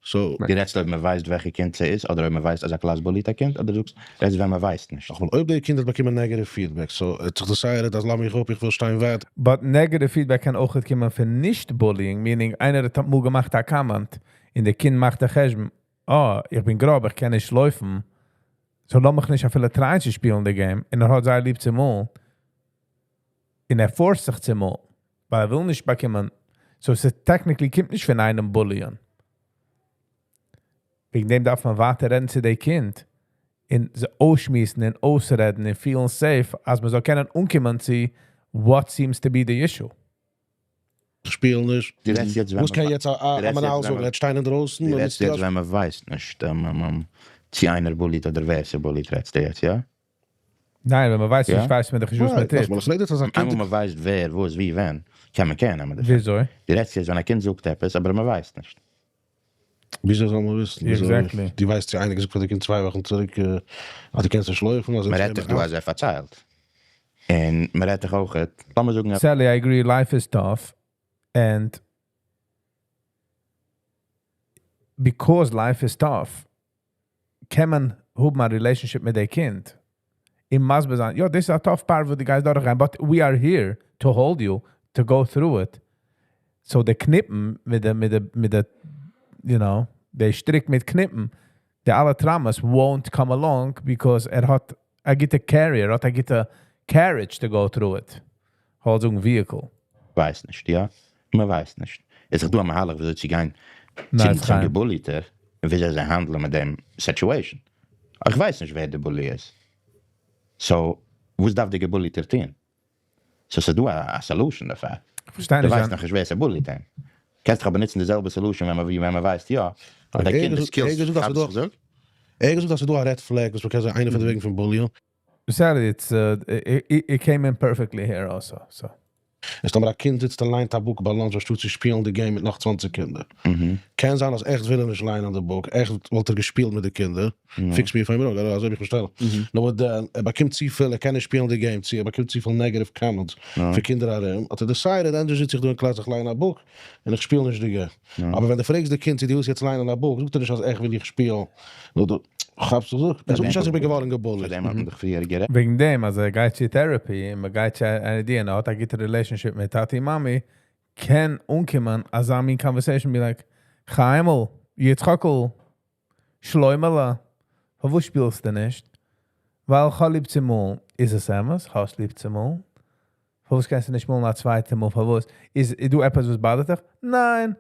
So, דו רעדסט אויב מען ווייסט וועלכע קינד ס'איז, אדער אויב מען ווייסט אז א class bully ט א קינד, אדער זאגסט, רעדסט ווען מען ווייסט נישט. נאכאמאל, אויב די קינד האט באקומען negative feedback, so ער האט זיך decided אז לאז מיך אפ, איך וויל שטיין ווייט. But negative feedback קען אויך קומען פון נישט bullying, meaning איינער האט אמאל געמאכט א comment, און די קינד מאכט א חשבון, oh, איך בין גראב, איך קען נישט לויפן. So לאז מיך נישט אפילו try ען צו שפילן די game, און ער האט זייער ליב צו מאלן. און ער force ט זיך צו מאלן, ווייל ער וויל נישט באקומען. So עס technically קומט נישט פון איינעם bully ען. וועגן דעם דארף מען ווייטער רעדן צו די קינד. און זיי אויסשמועסן און אויסרעדן און פילן safe, אז מען זאל קענען אנקומען צו what seems to be the issue. איך שפיל נישט. דו רעדסט יעצט ווען וואס קען מען יעצט א רעדסט יעצט מנהל ווען זאגן? ער וועט שטיין אינדרויסן? דו און רעדסט יעצט יעצט ווען מען ווייסט נישט, צו איינער bully ט אדער ווער ס'bully ט, רעדסטו יעצט, יא? ניין, ווען מען ווייסט יא? נישט, ווייסט מען דאך נישט וואס מען טוט. נאכאמאל, איך רעד יעצט אז א איינמאל קינד מען ווייסט ווער, וואס, ווי, ווען, קען מען קענען, אבער וויאזוי? דו רעדסט יעצט ווען א קינד זאגט עפעס, אבער מען ווייסט נישט. וויאזוי זאל מען וויסן? Exactly. דו ווייסט צו איינער געזאגט פאר די קינד צוויי וואכן צוריק, אז דו קענסט נישט לויפן, אז מען רעדט דאך דא אז ער פארציילט. און מען רעדט דאך אויך, לאמיר זאגן, Sally, I agree, life is tough. And because life is tough, קען מען האבן א relationship מיט די קינד. אים מסביר זיין, יא, this is a tough part וואו דו גייסט דורכגיין, but we are here to hold you, to go through it. So די קניפן מיט די, מיט די, מיט די, די שטריק מיט קניפן, די אלע traumas won't come along because ער האט א גוטע carrier, ער האט א גוטע carriage to go through it. האט אזא vehicle. ווייסט נישט, יא? מען ווייסט נישט. איז דאך דא א מהלך וויאזוי צו גיין ניין, צום חיים. געbully טער און וויאזוי זיי handle ען מיט דעם situation. איך ווייס נישט ווער דער bully איז. So, וואס דארף דער געbully טער טון? So, ס'איז דא א solution דערפאר. איך פארשטיי דו נישט, ווייסט jan. נאך נישט ווער ס'bully ט אים. קענסט דאך אבער נוצן די זעלבע solution, ווען מען ווען מען ווייסט, יא. אבער דער קינד איז ער געזאגט, אז האב דו- איך געזאגט? ער געזאגט, אז ס'דא א red flag, וואס מען קען זיין איינער פון די וועגן פון bully. Sally, it came in perfectly here also. So. איז טאמער א קינד זיצט און ליינט א בוך ביי lunch, אנשטאט צו שפילן די game מיט נאך 20 קינדער. קען זיין, אז עכט וויל ער נישט ליינען די בוך, עכט וואלט ער געשפילט מיט די קינדער. Fix me if I'm wrong, אזוי האב איך פארשטאנען. נאר דען, ער באקומט צו פיל, ער קען נישט שפילן די game, צו ער באקומט צו פיל negative comments פון קינדער ארום. האט ער decided, ענדערש זיץ איך דא אין class, איך ליין א בוך, און איך שפיל נישט די game. אבער ווען דו פרעגסט די קינד, צו דו ווילסט יעצט ליינען א בוך, זאגט ער נישט, אז עכט וויל איך שפילן. נאר דו כאפסט דאך, ער זאגט נישט, אז איך בין געווארן געbully ט. פאר דעם האט מען דאך פריער גערעדט. וועגן דעם, אז ער גייט צו therapy, און מען גייט צו אן idea, און ער האט א גוטע relationship מיט טאטי און מאמי, קען אנקומען, אזא מין conversation be like, חיימל, יצחקל, שלוימעלע, פארוואס שפילסטו נישט? ווייל איך האב ליב צו מאלן. איז עס אמת? האסט ליב צו מאלן? פארוואס קענסטו נישט מאלן א צווייטע מאל? פארוואס? איז דא עפעס וואס bother ט דיך? ניין.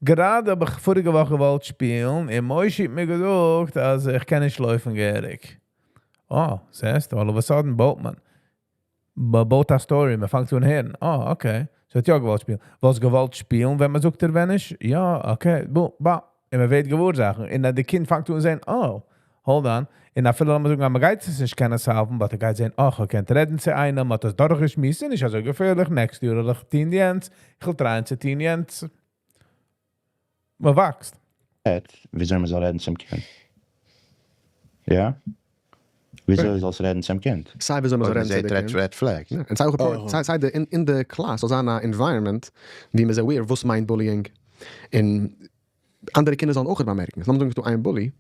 גראדע האב איך פאריגע וואך געוואלט שפילן, און מוישי האט מיר געזאגט, אז איך קען נישט לויפן געהעריג. Oh, זעסט? All of a sudden בויט מען. בויט א story, מען פאנגט אן הערן. Oh, okay. So האט יא געוואלט שפילן. וואלסט געוואלט שפילן, ווען מען זאגט דיר ווען נישט? יא, okay. בום, בא. און מען ווערט געוואר זאכן. און דאן די קינד פאנגט אן זען, oh, hold on. און אפילו לאמיר זאגן, מען גייט עס נישט קענען solve ן, but ער גייט זען, oh, איך קען רעדן צו איינעם, האט דאס דורכגעשמועסט, נישט אזוי געפערליך, next year וועל איך טון יענץ, איך וויל try ען צו טון יענץ. מען וואקסט. וויאזוי מען זאל רעדן צום קינד? יא? וויאזוי זאלסטו רעדן צום קינד? סיי וויאזוי מען זאל אויב רעדן צו מען די זעט red, קינד. red flags. יא, און סיי אויך סיי די אין די class, זאל זיין א environment, ווי מען איז aware, וואס מיינט bullying. און אנדערע קינדער זאלן אויך באמערקן. לאמיר זאגן, ס'דא איין bully,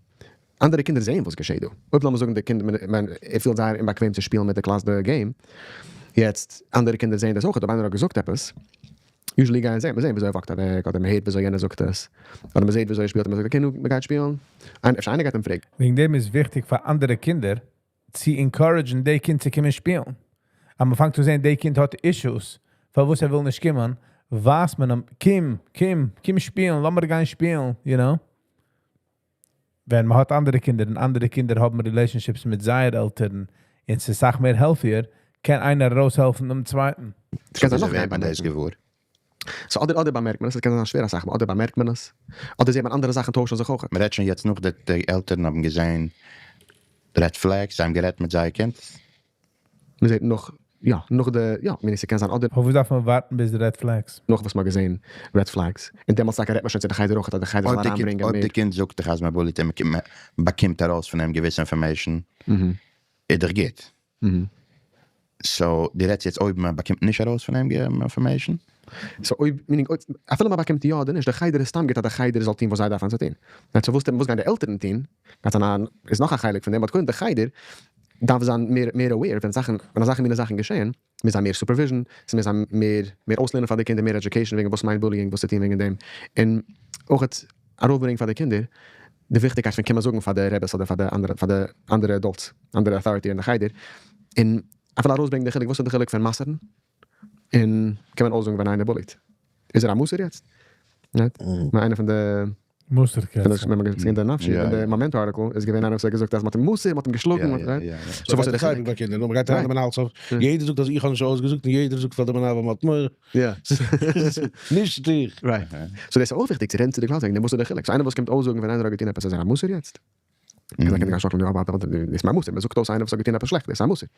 אנדערע קינדער זעען, וואס געשעט דא. אויב לאמיר זאגן, די קינד, מען, ער פילט זייער אומבאקוועם צו שפילן מיט די class די game. יעצט, אנדערע קינדער זעען דאס אויך, אויב איינער האט געזאגט עפעס. Usually גייען זיי, מ'זעט וויאזוי ער walk ט אוועק, אדער מ'הערט וויאזוי יענער זאגט עס, אדער מ'זעט וויאזוי ער שפילט, און מ'זאגט, okay, נו, מ'גייט שפילן. אפשר איינער גייט אים פרעגן. וועגן דעם איז וויכטיג פאר אנדערע קינדער צו encourage ן די קינד צו קומען שפילן. אז מ'פאנגט צו זען, די קינד האט issues, פארוואס ער וויל נישט קומען, ווייזט מען אים, קום, קום, קום שפילן, לאמיר גיין שפילן, you know? ווען מ'האט אנדערע קינדער און אנדערע קינדער האבן relationships מיט זייער עלטערן, און ס'איז אסאך מער healthier, קען איינער ארויסהעלפן דעם צווייטן. ס'קען זיין נאך וויאזוי ווערט מען דאס געוואר? So אדער אדער באמערקט מען עס, עס קען זיין שווער אסאך מאל, אדער באמערקט מען עס, אדער זעט מען אנדערע זאכן טוישן זיך אויך. מ'רעדט שוין יעצט נאך די די עלטערן האבן געזען red flags, זיי האבן גערעדט מיט זייער קינד. מ'זעט נאך, יא, נאך די, יא, מיין איך ס'קען זיין אדער. פארוואס דארף מען ווארטן ביז red flags? נאך וואס מ'האט געזען red flags, און דעמאלטס טאקע רעדט מען שוין צו די חדר אויך, אז די חדר זאל אריינברענגען מער. אויב די קינד זאגט דיך אז מ'בוליט אים, מ'באקומט ארויס פון אים געוויסע information, איז דאך גוט. So דו רעדסט יעצט אויב מען באקומט נישט ארויס פון אים information? So אויב, meaning אויב, אפילו מען באקומט יא אדער נישט, די חדר איז סתם גוט אז די חדר זאל טון וואס זיי דארפן צו טון. Right, so וואס וואס גייען די עלטערן טון? גייט זיין א, איז נאך א חלק פון דעם, but קודם די חדר דארף זיין מער מער aware ווען זאכן, ווען אזעלכע מיני זאכן געשען, מוז זיין מער supervision, ס'מוז זיין מער מער אויסלערנען פאר די קינדער, מער education וועגן וואס מיינט bullying, וואס צו טון וועגן דעם, און אויך ארויפברענגען פאר די קינדער די וויכטיגקייט פון קומען זאגן פאר די רעבעס אדער פאר די אנדערע פאר די אנדערע adults, אנדערע authority אין די חדר, און אפילו ארויסברענגען די חילוק, וואס איז די חילוק פון מסר'ן און קומען אויסזאגן ווען איינער bully ט? איז ער א מסור יעצט? Right? איינער פון די מוסר פון די ווען מ'האט געזען די נפשי אין די מאמענט article איז געווען איינער וואס האט געזאגט אז מ'האט אים מסור, מ'האט אים געשלאגן, right? So וואס איז די חילוק? ביי קינדער, נו, מ'גייט אריין אין מנהל סוף, יעדער זאגט אז איך האב נישט אויסגעזאגט און יעדער זאגט פאר די מנהל ווייל מ'האט מורא. נישט איך. Right. So דאס איז אויך וויכטיג צו רעדן צו די קלאס וועגן דעם וואס איז די חילוק. So איינער וואס קומט אויסזאגן ווען איינער האט געטון עפעס איז ער א מסור יעצט? קען זיין קען שאקלען יא אבער דאס איז מיין מסור, מ'זאגט אויס איינער וואס האט געטון עפעס שלעכט דאס איז א מסור.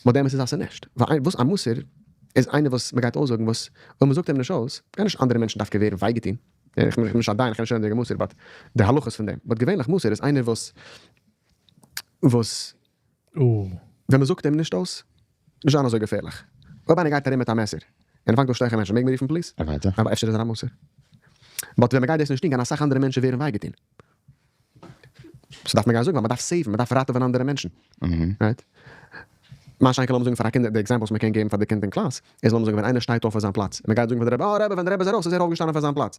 But די אמת איז אז ס'איז נישט. ווייל וואס א מסור איז איינער וואס מ'גייט אויסזאגן וואס אויב מ'זאגט אים נישט אויס גייען נישט אנדערע מענטשן דווקא ווערן וויי געטון. איך בין נישט א דיין איך קען נישט רעדן וועגן מוסר but די הלכות פון דעם. But געווענליך מסור איז איינער וואס וואס ווען מ'זאגט אים נישט אויס, נישט זיין אזוי געפערליך. אויב איינער גייט ארום מיט א מעסער, און ער פאנגט אן שטעכן מענטשן, מעג מען רופן police? אוודאי. אבער אפשר איז ער א מסור. But ווען מ'גייט דאס נישט טון, גייען אסאך אנדערע מענטשן ווערן וויי געטון. So דארף מען גיין זאגן, ווייל מ'דארף save ן, מ'דארף ראטעווען אנדערע מענטשן. Right? מה שאין כן לאמיר זאגן פאר א קינד, די example וואס מ'קען געבן פאר די קינד אין קלאס, איז לאמיר זאגן ווען איינער שטייט אויף פון זיין פלאץ, און מ'גייט זאגן פאר די רבי, אה רבי ווען די רבי איז ארויס איז ער אויפגעשטאנען פון זיין פלאץ.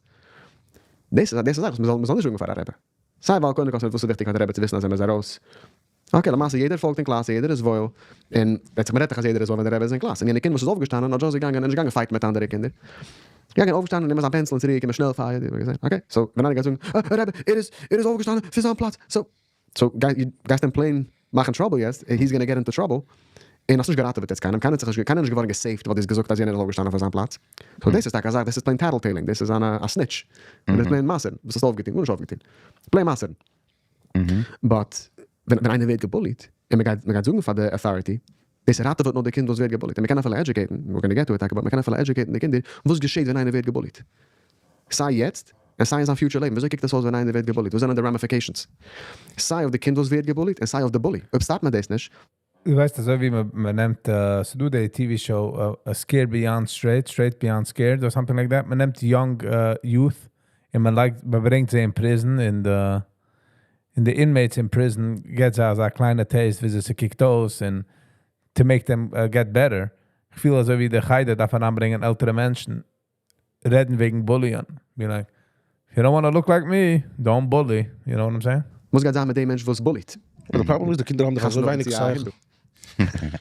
דאס איז דאס איז א זאך וואס מ'זאל מ'זאל נישט זאגן פאר א רבי. סיי ווייל קודם כל וואס איז וויכטיג פאר די רבי צו וויסן אז ער איז ארויס. Okay למעשה יעדער פאלגט אין קלאס יעדער איז וואויל, און וועט זיך מ'רעדט דאך אז יעדער איז וואויל ווען די רבי איז אין קלאס, און יענע קינד וואס איז אויפגעשטאנען האט just געגאנגען און נישט געגאנגען fight ן מיט אנדערע קינדער, געגאנגען אויפגעשטאנען און נעמען זיין pencil און צוריק געקומען שנעל פאר יעדער געזען, okay so ווען איינער גייט זאגן אה רבי ער איז ער איז אויפגעשטאנען פון זיין פלאץ, so so גייסט אים plain מאכן trouble יעצט, he's gonna get into trouble, און האסט נישט געראטעוועט יעצט קיינעם, קיינער האט זיך נישט קיינער איז נישט געווארן גע save ט ווייל דו האסט געזאגט אז יענער איז אויפגעשטאנען פון זיין פלאץ, so דאס איז טאקע א זאך, דאס איז plain tattletaling, דאס איז א snitch, דאס איז plain מסר'ן, וואס האסטו אויפגעטון? גארנישט אויפגעטון, plain מסר'ן. But ווען איינער ווערט גע bully ט און מ'גייט מ'גייט זאגן פאר די authority, דאס ראטעוועט נאר די קינד וואס ווערט גע bully ט, און מ'קען אפילו educate ן, we're gonna get to it טאקע, but מ'קען אפילו educate ן די קינדער וואס געשעט ווען איינער ווערט גע bully ט, סיי יעצט און סיי אין זיין future לעבן, וויאזוי קוקט עס אויס ווען איינער ווערט גע bully ט, וואס זענען די ramifications, סיי אויף די קינד וואס ווערט גע bully ט און סיי אויף די bully, אויב stop ט מען דאס נישט. דו ווייסט אזוי ווי מען נעמט, ס'דא די TV show Scared Beyond Straight, Straight Beyond Scared or something like that, מען נעמט young youth און מען לייגט, מען ברענגט זיי אין prison און די און די inmates אין prison געבט זיי אזא קליינע taste וויאזוי ס'קוקט אויס און to make them get better, איך פיל אזוי ווי די חדר דארף אריינברענגען עלטערע מענטשן רעדן וועגן bully ען, be like, if you don't wanna look like me, don't bully, you know what I'm saying? וואס גייט זיין מיט די מענטש וואס bully ט? די פראבלעם איז די קינדער האבן דאך אזוי ווייניג שכל.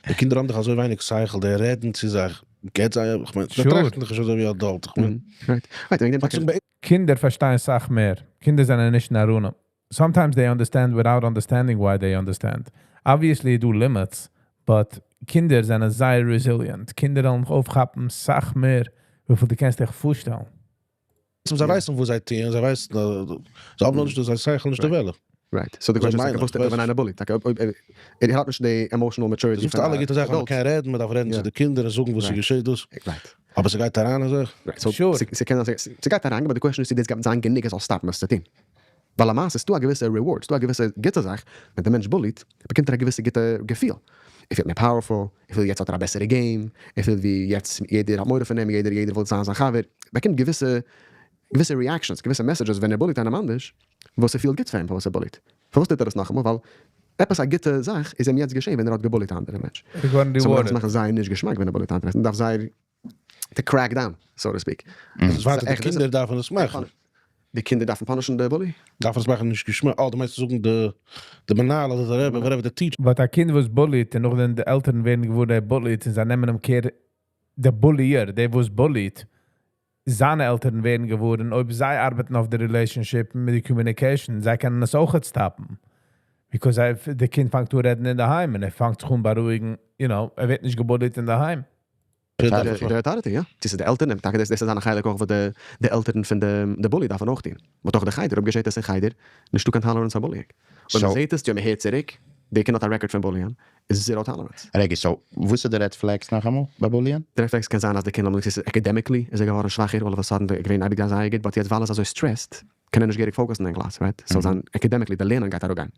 די קינדער האבן דאך אזוי ווייניג שכל, די רעדן צו זיך, געט זיי, איך מיין, זיי טראכטן דאך נישט אזוי ווי adult, איך מיין. קינדער פארשטייען סאך מער, קינדער זענען נישט נאראנים, sometimes they understand without understanding why they understand, obviously איז דא limits, but קינדער זענען זייער resilient, קינדער וועלן אויפכאפן סאך מער וויפיל דו קענסט דיך פארשטעלן. זיי ווייסן וואס זיי טוען, זיי ווייסן, זיי האבן נאכנישט זייער שכל נישט developed. Right, so די question איז טאקע וואס טוט מען ווען איינער bully ט, טאקע אויב ער האט נישט די emotional maturity פון א adult. זאגסט אלע גוטע זאכן, מען קען רעדן, מען דארף רעדן צו די קינדער און זאגן וואס ס'געשעט דאס, אבער ס'גייט אריין אזוי? Right, so ס'קען זיין ס'גייט אריין, but די question איז צו דאס גייט זיין גענוג עס זאל stop ן עס צו טון. ווייל למעשה ס'דא א געוויסע reward, ס'דא א געוויסע גוטע זאך, ווען די מענטש bully ט, באקומט ער א געוויסע גוטע געפיל, ער פילט מער powerful, ער פילט יעצט האט ער א בעסערע game, ער פילט ווי יעצט יעדער האט מורא פון אים, יעדער יעדער וויל זיין זיין חבר, באקומט געוויסע געוויסע reactions, געוויסע messages ווען ער bully ט איינעם אנדערש, וואס ער פילט גוט פאר אים פארוואס ער bully ט. פארוואס טוט ער עס נאכאמאל? ווייל עפעס א גוטע זאך איז אים יעצט געשען ווען ער האט גע bully ט א אנדערע מענטש. ער איז געווארן So מ'דארף עס rewarded. מאכן זייער נישט געשמאק ווען ער bully ט א אנדערע מענטש, מ'דארף זייער. To crack down, so to speak. דאס ווייטער די קינדער דארפן עס מאכן. די קינדער דארפן punish ן די bully? דארפן עס מאכן נישט געשמאק. Oh, דו מיינסט זאגן די די מנהל אדער די רבי, whatever the teacher. But א קינד וואס bullied, און נאכדעם די עלטערן ווערן געוואר ער bullied, און זיי נעמען אים care, דער bullier, דער וואס bullied, זיינע עלטערן ווערן געוואר, און אויב זיי ארבעטן אויף די relationship מיט די communication, זיי קענען עס אויך stop ן. Because זיי, די קינד פאנגט אן רעדן אין דער היים, און ער פאנגט זיך אן בארואיגן, ער ווערט נישט גע bullied אין דער היים. די authority, יא. דאס איז די עלטערן, טאקע דאס איז א חלק אויך וואס די די עלטערן פון די די bully דארפן אויך טון. But אויך די חדר, אויב געשעט דאס אין חדר, נישטא קיין tolerance פאר bullying. אויב מען זעט עס, יא, מען הערט צוריק, די קינד האט א record פון bullying, איז zero tolerance. רגע, so, וואס איז די red flags נאכאמאל ביי bullying? די red flags קען זיין אז די קינד איז academically איז ער געווארן שוואכער, all of a sudden, געווען אייביג זייער גוט, but יעצט ווייל ער איז אזוי stressed, קען ער נישט געהעריג focus ן אין class, right? So זיין academically, די לערנען גייט אראפגיין.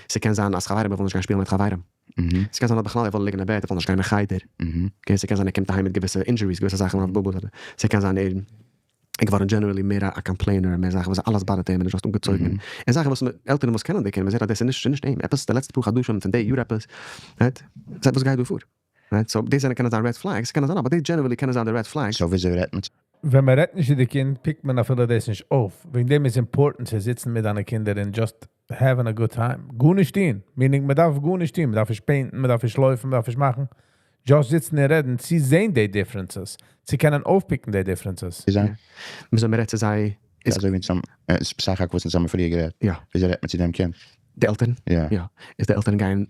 ס'קען זיין אז חברים ווילן נישט גיין שפילן מיט חברים. ס'קען זיין אז בכלל ער וויל ליגן אין בעט, ער וויל נישט גיין אין חדר. Okay, ס'קען זיין ער קומט אהיים מיט געוויסע injuries, געוויסע זאכן אויף בובו. ס'קען זיין ער געווארן generally מער א complainer, מער זאכן וואס אלעס bother ט אים און ער איז אנגעצויגן. און זאכן וואס עלטערן וואס קענען די קינד, מ'זעט אז דאס איז נישט נישט אים. עפעס די לעצטע פאר חדשים פון די יאר עפעס, right? זעט וואס גייט דא פאר. Right? So, דאס זענען קענען זיין red flags, קענען זיין, אבער די generally קענען זיין די red flags. So, וויאזוי רעדט מען ווען מען רעדט נישט מיט די קינד, pick ט מען אפילו דאס נישט אויף. וועגן דעם איז important צו זיצן מיט דיינע קינדער and just having a good time. גארנישט טון. Meaning, מען דארף גארנישט טון. מען דארף נישט paint ן, מען דארף נישט לויפן, מען דארף נישט מאכן. Just זיצן און רעדן, צו זען די differences. צו קענען אויף pick ן די differences. זיי? וויאזוי מען רעדט צו זיי איז אזוי ווי צום סך הכל וואס אונז האבן פריער גערעדט. יא. וויאזוי רעדט מען צו דעם קינד? די עלטערן? יא. יא. איז די עלטערן גייען,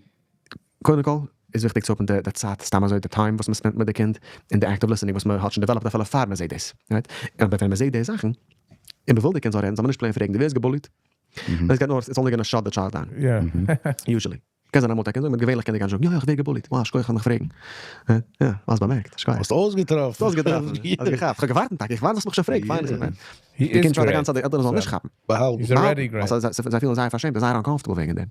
קודם כל, איז וויכטיג צו האבן די די צייט, סתם אזוי די time וואס מען spend מיט די קינד, און די active listening וואס מען האט שוין developed אפילו פאר מען זעט דאס. Right? אבער ווען מען זעט די זאכן, און מען וויל די קינד זאל רעדן, זאל מען נישט plain פרעגן, דו ווערסט גע bullied? דאס גייט נאר, it's only gonna shut the child down. Usually. קען זיין אמאל טאקע זאגן, געווענליך קען די גאנצע זאגן, יא, איך ווער גע bullied. וואו, שכוח פאר מיך פרעגן. יא, האסט באמערקט, שכוח. האסט אויסגעטראפן. האסט אויסגעטראפן. האסט געכאפט. איך האב געווארט טאקע, איך ווארט זאלסט מיך שוין פרעגן. Finally. די קינד try ט די גאנצע צייט די עלטערן זאלן נישט כאפן. באהאלטן. He's already great. זיי זיי פילן זייער פארשעמט, זייער uncomfortable וועגן דעם.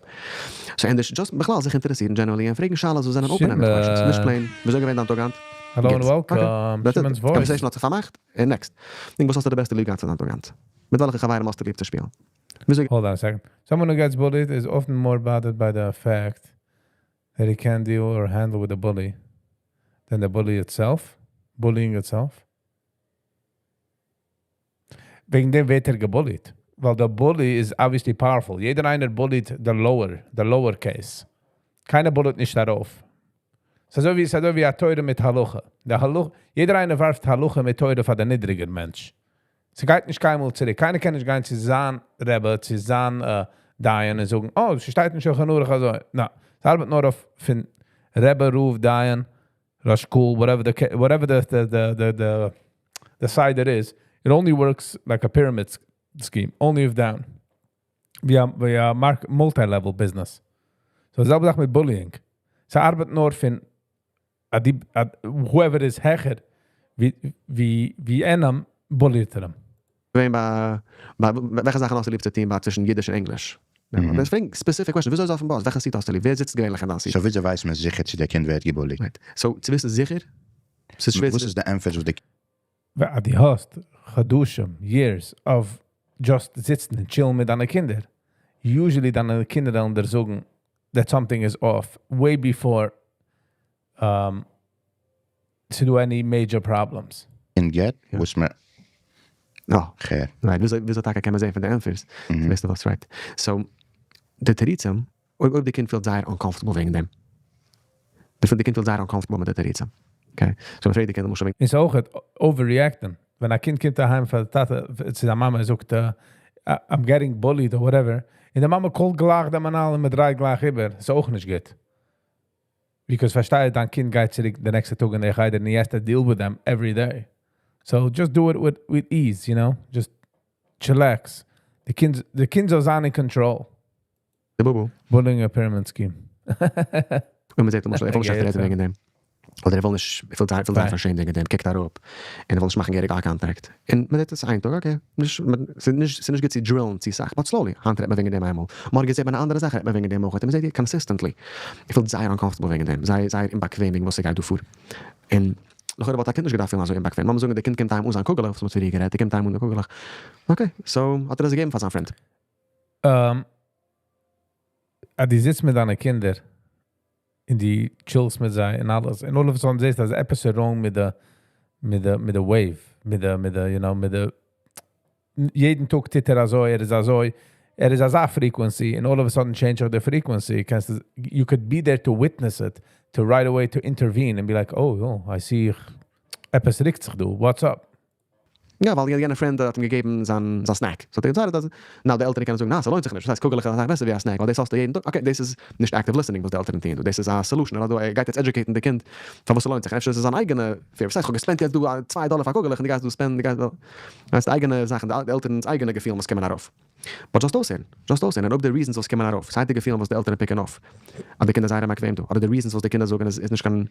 So ענדערש, just בכלל זיך אינטערעסירן generally און פרעגן שאלות וואס זענען open-ended questions. נישט plain, וויאזוי געווען דיין טאג היינט? Hello and welcome. That's it. Shimon's voice. Conversation האט זיך פארמאכט, און next. דינג, וואס האסטו די בעסטע ליב געהאט פון דיין טאג היינט? מיט וועלכע חברים האסטו ליב צו שפילן? וויאזוי Hold on a second. Someone who gets bullied is often more bothered by the fact that he can't deal or handle with the bully than the bully itself, bullying itself. וועגן דעם ווערט ער גע bullied. ווייל דער bully איז obviously powerful. יעדער איינער bullied the lower case. קיינער bullied נישט ארויף. ס'איז אזוי ווי, ס'איז אזוי ווי א תורה מיט הלכה. די הלכה, יעדער איינער ווארפט הלכה מיט תורה פאר דער נידריגער מענטש. ס'גייט נישט קיינמאל צוריק. קיינער קען נישט גיין צו זיין רבי, צו זיין דיין און זאגן, oh, ס'שטייט אין שולחן ערוך אזוי. נא, ס'ארבעט נאר אויף פון רבי, רב, דיין, ראש קהל, whatever the side it is. It only works like a pyramid scheme, only if down. ווי א multi-level business. So דאס זעלבע זאך מיט bullying. ס'ארבעט נאר פון א די, א, whoever is העכער, ווי איינעם bullied ער אים. ווען ביי וועלכע זאכן האסטו ליב צו טון ביי צווישן אידיש און ענגליש? דאס פרעגן specific question. וויאזוי איז אויפן באס? וועלכע seat האסטו ליב? ווער זיצט געווענליך אין דיין seat? So וויאזוי ווייסט מען זיכער צו דער קינד ווערט גע bullied? Right. So, צו וויסן זיכער? ס'איז שווער וואס צו איז די ענטפער, וואס די דו האסט חדשים, years of just זיצן און chill ן מיט דיינע קינדער. Usually דיינע קינדער וועלן דיר זאגן that something is off way before to do any major problems. קינד געט, וואס מען יא. הער. Right, וויאזוי טאקע קען מען זען פון די ענטפערס? ווייסטו וואס, right. So, די תירוצים, אויב די קינד פילט זייער uncomfortable וועגן דעם. די קינד פילט זייער uncomfortable מיט די תירוצים. Okay. So, מען פרעגט די קינד, מוז שוין איז אויך overreacting. ווען א קינד קומט אהיים פון די טאטע, צו די מאמע, זאגט, I'm getting bullied or whatever. און די מאמע call ט גלייך דעם מנהל און מען דרייט גלייך איבער. איז אויך נישט גוט. Because פארשטיי, דיין קינד גייט צוריק די נעקסטע טאג אין די חדר and he has to deal with them every day. So just do it with ease, you know? Just chillax. די קינד זאל זיין in control. די בובו. Bullying a pyramid scheme. און מען זעט למשל, ער וויל נישט רעדן וועגן דעם. אדער ער וויל נישט, ער פילט זייער פארשעמט וועגן דעם, קוקט אראפ. און ער וויל נישט מאכן געהעריג eye contact. און מען זעט עס איין טאג, okay. נישט, ס'איז נישט גוט צו drill ן צו סאך, but slowly. היינט רעדט מען וועגן דעם איינמאל. מארגן זעט מען אן אנדערע זאך, רעדט מען וועגן דעם אויך. און מען זעט consistently. ער פילט זייער uncomfortable וועגן דעם. זייער, זייער אומבאקוועם וועגן וואס ס'גייט דא פאר. און נאך האט א קינד נישט געדארפט פילן אזוי אומבאקוועם. לאמיר זאגן, דער קינד קומט אהיים אן זיין קוגל, וואס מ'האט פריער גערעדט, ער קומט אהיים אן די קוגל. Okay, so האט ער עס געגעבן פאר זיין friend. אז דו זיצט מיט דיינע קינדער, און דו chill סט מיט זיי און אלעס, און all of a sudden זעסט, אז עפעס איז wrong מיט די מיט די wave, מיט די, מיט די, יעדן טאג טוט ער אזוי, ער איז אזוי, ער איז אזא frequency, and all of a sudden change of the frequency, you could be there to witness it, to right away to intervene and be like, Oh, I see, עפעס רוקט זיך דא, what's up?" יא, ווייל יענער friend האט אים געגעבן זיין snack. So דער זאגט, אז now די עלטערן קענען זאגן, נא, ס'לוינט זיך נישט. דאס הייסט, קוגעלעך איז בעסער ווי א snack, ווייל דאס האסטו יעדן טאג. Okay, דאס איז נישט active listening, וואס די עלטערן טוען. דאס איז א solution. אדער ער גייט יעצט educaten די קינד, פאר וואס ס'לוינט זיך. אפשר איז עס זיין אייגענע fear. דאס הייסט, איך האב גע spend יעצט דא 2 דאלער פאר קוגעלעך, און דו גייסט דא spend, דו גייסט דא. דאס הייסט, אייגענע זאכן, די עלטערנס אייגענע געפילן, וואס קומען ארויף. But just אויסהערן, just אויסהערן. און אויב די reasons וואס קומען ארויף, סיי די געפילן וואס די עלטערן pick ן אויף, אז די קינדער זייער אומבאקוועם דא, אדער די reasons וואס די קינדער זאגן, איז נישט קיין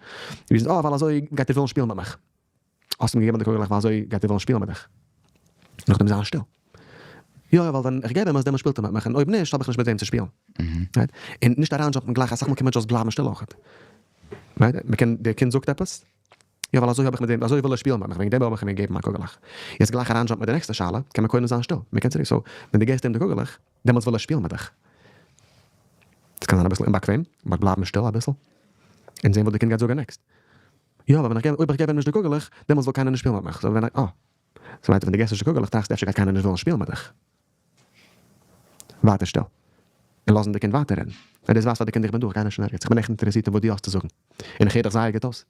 reasons, oh, ווייל אזוי גייט ער וועלן שפילן מיט מיך. האסט אים געגעבן די קוגעלעך, ווייל אזוי גייט ער וועלן שפילן מיט דיך? נאכדעם זיין שטיל. יא, ווייל ווען איך געב אים עס, דעמאלט שפילט ער מיט מיך. און אויב נישט, האב איך נישט מיט וועם צו שפילן. Right? און נישט אריינ jump ן גלייך, אסאך מאל קען מען just בלייבן שטיל אויך. Right? דער קינד זאגט עפעס, יא, ווייל אזוי האב איך מיט דעם, אזוי וויל ער שפילן מיט מיך, וועגן דעם האב איך אים געגעבן מיין קוגעלעך. יעצט גלייך אריינ jump ן מיט דער נעקסטע שאלה, קען מען קודם זיין שטיל. מען קען צוריק, so, ווען דו געבסט אים די קוגעלעך, דעמאלט וויל ער שפילן מיט דיך. דאס קען זיין א ביסל אומבאקוועם, אבער בלייבן שטיל א ביסל. און זען, וואס דער קינד גייט זאגן next. יא, אבער אויב איך געב אים נישט די קוגעלעך, דעמאלט וויל קיינער נישט שפילן מיט מיך. So, ווען איך, oh. So, ווייטער, ווען דו געבסט נישט די קוגעלעך, טראכסטו, אפשר גייט קיינער נישט וועלן שפילן מיט דיך. ווייטער שטיל. און לאזן די קינד ווייטער רעדן. און דאס ווייזט פאר די קינד, איך בין דא, איך גיי נישט אין ערגעץ. איך בין עכט אינטערעסירט אין וואס דו האסט צו זאגן. און איך הער דיך זייער גוט אויס.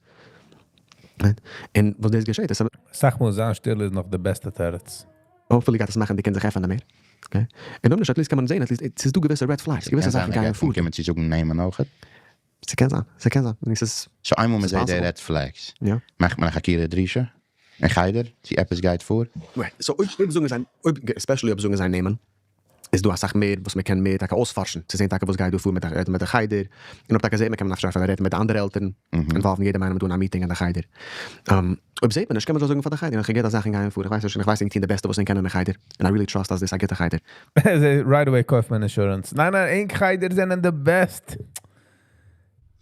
Right? און וואס דאס געשעט, איז אסאך מאל זיין שטיל איז נאך די בעסטע תירוץ. Hopefully גייט עס מאכן, די קינד זיך עפענען מער. Okay? און אויב נישט, at least קען מען זען, at least, עס איז דא געוויסע red flags, געוויסע זאכן גייען פאר. קומען צו זאגן נעמען אויך? ס'קען זיין, ס'קען זיין. און עס איז So איינמאל מען זעט די possible. red flags, יא. מאכט מען א חקירה דרישה? אין חדר, צי עפעס גייט פאר? Right. So, אויב, especially אויב זאגן זיי נעמען, איז דא א סאך מער, וואס מען קען מער טאקע אויספארשן. צו זען טאקע, וואס גייט דא פאר מיט דער חדר. און אויב טאקע זעט מען, קען מען אפשר רעדן מיט די אנדערע עלטערן. Involve יעדער איינעם מיט א meeting אין דער חדר. אויב זעט מען נישט, קען מען אזוי זאגן פאר דער חדר. איך געהערט אז זאכן גייען פאר. איך ווייס נישט, איך ווייס נישט, די בעסטע, וואס זיי קענען אין חדר. And I really trust אז דאס איז א גוטע חדר. Right away קויפט מען insurance. ניין, ניין, ענק חדר זענען the best.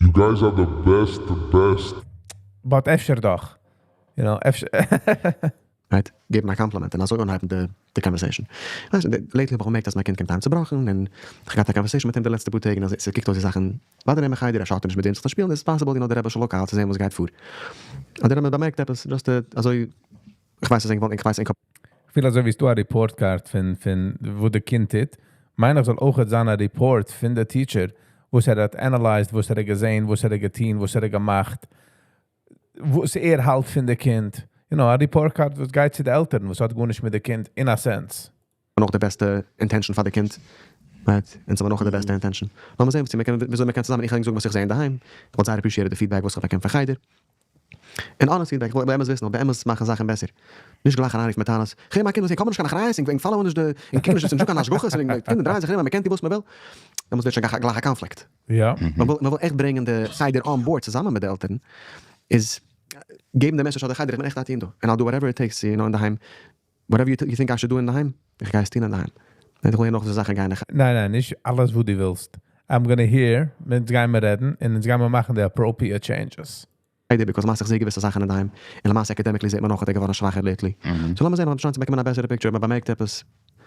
You guys are the best, the best. But אפשר דאך. אפשר. Right? געבן א compliment און אזוי אנהייבן די conversation. ווייסט, lately האב איך געמערקט, אז מיין קינד קומט אהיים צעבראכן, און איך האב געהאט א conversation מיט אים די לעצטע פאר טעג, און עס קוקט אויס די זאכן, ווייטער אין חדר, ער האט נישט מיט וועם זיך צו שפילן, it's possible, דער רבי זאל local צו זען, וואס גייט פאר. און דאן האב איך באמערקט עפעס, just, אזוי, איך ווייס, איך ווייס, איך האב איך פיל אזוי ווי ס'דא א report card פון וואו די קינד טוט. מיין איך זאל אויך זיין א report פון דער teacher, וואס ער האט analyzed, וואס ער האט געזען, וואס ער האט געטון, וואס ער האט געמאכט, וואס ער האלט פון די קינד. א report card, וואס גייט צו די עלטערן, וואס האט גארנישט מיט די קינד, in a sense. נאך די בעסטע intention פאר די קינד. Right? און ס'איז נאך די בעסטע intention. לאמיר זען, וואס מיר קענען, וויאזוי מיר קענען צוזאמען, איך קען זאגן, וואס איך זע אינדערהיים. איך וואלט זייער appreciate די feedback, וואס איך באקום פון חדר. און honest feedback, איך וויל באמת וויסן, איך וויל באמת מאכן זאכן בעסער. נישט גלייך אריינרופן מיט טענות. איך מיין קינד, איך קום נישט קיין אחריות, איך follow נישט די, איך קום נישט, עס איז נישט קיין השגחה, איך קינדער דרייען זיך ארום, מען קען די וואס מען וויל. דאן ווערט שוין גלייך א conflict. מען וויל עכט ברענגען די חדר on board צוזאמען מיט די עלטערן, איז געבן די message, די חדר, איך בין עכט א team דא. And I'll do whatever it takes, אינדערהיים. Whatever you think I should do אינדערהיים, איך גיי עס טון אינדערהיים. איך וויל נאך די זאכן גיין. ניין, ניין, נישט אלעס, וואס דו ווילסט. I'm gonna hear, ווען אונז גייען מיר רעדן, און אונז גייען מיר מאכן די appropriate changes. Because למעשה איך זע געוויסע זאכן אינדערהיים. און למעשה academically זעט מען נאך, האט ער געווארן שוואכער lately. So לאמיר זען, אויב chance באקומען א בעסערע picture, מען באמערקט עפעס.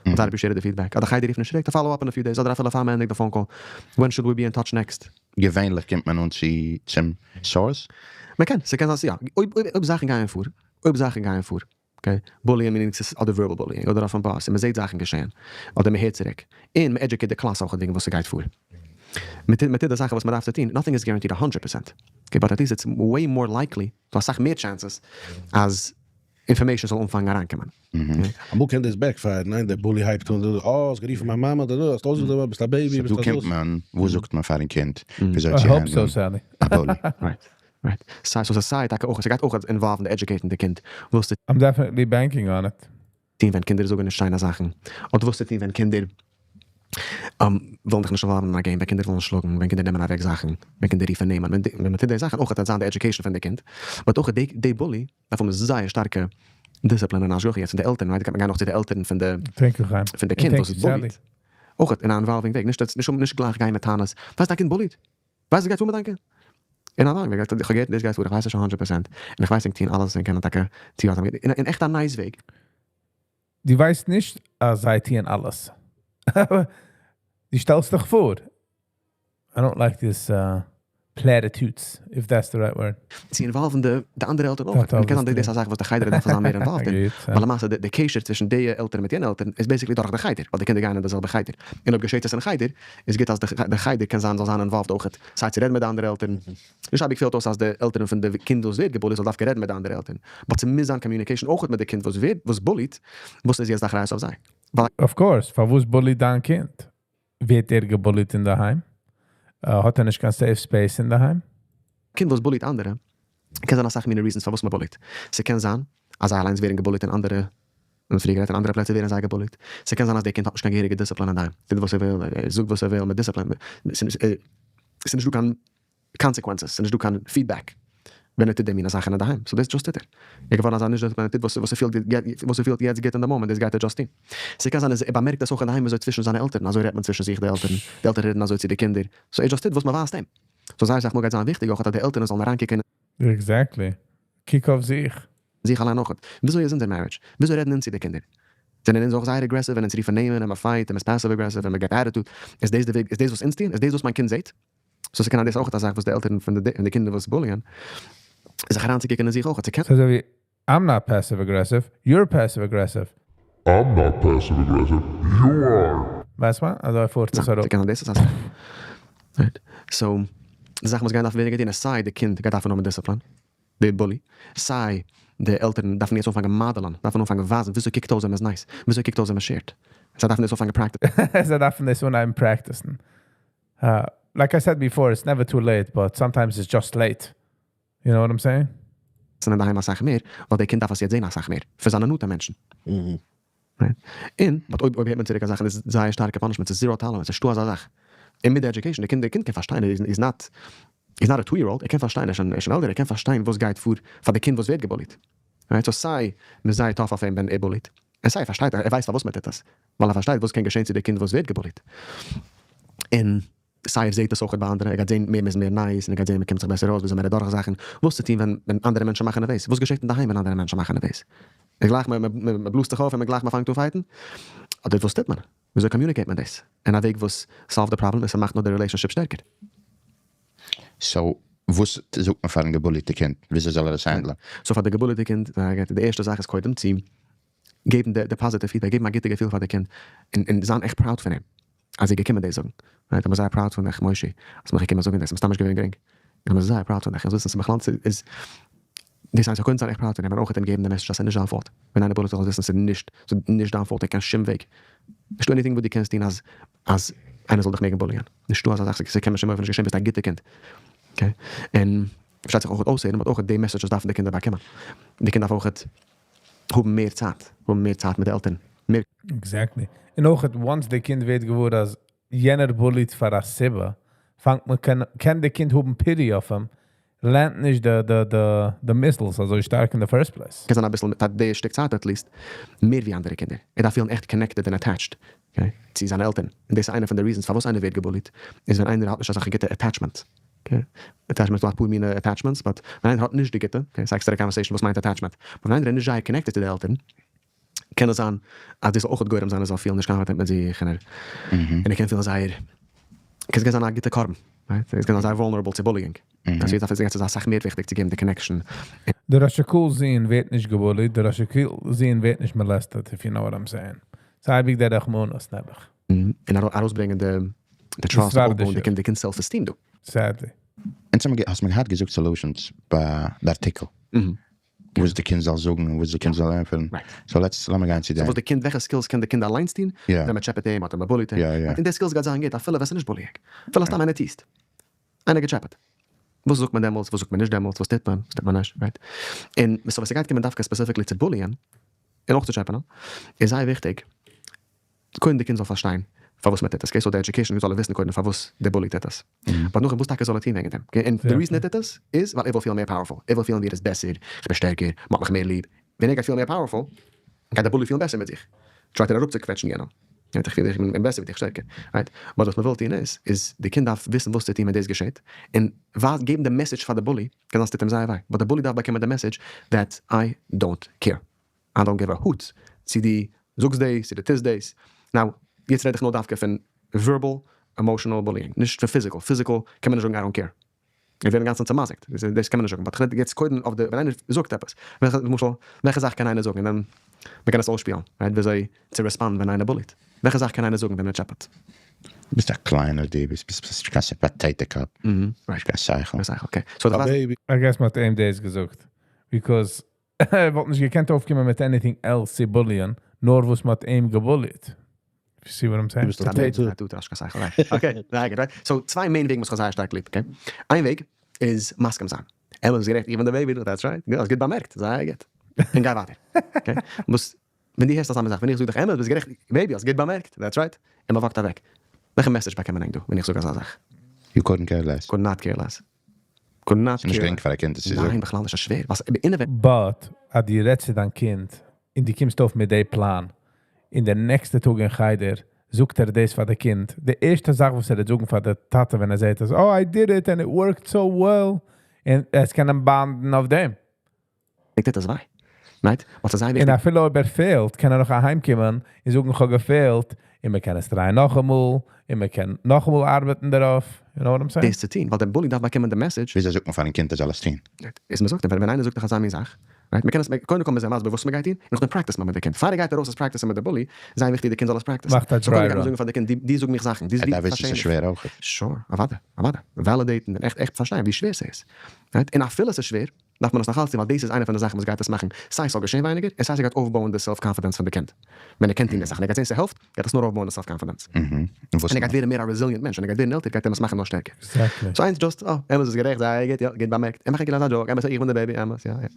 און זייער appreciate the feedback. אדער חדר רופן נישט דירעקט, follow up in a few days, אדער אפילו פאר מען ענדיגט די phone call. When should we be in touch next? געווענליך קומט מען אן צום source? מען קען, ס'קען זיין, יא. אויב זאכן גייען פאר, אויב זאכן גייען פאר, okay? Bullying meaning ס'איז אדער verbal bullying, אדער אויפן באס, און מען זעט זאכן געשען, אדער מען הערט צוריק. און מען educate די class אויך וועגן וואס ס'גייט פאר. מיט די זאכן, וואס מען דארף צו טון, nothing is guaranteed 100%. Okay, but at least it's way more likely, דו האסט מער chances, אז information זאל אנפאנגען אריינקומען. אמאל קען דאס backfire, ניין? דער bully הייבט אן, oh, עס גערופן מיין מאמע, דו האסט אויסגעזען, ביסט א baby, ביסט דא א קומט דאס. מען, וואו זאגט מען פאר א קינד? וויאזוי I צו hope so, handle ן Sally. א bully? Right. So סיי טאקע אויך, עס גייט אויך involve די educating די קינד. וואס צו I'm definitely banking on it. טון, ווען קינדער זאגן נישט שיינע זאכן. אדער וואס צו טון, ווען קינדער ווילן דיך נישט involve אין א game, ווען קינדער ווילן שלאגן, ווען קינדער נעמען אוועק זאכן, ווען קינדער רופן נעמען. ווען מען טוט די זאכן, אויך האט זיין די education פון די קינד. But אויך די bully, דארף מען זייער שטארקע discipline און השגחה יעצט פון די עלטערן, right? מען גייט נאך צו די עלטערן פון די Thank you, Chaim. פון די קינד, Thank וואס you, איז Sally. bullied. אויך אין אן involving וועג, נישט גלייך גיין מיט טענות. ווייסט, דיין קינד bullied? ווייסט, גייט פאר מיט דיין קינד? אין א וועג, איך געהערט, דאס גייט פאר, איך ווייס עס שוין 100%. און איך ווייס, איך טון אלעס, און קען טאקע טון, אין עכט א nice וועג. דו ווייסט נישט, אז זיי טוען אלעס. דו שטעלסט דיך פאר. I don't like this. Platitudes, if that's the right word. צו involve ן די די אנדערע עלטערן אויך. און קען זיין דאס איז א זאך וואס די חדר דארף זיין מער involved אין. ווייל למעשה די קשר צווישן די עלטערן מיט יענע עלטערן איז basically דורך די חדר, ווייל די קינדער גייען אין די זעלבע חדר. און אויב געשעט עס אין חדר, איז גוט אז די חדר קען זיין זאל זיין involved אויך, סיי צו רעדן מיט די אנדערע עלטערן. נישט אייביג פעלט אויס אז די עלטערן פון די קינד וואס ווערט גע bullied זאל דווקא רעדן מיט די אנדערע עלטערן, but ס'מוז זיין communication אויך מיט די קינד וואס ווערט וואס bullied, וואס איז יעצט די אחריות אויף זיי. ווייל. Of course, פארוואס bullied דיין קינד? ווערט ער גע bullied אינדערהיים? האט ער נישט קיין safe space אינדערהיים? קינד וואס bullied אנדערע, קען זיין אסאך מיני reasons פארוואס מען bullied. ס'קען זיין אז זיי אליינס ווערן גע bullied אין אנדערע, און פריער גערעדט אין אנדערע פלעצער ווערן זיי גע bullied. ס'קען זיין אז דער קינד האט נישט קיין געהעריגע דיסציפלין אינדערהיים, טוט וואס ער וויל, ער זאגט וואס ער וויל, מיט דיסציפלין, ס'איז נישטא קיין consequences, ס'איז נישטא קיין feedback ווען ער טוט די מינע זאכן אינדערהיים, so דאס just טוט ער. ער איז געווארן אזא נישט דיסציפלינער טוט וואס ער פילט וואס ער פילט יעצט גוט אין די מאמענט דאס גייט ער just טון. ס'קען זיין אז ער באמערקט עס אויך אינדערהיים וויאזוי צווישן זיינע עלטערן אזוי רעדט מען צווישן זיך די עלטערן, די עלטערן רעדן אזוי צו די קינדער, so ער just טוט וואס מ'ווייזט אים. so זייער אסאך מאל גייט זיין וויכטיג אויך אז די עלטערן זאלן אריינקוקען אין. Exactly. קוק אויף זיך. זיך אליין אויך. וויאזוי איז אונזער marriage? וויאזוי רעדן אונז צו די קינדער? זענען אונז אויך זייער aggressive ווען אונז רופן נעמען און מ'פייט און מ'איז passive aggressive און מ'געבט attitude? איז דאס די וועג? איז דאס וואס אונז טוען? איז דאס וואס מיין קינד זעט? so ס'קען זיין דאס אויך א זאך וואס די עלטערן פון די קינדער וואס bully ען, זיך אריינצוקוקן אין זיך אויך, ס'קען. ס'אזוי ווי I'm not passive aggressive, you're passive aggressive. I'm not passive aggressive, you are! ווייסט מה? אזוי פארט עס אראפ. ס'קען זיין דאס איז א זאך. Right. So, די זאכן וואס גייען דארפן ווערן געטון איז סיי די קינד גייט דארפן האבן דיסציפלין, די bully, סיי די עלטערן דארפן יעצט אנפאנגען מאדעלן, דארפן אנפאנגען ווייזן וויאזוי קוקט אויס ווען מ'איז nice, וויאזוי קוקט אויס ווען מ'שערט. זיי דארפן דאס אנפאנגען practice. זיי דארפן דאס אנהייבן practice ן. Like I said before, it's never too late, but sometimes it's just late. You know what I'm saying? אינדערהיים אסאך מער, ווייל דער קינד דארף עס יעצט זען אסאך מער, פון זיינע נאנטע מענטשן. Right? און, but אויב אויב הערט מען צוריק א זאך און עס איז זייער שטארקע punishment, ס'איז zero tolerance, ס'נישטא אזא זאך. און מיט די education, די קינד די קינד קען פארשטיין, ער איז not, he's not a two year old, ער קען פארשטיין, ער איז שוין ער איז שוין עלטער, ער קען פארשטיין וואס גייט פאר פאר די קינד וואס ווערט גע bullied. Right? So סיי מ'איז זייער tough אויף אים ווען ער bullied, און סיי ער פארשטייט, ער ווייסט פארוואס מ'טוט עס, ווייל ער פארשטייט וואס קען געשען צו די קינד וואס ווערט גע bullied. און סיי ער זעט עס אויך ביי אנדערע, ער גייט זען מער מ'איז מער nice, און ער גייט זען מ'קומט זיך בעסער אויס, וויאזוי מ'רעדט דורך זאכן, וואס צו טון ווען ווען אנדערע מענטשן מאכן נערוועז, וואס געשעט אינדערהיים ווען אנדערע מענטשן מאכן נערוועז, איז גלייך מ'בלאזט זיך אויף און מ'גלייך מ'פאנגט אן fight ן, אדער וואס טוט מען? וויאזוי communicate מען דאס אין א וועג וואס solve ט די פראבלעם און ס'מאכט נאר די relationship שטערקער? So וואס זאגט מען פארן גע bullied טע קינד? וויאזוי זאל ער עס handle ען? So פאר די גע bullied טע קינד, די ערשטע זאך איז קודם צו געבן די positive feedback, געבן א גוטע געפיל פאר די קינד, און זיין עכט proud פון אים אז ער געקומען דאס זאגן, right, איך בין זייער proud פון דיך מושי, האסט מיך געקומען זאגן דאס, מסתם נישט געווען גרינג, איך בין זייער proud פון דיך, איך וויסן ס'איז בכלל איז דאס הייסט קודם זיין עכט proud פון אים און אויך אים געבן די message אז ס'איז נישט זיין fault, ווען איינער bullied דיך זאלסט וויסן ס'איז נישט ס'איז נישט דיין fault אין קיין שום וועג, נישטא anything וואס דו קענסט טון אז אז איינער זאל דיך מעגן bully ען, נישטא אזא זאך, ס'קען בשום אופן נישט געשען, ביסט א גוטע קינד, okay, און פארשטייט זיך אויך אויסהערן, but אויך די message וואס דארפן די קינדער באקומען, די קינד דארף אויך האבן מער צייט, האבן מער צייט מיט די עלטערן, מער. Exactly. און אויך once די קינד ווערט געוואר אז יענער bullied פאר א סיבה, פאנגט מען קען קען די קינד האבן pity אויף אים, לערנט נישט די די די די missiles אזוי שטארק אין the first place. קען זיין אביסל מיט די שטיק צייט at least, מער ווי אנדערע קינדער. ער דארף פילן עכט connected און attached, okay, צו זיינע עלטערן. און דאס איז איינע פון די reasons פארוואס איינער ווערט גע bullied, איז ווען איינער האט נישט אזעלכע גוטע attachment. Okay, attachment איז דא אפאר מינע attachments, but ווען איינער האט נישט די גוטע, okay, ס'איז א עקסטערע conversation וואס מיינט attachment, but ווען איינער איז נישט זייער connected צו די עלטערן, קען עס זיין אז דאס זאל אויך גורם זיין ער זאל פילן נישט confident מיט זיך און ער און ער קען פילן זייער קען זיין א גוטע קרבן, right? ער קען זיין זייער vulnerable צו bullying. אז יעצט איז אסאך מער וויכטיג צו געבן די connection. דער ראש הקהל זון ווערט נישט גע bullied, דער ראש הקהל זון ווערט נישט molested, if you know what I'm saying. ס'איז אייביג דער רחמנות נעבעך. און ארויסברענגען די trust, אויפבויען די קינד די קינד'ס self esteem דא. Sadly. אונז האבן האסט מיר געהאט געזאגט solutions ביי די ארטיקל. וואס די קינד זאל זאגן און וואס די קינד זאל ענטפערן. So let's לאמיר גיין צו דעם. So וואס די קינד וועלכע skills קען די קינד אליינס טון ווען מען טשעפעט אים אדער מען bullied אים. און די skills גייט זיין גוט אפילו ווען ס'איז נישט bullying. אפילו סתם איינער tease ט. איינער געטשעפעט. וואס זאגט מען דעמאלטס, וואס זאגט מען נישט דעמאלטס, וואס טוט מען, וואס טוט מען נישט, right? און so ווען ס'גייט קומען דווקא specifically צו bully ען, און אויך צו טשעפענען, איז זייער וויכטיג, קודם די קינד זאל פארשטיין פארוואס מען טוט עס, okay, so די education זאל ער וויסן קודם פארוואס די bully טוט עס, but נאכדעם וואס טאקע זאל ער טון וועגן דעם, okay, און די reason ער טוט עס איז ווייל ער וויל פילן מער powerful, ער וויל פילן ווי ער איז בעסער, איך בין שטערקער, מען האט מיך מער ליב, ווען ער גייט פילן מער powerful, גייט די bully פילן בעסער מיט זיך, try ט ער אראפצוקוועטשן יענעם. איך פיל איך בין בעסער ווי דיך שטערקער, right? But וואס מ'וויל טון איז, איז די קינד דארף וויסן וואס צו טון ווען דאס געשעט, און ווייז געבן די message פאר די bully, קען זיין ס'טוט אים זייער וויי, but די bully דארף באקומען די message that I don't care, I don't give a hoot צו דו זאגסט דאס, צו דו טוסט דאס, now יעצט רעד איך נאר דווקא פון verbal emotional bullying, נישט פון physical, physical קען מען נישט זאגן I don't care. ער ווערט אינגאנצן צעמזיקט, דאס קען מען נישט זאגן, but איך רעד יעצט קודם אויף די, ווען איינער זאגט עפעס, וועלכע, למשל, וועלכע זאך קען איינער זאגן, און דאן מ'קען עס אויסשפילן, right, וויאזוי צו respond ן ווען איינער bully ט, וועלכע זאך קען איינער זאגן ווען ער טשעפעט? ביסט א קליינער דו, ביסט ביסט נישט קיין potato קאפ, נישט קיין שכל. קיין שכל, okay. So א baby. I guess מ'האט אים דאס געזאגט, because ער וואלט נישט געקענט אויפקומען מיט anything else צו bully ען, נאר וואס מ'האט אים גע bully ט. You see what I'm saying? ביסט א potato. דו האסט קיין שכל, right. Okay, זייער גוט, right. So צוויי main וועגן וואס איך האב זייער שטארק ליב, okay. איין וועג איז מסכים זיין. אמת, ביסט גערעכט, איך בין דער baby, that's right. גוט, האסט גוט באמערקט, זייער גוט. און גיי ווייטער. Okay. וואס, ווען דו הערסט אזא מין זאך, ווען איך זאג דיך אמת, ביסט גערעכט, baby, האסט גוט באמערקט, that's right. און מען walk ט אוועק. וועלכע message באקומט מען ענק דא, ווען איך זאג אזא זאך? You couldn't care less. Could not care less. Could not ס'איז נישט care גרינג פאר א קינד עס צו זאגן. ניין, בכלל נישט, ס'איז שווער. וואס, אינעווייניג. But, אז דו רעדסט צו דיין קינד, און דו קומסט אויף מיט די פלאן, אין דער נעקסטע טאג אין חדר, זאגט ער דאס פאר די קינד. די ערשטע זאך, וואס ער וועט זאגן פאר די טאטע, ווען ער זעט עס, "Oh, I did it and it worked so well." און עס קען אים bond ן אויף דעם. איך טוט עס וויי. Right? וואס איז און אפילו אויב ער fail ט, קען ער נאך אהיימקומען און זאגן, איך האב גע fail ט, און מען קען עס try ען נאכאמאל, און מען קען נאכאמאל ארבעטן דערויף. You know what I'm saying? דאס צו טון, ווייל דער bully דארף באקומען די message. וויאזוי זאגט מען פאר א קינד ער זאל עס טון? איז מען זאגט, ווען איינער זאגט דיך אזא מין זאך, right? מען קען עס, קודם קומט מען זיי וואס מען גייט טון, און נאכדעם practice מען מיט די קינד. פאר ער גייט ארויס עס practice ן מיט די bully, זייער וויכטיג די קינד זאל עס practice ן. מאכט א So קודם dry גייט מען run. זאגן פאר די קינד, די זאג מיך זאכן, די ער דארף וויסן, פארשטיי ס'איז מיך. שווער אויך. Sure, אוודאי, אוודאי. Validate ן און עכט, עכט פארשטיין, ווי שווער ס'איז. Right? און אפילו עס איז שווער, דארף מען עס נאך אלץ טון, ווייל דאס איז איינע פון די זאכן, וואס גייט עס מאכן. סיי ס'זאל געשען ווייניגער, און סיי ס'גייט אויפבויען די self-confidence פון די קינד. ווען ער קען טון די זאכן, ער גייט זען, ס'העלפט, גייט עס נאר אויפבויען די self-confidence. און וואס און ער גייט ווערן מער א resilient מענטש, ווען ער גייט ווערן עלטער, גייט ער עס מאכן נאך שטערקער. Exactly. So איינס just, oh, אמת איז גערעכט, זייער גוט, יא, גוט באמערקט. ער מאכט א joke, אמת, איך בין דער baby, אמת, יא, יא.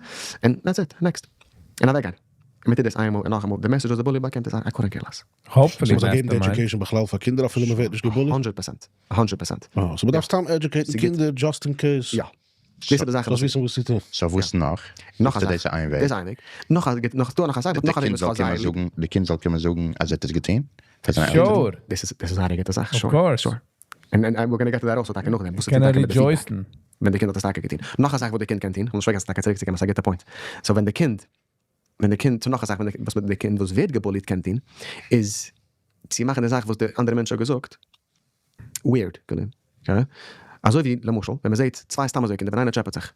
And that's it, next. און אוועקגיין. און מיט דאס איינמאל און נאכאמאל, די message וואס דער bully באקומט איז, I couldn't care less. Hopefully, So מ'זאל געבן די mastermind. education בכלל פאר קינדער, אפילו מען ווערט נישט גע bully ט? 100%. 100%. Oh, so מען דארף סתם educate ן ס'גוט. קינדער just in case. יא. דאס איז די זאך. זאלסט וויסן, וואס צו טון. So וואס נאך? נאך א דאס זאך. איז איין וועג. דאס איז איין וועג. נאך א נאך דא נאך א זאך, די נאך א וועג קינד וואס זאל איך האב קומען זייער ליב. זאגן, די קינד זאל קומען זאגן, אז ער האט עס געטון? פאר זיינע עלטערן? Sure. דאס איז א גוטע זאך. Of Sure. course. Sure. And we're gonna get to that also, טאקע נאכדעם. וואס קען טוט ער טאקע מיט די feedback? rejoice ן. ווען די קינד האט עס טאקע געטון. נאך א זאך, וואס די קינד קען טון, און איך פארגעס טאקע צוריקצוקומען, ס'איז א גוטע point. So ווען די קינד, so נאך א זאך, וואס מיט די קינד, וואס ווערט גע bully ט קען טון, איז, צו מאכן די זאך, וואס דער אנדערע מענטש האט געזאגט, weird, גענוי. Okay? אזוי ווי, למשל, ווען מען זעט צוויי סתם אזוי קינדער, ווען איינער טשעפעט זיך,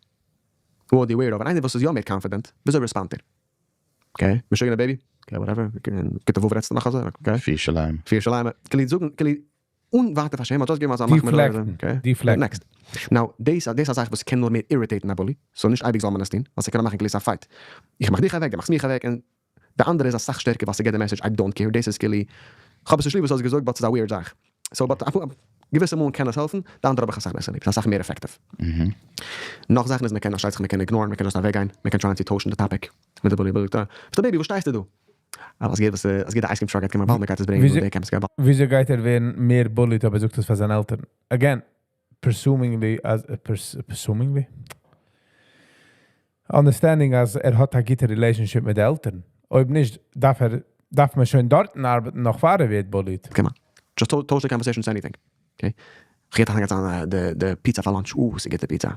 oh, די weirdo, ווען איינער וואס איז יא מער confident, וויאזוי respond ט ער? Okay, משוגענער baby? Okay, whatever. גוט, וואו רעדסטו נאך אזוי? Okay. פיר שליים. פיר שליים. קען איך זאגן, קען איך און ווארטן פאר shame, just געבן אזא מאך מיר Deflect ן. Okay. Deflect ן. Next. Now, דאס איז א זאך וואס קען נאר מער irritate ן א bully. So נישט אייביג זאל מען עס טון, ווייל ס'קען מאכן גלייך א fight. איך מאך דיך אוועק, דו מאכסט מיך אוועק, און דער אנדערע איז א סאך שטערקער, וואס ער געבט די message, I don't care, דאס איז כאילו, איך האב עס נישט ליב, וואס האסט געזאגט, but ס'איז א weird זאך. So, but געוויסע מאל קען עס העלפן, די אנדערע האב איך א סאך בעסער ליב, ס'איז א סאך מער effective. נאך זאכן איז, מען קען, פארשטייט זיך, מען קען ignore ן, מען קען just אוועקגיין, מען קען try ען צו טוישן די topic. מיט די bully, bully, דא. ביסט א baby, וואו שטייסטו דא? אבער עס גייט די ice cream truck, גייט קומען באלד, מען גייט עס ברענגען, דא, קען עס גיין באלד. וויאזוי גייט ער ווערן מער bullied, אויב ער זאגט עס פאר זיינע עלטערן? Again, presumingly, as, presumingly? Understanding אז ער האט א גוטע relationship מיט די עלטערן. אויב נישט, דארף מען שוין דארט ארבעטן, נאך פאר ער ווערט bullied. Come on. Just טויש די conversation to anything. Okay? איך גיי טאקע די pizza פאר lunch. ס'איז גוטע pizza.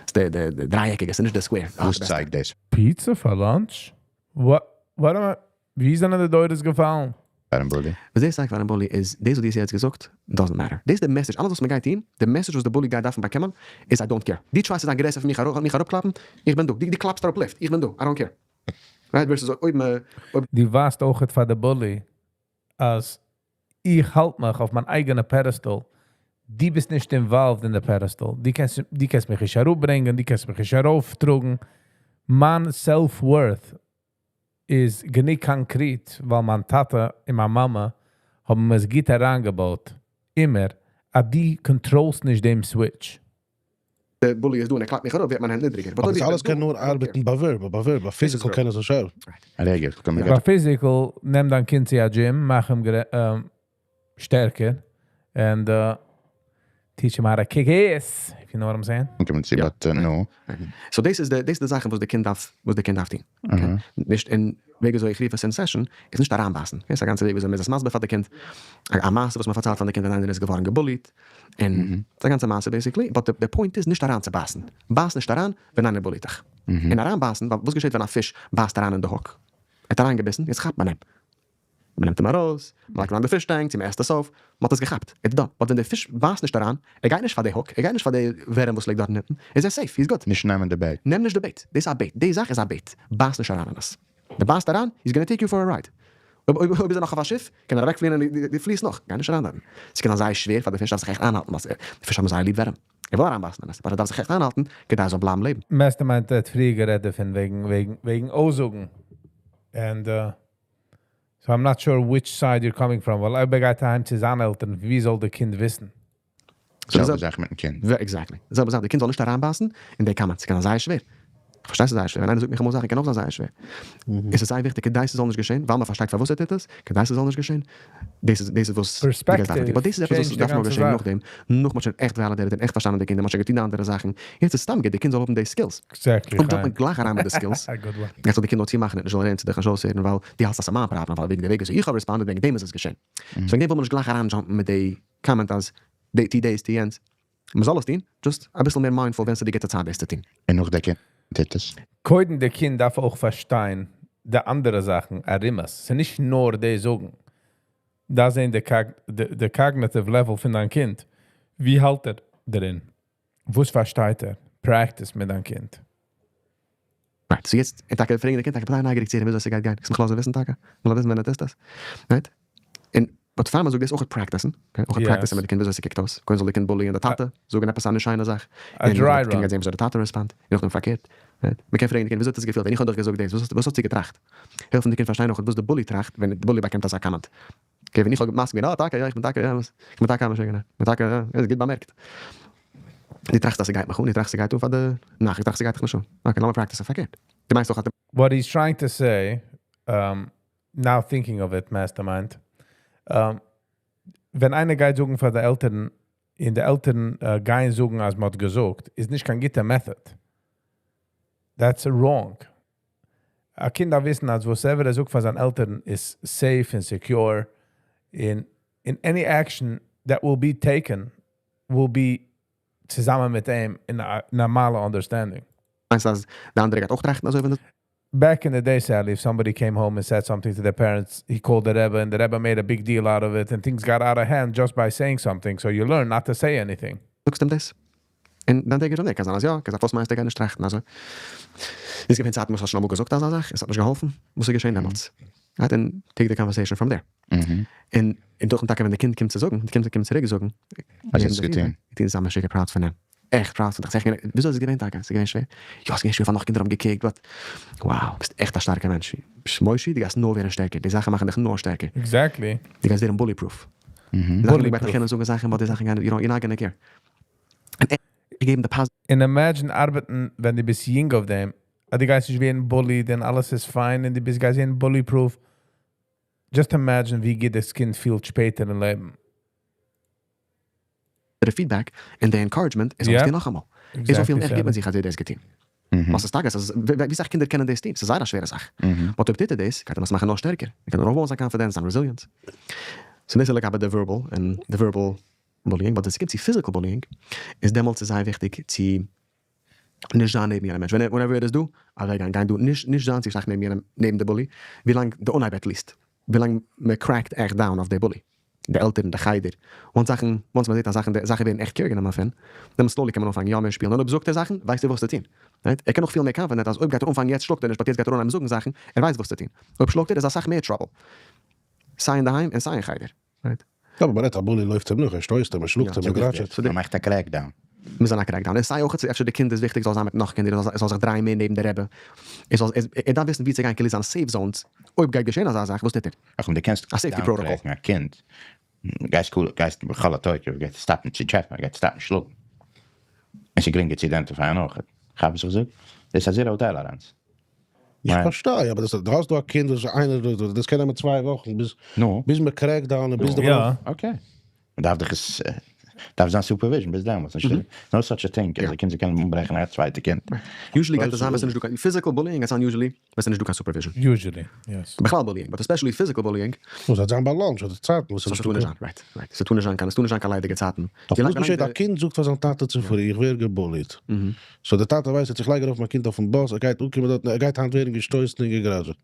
ס'איז די דרייעקיגע, ס'איז נישט די square. וואס צייגט דאס? Pizza פאר lunch? What? ווארט מאל, ווי זענען די דורות געפאלן? פאר א bully? וואס דאס צייגט פאר א bully איז, דאס וואס דו האסט יעצט געזאגט, doesn't matter. דאס איז די message, אלעס וואס מען גייט טון, די message וואס די bully גייט דארפן באקומען, איז I don't care. דו try סט צו זיין גרעסער פון מיך, מיך אראפקלאפן, איך בין דא. דו קלאפסט אראפ לופט, איך בין דא. I don't care. Right? Versus אויב אויב דו ווייזט אויך פאר די bully, אז איך האלט מיך אויף מיין אייגענע pedestal. דו ביסט נישט involved אין די pedestal. דו קענסט מיך נישט אראפברענגען, דו קענסט מיך נישט ארויפטראגן. מיין self-worth איז גענוג קאנקרעט, ווייל מיין טאטע און מיין מאמע האבן עס גוט אריינגעבויט. אימער, אז דו control סט נישט דעם switch. דער bully איז דא און ער קלאפט מיך אראפ, ווערט מיין הענט נידריגער. אבער דאס אלעס קען נאר ארבעטן ביי verbal, ביי verbal. Physical קען עס נישט העלפן. רגע, קום ביי physical, נעם דיין קינד צו א gym, מאך אים שטערקער and teach him how to kick ass, if you know what I'm saying. קומען צו, but no. So דאס איז די זאכן וואס די קינד דארף, וואס די קינד דארף טון. Okay? נישט אין וועג אזוי איך רוף עס אין session, איז נישט אריינבייסן. Okay? ס'איז א גאנצע וועג ווי אזוי מ'איז עס מסביר פאר די קינד. א מעשה וואס מען פארציילט פאר די קינד ווען איינער איז געווארן גע bully ט. און די גאנצע מעשה basically, but the point איז נישט אריינצובייסן. בייס נישט אריין, ווען איינער bully ט דיך. און אריינבייסן, ווייל וואס געשעט ווען א פיש בייסט אריין אין די hook? ער האט אריינגעביסן, יעצט כאפט מען אים. מען נעמט אים ארויס, מען לייגט אים אריין די fish tank, צו מען עסט עס אויף, מען האט עס געכאפט, it's done. But ווען די פיש בייסט נישט אריין, ער גייט נישט פאר די hook, ער גייט נישט פאר די ווערים וואס ליגט דארט אונטן, איז ער safe, he's good. נישט נעמען די bait. נעם נישט די bait, דאס איז א bait, די זאך איז א bait, בייס נישט אריין אין עס. די בייסט אריין, he's gonna take you for a ride. אויב אויב איז ער נאך אויף א שיף, קען ער אוועקפליען און דו פליסט נאך, גיי נישט אריין דארטן. ס'קען זיין זייער שווער פאר די פיש, דארף זיך עכט איינהאלטן, ווייל די פיש האבן זייער ליב ווערים. ער וויל אריינבייסן אין עס, אבער ער דארף זיך עכט איינהאלטן, כדי ער זאל בלייבן לעבן. Mastermind האט פריער גערעדט דערפון וועגן, וועגן, וועגן אויסזאגן. And so I'm not sure which side you're coming from. ווייל אויב ער גייט אהיים צו זיינע עלטערן, ווי זאל דער קינד וויסן? זעלבע זאך מיטן קינד. Exactly. זעלבע זאך, די קינד זאל נישט אריינבייסן אין די comments. ס'קען זיין זייער שווער. פארשטייסט ס'איז זייער שווער. ווען איינער זאגט מיך אמאל זאכן קען אויך זיין זייער שווער. עס איז זייער וויכטיג כדי ס'זאל נישט געשען, ווייל מען פארשטייט פארוואס ער טוט עס, כדי ס'זאל נישט געשען. דאס איז דאס איז וואס די גייסט דארפן טון. But דאס איז עפעס וואס דארף נאר געשען נאכדעם, נאך מ'האט שוין עכט validated און עכט פארשטאנען די קינדער, מ'האט שוין געטון די אנדערע זאכן. יעצט איז סתם גוט די קינד זאל האבן די skills. Exactly. אויב jump מען גלייך אריין מיט די skills, גייט זיך די קינד נאר צומאכן און נישט וועלן רעדן צו דיך נישט אויסהערן ווייל דו האלטסט אז ס'איז מיין פראבלעם ווייל וועגן די וועג וויאזוי איך האב responded וועגן דעם איז עס געשען. So וועגן דעם וויל מען נישט גלייך אריין jump ן מיט די comment אז די טו דאס טו יענץ. מ'זאל עס טון, just אביסל מער mindful ווען ס'איז די גוטע צייט דאס צו טון. און נאך די קינד טוט עס. קודם די קינד דארף אויך פארשטיין די אנדערע זאכן ארום עס. ס'איז נישט נאר די זאגן. דא זען די cognitive level פון דיין קינד. ווי האלט ער דערין? וואס פארשטייט ער? Practice מיט דיין קינד. Right, so יעצט, און טאקע פרעגן די קינד, טאקע כ'בין נייגעריג צו הערן וויאזוי ס'גייט גיין. קענסט מיך לאזן וויסן טאקע? כ'וויל וויסן ווען ער טוט עס. Right? און but פאר מ'זאגט דאס אויך practice ן, okay? אויך practice ן מיט די קינד וויאזוי ס'קוקט אויס. קודם זאל די קינד bully ען די טאטע, זאגן עפעס א נישט שיינע זאך. א dry און די קינד גייט זען וויאזוי די טאטע respond ט, און נאכדעם פארקערט. Right? מ'קען פרעגן די קינד, וויאזוי האט עס געפילט ווען איך האב דיך געזאגט דאס? וואס האסטו געטראכט? העלפן די קינד פארשטיין אויך וואס די bully טראכט ווען די bully באקומט אזא comment. Okay, ווען איך האב מסכים געווען, אה, טאקע, יא, איך בין טאקע, יא, וואס? איך בין טאקע א משוגענער. איך בין טאקע, יא, איז גוט באמערקט. דו טראכסט אז ס'גייט מיך אן, דו טראכסט ס'גייט אן פאר די נאכט, איך טראכט ס'גייט דיך נישט אן. Okay, לאמיר practice ן פארקערט. דו מיינסט דאך אז די. What he's trying to say, now thinking of it, Mastermind, ווען איינער גייט זאגן פאר די עלטערן, און די עלטערן גייען זאגן אז מ'האט געזאגט, איז נישט קיין גוטע method. That's wrong. א קינד דארף וויסן אז whatever ער זאגט פאר זיין עלטערן איז safe and secure. In any action that will be taken will be צוזאמען מיט אים אין א נארמאלע understanding. מיינסט אז די אנדערע גייט אויך טראכטן אזוי ווען דו. Back in the day, sadly, if somebody came home and said something to their parents, he called the Rebbe and the Rebbe made a big deal out of it and things got out of hand just by saying something. So you learn not to say anything. זאגסט אים דאס. און דאן take it from there. קען זיין אז יא, קען זיין וואס מיינסטו ער גייט נישט טראכטן אזוי. איז געווען צייטן וואס האסט שוין אמאל געזאגט אזא זאך, עס האט נישט געהאלפן, וואס איז געשען דעמאלטס? Right, and take the conversation from there. און און דורכן טאקע ווען די קינד קומט צו זאגן, די קינד קומט צוריק זאגן, אז ער האט עס געטון. געטון איז א משוגע proud פון אים. עכט proud פון דיך. זאג איך, וויאזוי איז עס געווען טאקע? עס איז געווען שווער? יא, עס איז געווען שווער פאר נאך קינדער האבן געקוקט, but wow, ביסט עכט א שטארקער מענטש. מושי, דו גייסט נאר ווערן שטערקער, די זאכן מאכן דיך נאר שטערקער. Exactly. דו גייסט ווערן bully proof. Bully proof. קענען זאגן זאכן, but די זאכן גייען, you're not gonna care. און עכט געבן די positive. און imagine ארבעטן ווען דו ביסט יונג אויף דעם, אז דו גייסט נישט ווערן bullied און אלעס איז fine און דו ביסט גייסט ווערן bully proof. Just imagine ווי גוט דאס קינד פילט שפעטער אין לעבן. די feedback און די encouragement איז אויך נאכאמאל. איז אויף פיל עכט גוט מיט זיך אז ער האט דאס געטון. וואס איז טאקע, ווי סאך קינדער קענען דאס טון, ס'איז זייער א שווערע זאך. But אויב טוט ער דאס, גייט אים עס מאכן נאך שטערקער. ער קען ארויפבויען זיין confidence, זיין resilience. So דאס איז לגבי די verbal און די verbal bullying, but ווען ס'קומט צו physical bullying, איז דעמאלטס איז זייער וויכטיג צו נישט זיין נעבן יענעם מענטש. Whenever ער איז דא, אוועקגיין, גיין דא, נישט נישט זיין צו שטארק נעבן יענעם, נעבן די bully, ווילאנג די אנהייב at least, ווילאנג מען crack ט עכט down אויף די bully. די עלטערן, די חדר, once זאכן, once מען זעט אז זאכן, די זאכן ווערן עכט care גענומען פון, דעמאלטס slowly קען מען אנפאנגען יא מער שפילן, און אויב זאגט ער זאכן, ווייסט ער וואס צו טון. Right? ער קען נאך פילן מער confident אז אויב גייט ער אנפאנגען יעצט שלאגט ער נישט, but יעצט גייט ער אנהייבן זאגן זאכן, ער ווייסט וואס צו טון. אויב שלאגט ער איז אסאך מער trouble. סיי אינדערהיים און סיי אין חדר. Right? יא, אבער מ'רעדט א bully לויפט אים נאך, ער שטויסט אים, ער שלאגט אים, ער גראטשעט. מען מאכט א crackdown. מוז זיין א crackdown. און סיי אויך אפשר די קינד איז וויכטיג זאל זיין מיט נאך קינדער, ער זאל זיך דרייען מער נעבן די רבי. ער זאל, ער דארף וויסן וואו צו גיין כאילו זיין safe zones, אויב גייט געשען אזא זאך, וואס טוט ער? אך און דו קענסט א safety protocol. Down crack ן א קינד, גייסט גייסט בכל התוקף, גייסט stop ן צו טשעפען, גייסט stop ן שלאגן. און ס'איז גרינגער צו identify ען אויך. כאפסט וואס איך זאג? דאס איז א zero tolerance. איך פארשטיי, אבער דאס דו האסט דא א קינד וואס איינער, דאס קען נעמען צוויי וואכן ביז ביז מען crack ט down און ביז די. יא. Okay. מען דארף דאך עס דארף זיין supervision ביז דעמאלטס, נישט no such a thing אז א קינד זאל קענען אומברעכן א צווייטע קינד. Usually גייט עס זיין ווען ס'איז נישט דא קיין physical bullying, גייט זיין usually ווען ס'איז נישט דא קיין supervision. Usually, yes. בכלל bullying, but especially physical bullying. וואס זאל זיין ביי lunch אדער צייטן וואס ס'טאר נישט זיין, right, right. ס'טאר נישט זיין קיין, ס'טאר נישט זיין קיין ליידיגע צייטן. וואס געשעט א קינד זאגט פאר זיין טאטע צופרי איך ווער גע bully ט. So דער טאטע ווייסט אז איך לייג ארויף מיין קינד אויפן באס, ער גייט אנקומען דארט און ער גייט היינט ווערן געשטויסן און געגראדזשעט.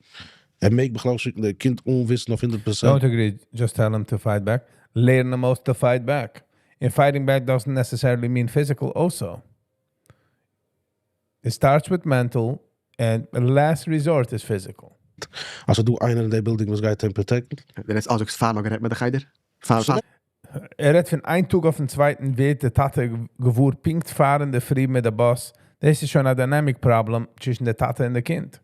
ער מעג בכלל שיקן די קינד אן וויסן אויף 100%? Don't agree, just tell him to fight back. לערן אים אויס to fight back. And fighting back doesn't necessarily mean physical also. It starts with mental and the last resort is physical. אז דא איינער אין די building וואס גייט אים protect ן? דען איז אלזא פאר נאך גערעדט מיט די חדר. פאר פאר ער רעדט פון איין טאג אויפן צווייטן ווערט דער טאטע געוואר פונקט פארן אין דער פרי מיט דער bus. דאס איז שוין א dynamic problem צווישן דער טאטע און דער קינד.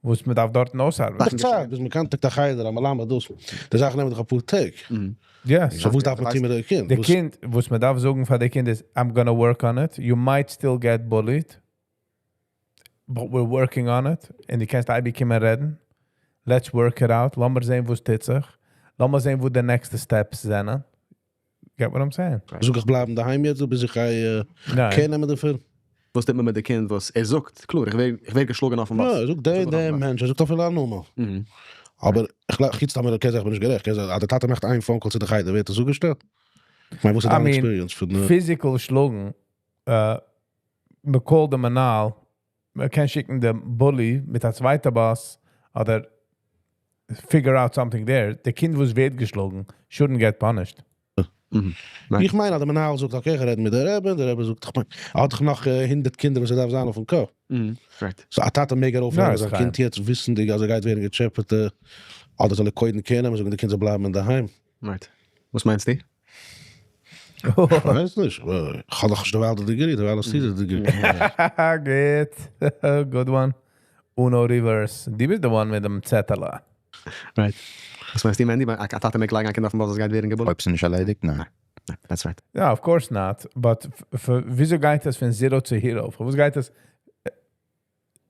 וואס מען דארף דארט אויסארבעטן. דאך צייט, ביז מען contact א חדר, א מלמד, דאס. די זאכן נעמען דאך אפאר טעג. So וואס דארף מען טון מיט דער קינד? דער קינד, וואס מען דארף זאגן פאר דער קינד איז, I'm gonna work on it. You might still get bullied. But we're working on it. און דו קענסט אייביג קומען רעדן. Let's work it out. לאמיר זען, וואס טוט זיך. לאמיר זען, וואו די next steps זענען. Get what I'm saying? זאג איך בלייבן דאהיים יעצט, ביז איך גיי ניין. care נעמען דערפאר? וואס טוט מען מיט די קינד, וואס ער זאגט, קלאר, איך ווער געשלאגן אויפן bus. יא, ער זאגט דער, דער מענטש, ער זאגט אפילו א נאמען. אבער איך גלייב, איך יעצט קען זאגן, בין איך גערעכט. קען זאגן, אז דער טאטע מאכט איין phone call צו דער חדר, ווערט עס אזוי געשטעלט. איך מיין, וואס איז I דיין mean, experience פון physical שלאגן, מען call דעם מנהל, מען קען שיקן דעם bully מיט א צווייטע bus, אדער figure out something there. דער קינד, וואס ווערט געשלאגן, shouldn't get punished. איך מיין, אז דער מנהל זאגט, okay, איך רעד מיט דער רבי, דער רבי זאגט, איך מיין, ער האט דאך נאך 100 קינדער, וואס ער דארף זיין אויפן קאפ. So, א טאטע מעג ער אויפהערן, יא, זיין איז קינד יעצט וויסנדיג, אז ער גייט ווערן געטשעפעט, אדער זאל ער קודם care נעמען, זאגן די קינדער בלייבן אין דער היים. Right. וואס מיינסטו? איך ווייס נישט, אבער איך האב דאך נישט דערווייל די degree, דערווייל האסטו די degree. Good. Good one. Uno reverse. דו ביסט the one מיט דעם צעטעלע. Right. וואס מיינסטו, Mandy? א טאטע מעג לייגן א קינד אויפן bus, עס גייט ווערן געbullied? אויב ס'איז נישט ערלעדיגט, ניין. ניין, that's right. Yeah, of course not. But וויאזוי גייט עס פון zero to hero? פאר וואס גייט עס?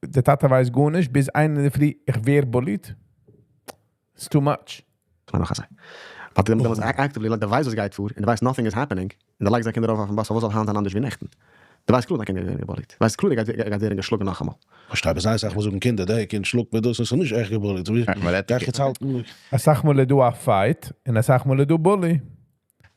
דער טאטע ווייסט גארנישט, ביז איין אין דער פרי, איך ווער bullied. It's too much. איך מיין נאך אזוי. But דער וואס actively, like, דער ווייסט, וואס גייט פאר, און דער ווייסט nothing is happening, און דער לייגט זיין קינדער אויף אויפן bus, וואס זאל היינט זיין אנדערש ווי נעכטן? דער ווייסט קלאר, דער קינד גייט ווערן געbullied. ווייסט קלאר, ער גייט ווערן געשלאגן נאכאמאל. פארשטיי, אבער זיי זאגן, מיר זאגן קינדער, דער קינד שלאגט מיר דאס, איז נישט עכט געbullied. ווי יא, מען רעדט גיי איך יעצט האלטן? אסאך מאל איז דא א fight, און אסאך מאל איז דא bully.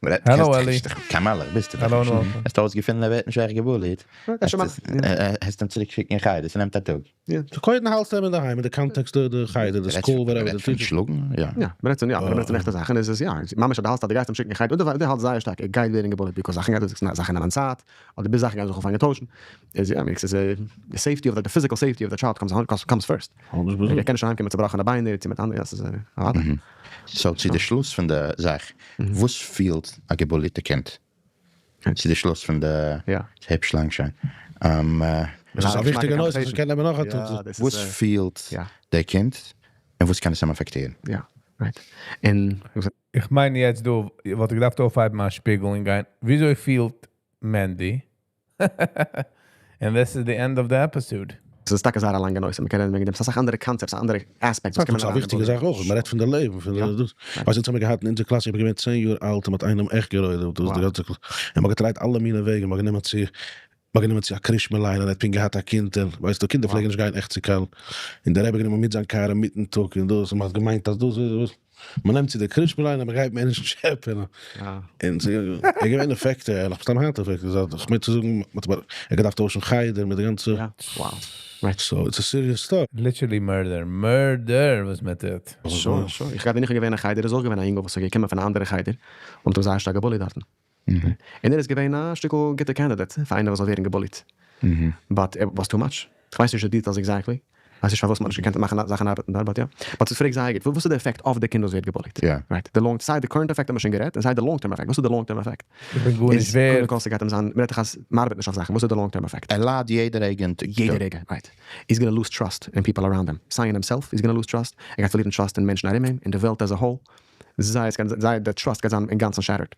Hello, Ellie. קיין מאלער, ביסטו דאך Hello, נישט. welcome. האסט אויסגעפונען, ער ווערט נישט עכט געbullied. דאס איז שוין מאל- האסט אים צוריקשיקן אין חדר, עס נעמט א טאג. דו קודם האלטסט אים אין דער היים, אין די context, די חדר, די school, whatever, די פון teacher. שלאגן, יא. יא, מען רעדט פון, יא, מען רעדט פון עכטע זאכן, עס איז, יא, ממש דו האלטסט, דו גייסט אים שיקן אין חדר, און דער האלט זייער שטארק, ער גייט ווערן געbullied, because זאכן גייט, זאכן נעמען צייט, אדער ביז זאכן גייען זיך אנפאנגען טוישן. איז, יא, עס איז, the safety of the physical safety of the child comes first. ער קען נישט אהיימקומען מיט צעבראכענע ביינער, צו מיט אנדערע, דאס איז, ווארט. So, צו דער שלוס פון דער זאך, וואס פילט א געbullied קינד? צו דער שלוס פון דער היפש לאנג שוין. דאס איז א וויכטיגע נושא, דאס קען מען נאך יא, דאס איז, וואס פילט דער קינד און וואס קען עס אים אפעקטירן? יא, right. און איך מיין יעצט דא, וואלט איך געדארפט אויפהייבן מיין שפיגל און גיין, וויאזוי פילט Mandy? And this is the end of the episode. עס איז טאקע זייער א לאנגע נושא. מען קען רעדן וועגן דעם. עס איז אסאך אנדערע concepts, אנדערע aspects. וואס קען מען דאס איז א וויכטיגע זאך אויך. מען רעדט פון דער לעבן, פון דער דאס. ווייסט, אונז האבן מיר געהאט אין אונזער קלאס, איך בין געווען 10 יאר אלט, און מ'האט איינעם עכט גערודפ'ט. דאס איז די גאנצע קלאס. און מ'האט געטרייט אלע מיני וועגן, מ'האט גענומען צו א קרישמע ליינער, ער האט פונקט געהאט א קינד, און ווייסט דו, קינדער פלעגן נישט גיין עכט צו קיין. און דער רבי גענומען מיט זיין קאר מיטן טאג, און דאס, און מ'האט געמיינט, אז דאס איז וואס. מען נעמט צו דער קרישמע ליינער, מען גייט מער נישט טשעפען. און ער געווען affected, ער האט סתם היינט affected, איך מיין צו זאגן, מ'האט אבער, ער געדארפט טוישן חדר מיט די גאנצע. יא, wow. Right. So it's a serious stuff. Literally murder. Murder וואס מען טוט. Sure. איך האב נישט געווען אין חדר, איז אויך געווען א אינגל, וואס איז געקומען פון אן אנדערע חדר און דא זייער שטארק געbullied דארטן. און ער איז געווען א שטיקל גוטע candidate פאר איינער וואס זאל ווערן געbullied. But it was too much. איך ווייס נישט די details exactly. ווייס נישט פארוואס מען נישט געקענט מאכן זאכן ארבעטן דארט, but יא. But דו פרעגסט זייער גוט, וואס איז דער effect אויף די קינד וואס ווערט געbullied? Right. The long סיי, the current effect האט מען שוין גערעדט, און סיי the long term effect. וואס איז the long term effect? איך בין גארנישט איז, ווערט. קודם כל, ס'גייט אים זיין, מען רעדט דאך אז מען ארבעט נישט אויף זאכן. וואס איז the long term effect? ער ליידט יעדע רגע אין יעדע רגע, right. He's gonna lose trust in people around him. סיי in himself, he's gonna lose trust. ער גייט פארלירן trust אין מענטשן ארום אים, אין די וועלט as a whole. סיי, עס קען זיין, the trust גייט זיין אינגאנצן shattered.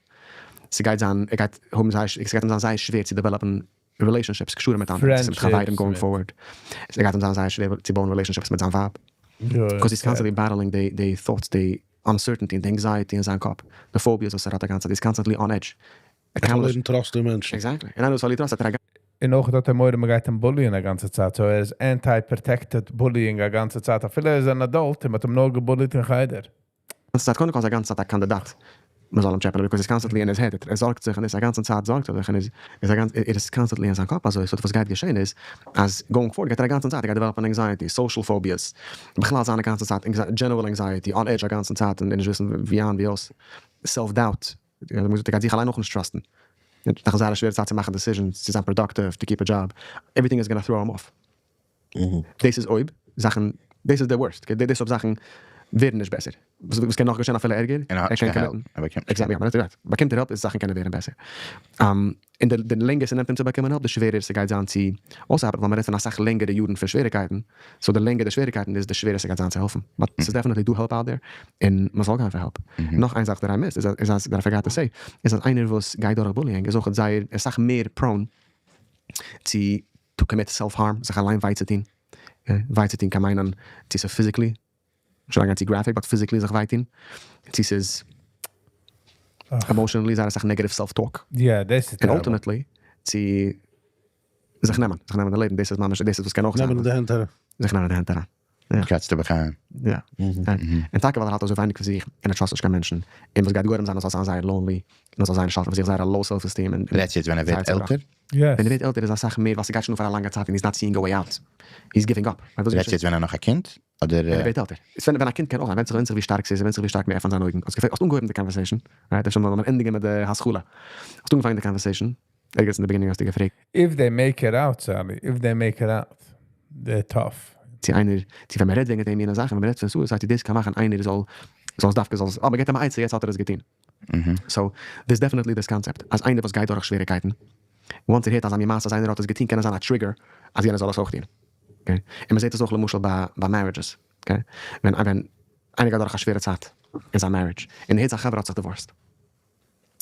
ס'גייט זיין, ער גייט האבן זייער, עס גייט אים זיין זייער שווער צו develop ן relationships, קשרים מיט אנדערע, מיט חברים going Friendships, forward. עס גייט אים זיין זייער שווער צו בויען relationships מיט זיין ווייב. Because he's constantly battling the thoughts, the uncertainty, the anxiety אין זיין קאפ. The phobias וואס ער האט די גאנצע צייט. He's constantly on edge. ער ער קען פארלירן trust אין מענטשן. Exactly. און איינער וואס פארלירט trust, האט ער א און אויך האט ער מורא, מען גייט אים bully ן די גאנצע צייט. So ער איז anti-protected bullying די גאנצע צייט. אפילו ער איז אן adult, מען האט אים נאר געbullied אין חדר. גאנצע צייט, קודם כל איז ער א גאנצע צייט א קאנדידאט. מען זאל אים טשעפענען because he's constantly in his head, ער זארגט זיך און איז א גאנצן צייט זארגט ער זיך און איז איז א גאנץ ער איז constantly אין זיין קאפ אזוי, so וואס גייט געשען איז אז going forward גייט ער א גאנצן צייט ער גייט develop ען anxiety, social phobias, בכלל זיין א גאנצן צייט general anxiety, on edge א גאנצן צייט און נישט וויסן ווי איין ווי אויס, self doubt, ער גייט זיך אליין אויך נישט trust ן, נאך זייער א שווערע צייט צו מאכן decisions, צו זיין productive, to keep a job, everything is gonna throw him off. דאס איז אויב זאכן, דאס איז די worst, okay, דאס אויב זאכן ווערן נישט בעסער, וואס קען נאך געשען אפילו ערגער, און ער האט נישט קיין help, ער באקומט נישט exactly, יא, באקומט ער help איז זאכן קענען ווערן בעסער. און די לענגער ס'נעמט אים צו באקומען help, די שווערער ס'גייט זיין צו אויסארבעטן, ווייל מ'רעדט פון אסאך לענגערע יארן פון שוועריקייטן, so די לענגער די שוועריקייטן איז, די שווערער ס'גייט זיין צו העלפן. But ס'איז definitely דא help out there, און מ'זאל גיין פאר help. נאך איין זאך that I missed, איז אז, that I forgot to say, איז אז איינער וואס גייט דורך bullying איז אויך זייער אסאך מער prone צו to commit self harm, זיך אליין וויי צו טון. וויי צו טון קען מיינען צו ס'איז physically, נישט אריינגיין צו graphic, but physically זיך וויי טון, צו ס'איז emotionally זייער אסאך negative self talk. Yeah, דאס איז און terrible. Ultimately צו זיך נעמען, זיך נעמען די לעבן, דאס איז ממש, דאס איז וואס קען אויך זיין. נעמען אין די הענט אריין. זיך נעמען אין די הענט אריין. יא. קענסטו באגיין. יא. און טאקע ווייל ער האלט אזוי ווייניג פון זיך, און ער trust נישט קיין מענטשן, און וואס גייט גורם זיין אז ער זאל זיין זייער lonely, און ער זאל זיין שארף אויף זיך, זייער א low self esteem, און רעדסט יעצט ווען ער ווערט זייער עלטער? צעבראכן. Yes. ווען ער ווערט עלטער איז אסאך מער, ווייל ס'גייט שוין אן פאר א לאנגע צייט און he's not seeing a way out. He's giving up. רעדסט יעצט ווען ער נאך א קינד? אדער ווען ער ווערט עלטער. ווען ווען א קינד קען אויך זיין, ווענדט זיך ווענדט זיך ווי שטארק ס'איז, ווענדט זיך ווי שטארק מ'עפנט זיינע אויגן. האסט געפרעגט, האסט אנגעהויבן די conversation, right? אפשר זאל מען ענדיגן מיט די התחלה. האסט אנגעפאנגען די conversation, ערגעץ אין די beginning האסטו געפרעגט. If they make it out, Sally, if they make it out, they're tough. צו איינער, צו ווען מ'רעדט וועגן דעם יענע זאכן, ווען מ'רעדט פון suicide, דאס קען מאכן איינער זאל, זאל עס דווקא, זאל עס, אבער געבט אים א עצה, יעצט האט ער עס געטון. So, there's definitely this concept, אז איינער וואס גייט דורך שוועריקייטן, once ער הערט אזא מין מעשה אז איינער האט עס געטון, קען עס זיין א trigger, אז יענער זאל עס אויך טון. Okay? און מ'זעט עס אויך למשל ביי, ביי marriages. Okay? ווען, ווען איינער גייט דורך א שווערע צייט אין זיין marriage, און הערט זיין חבר האט זיך divorced,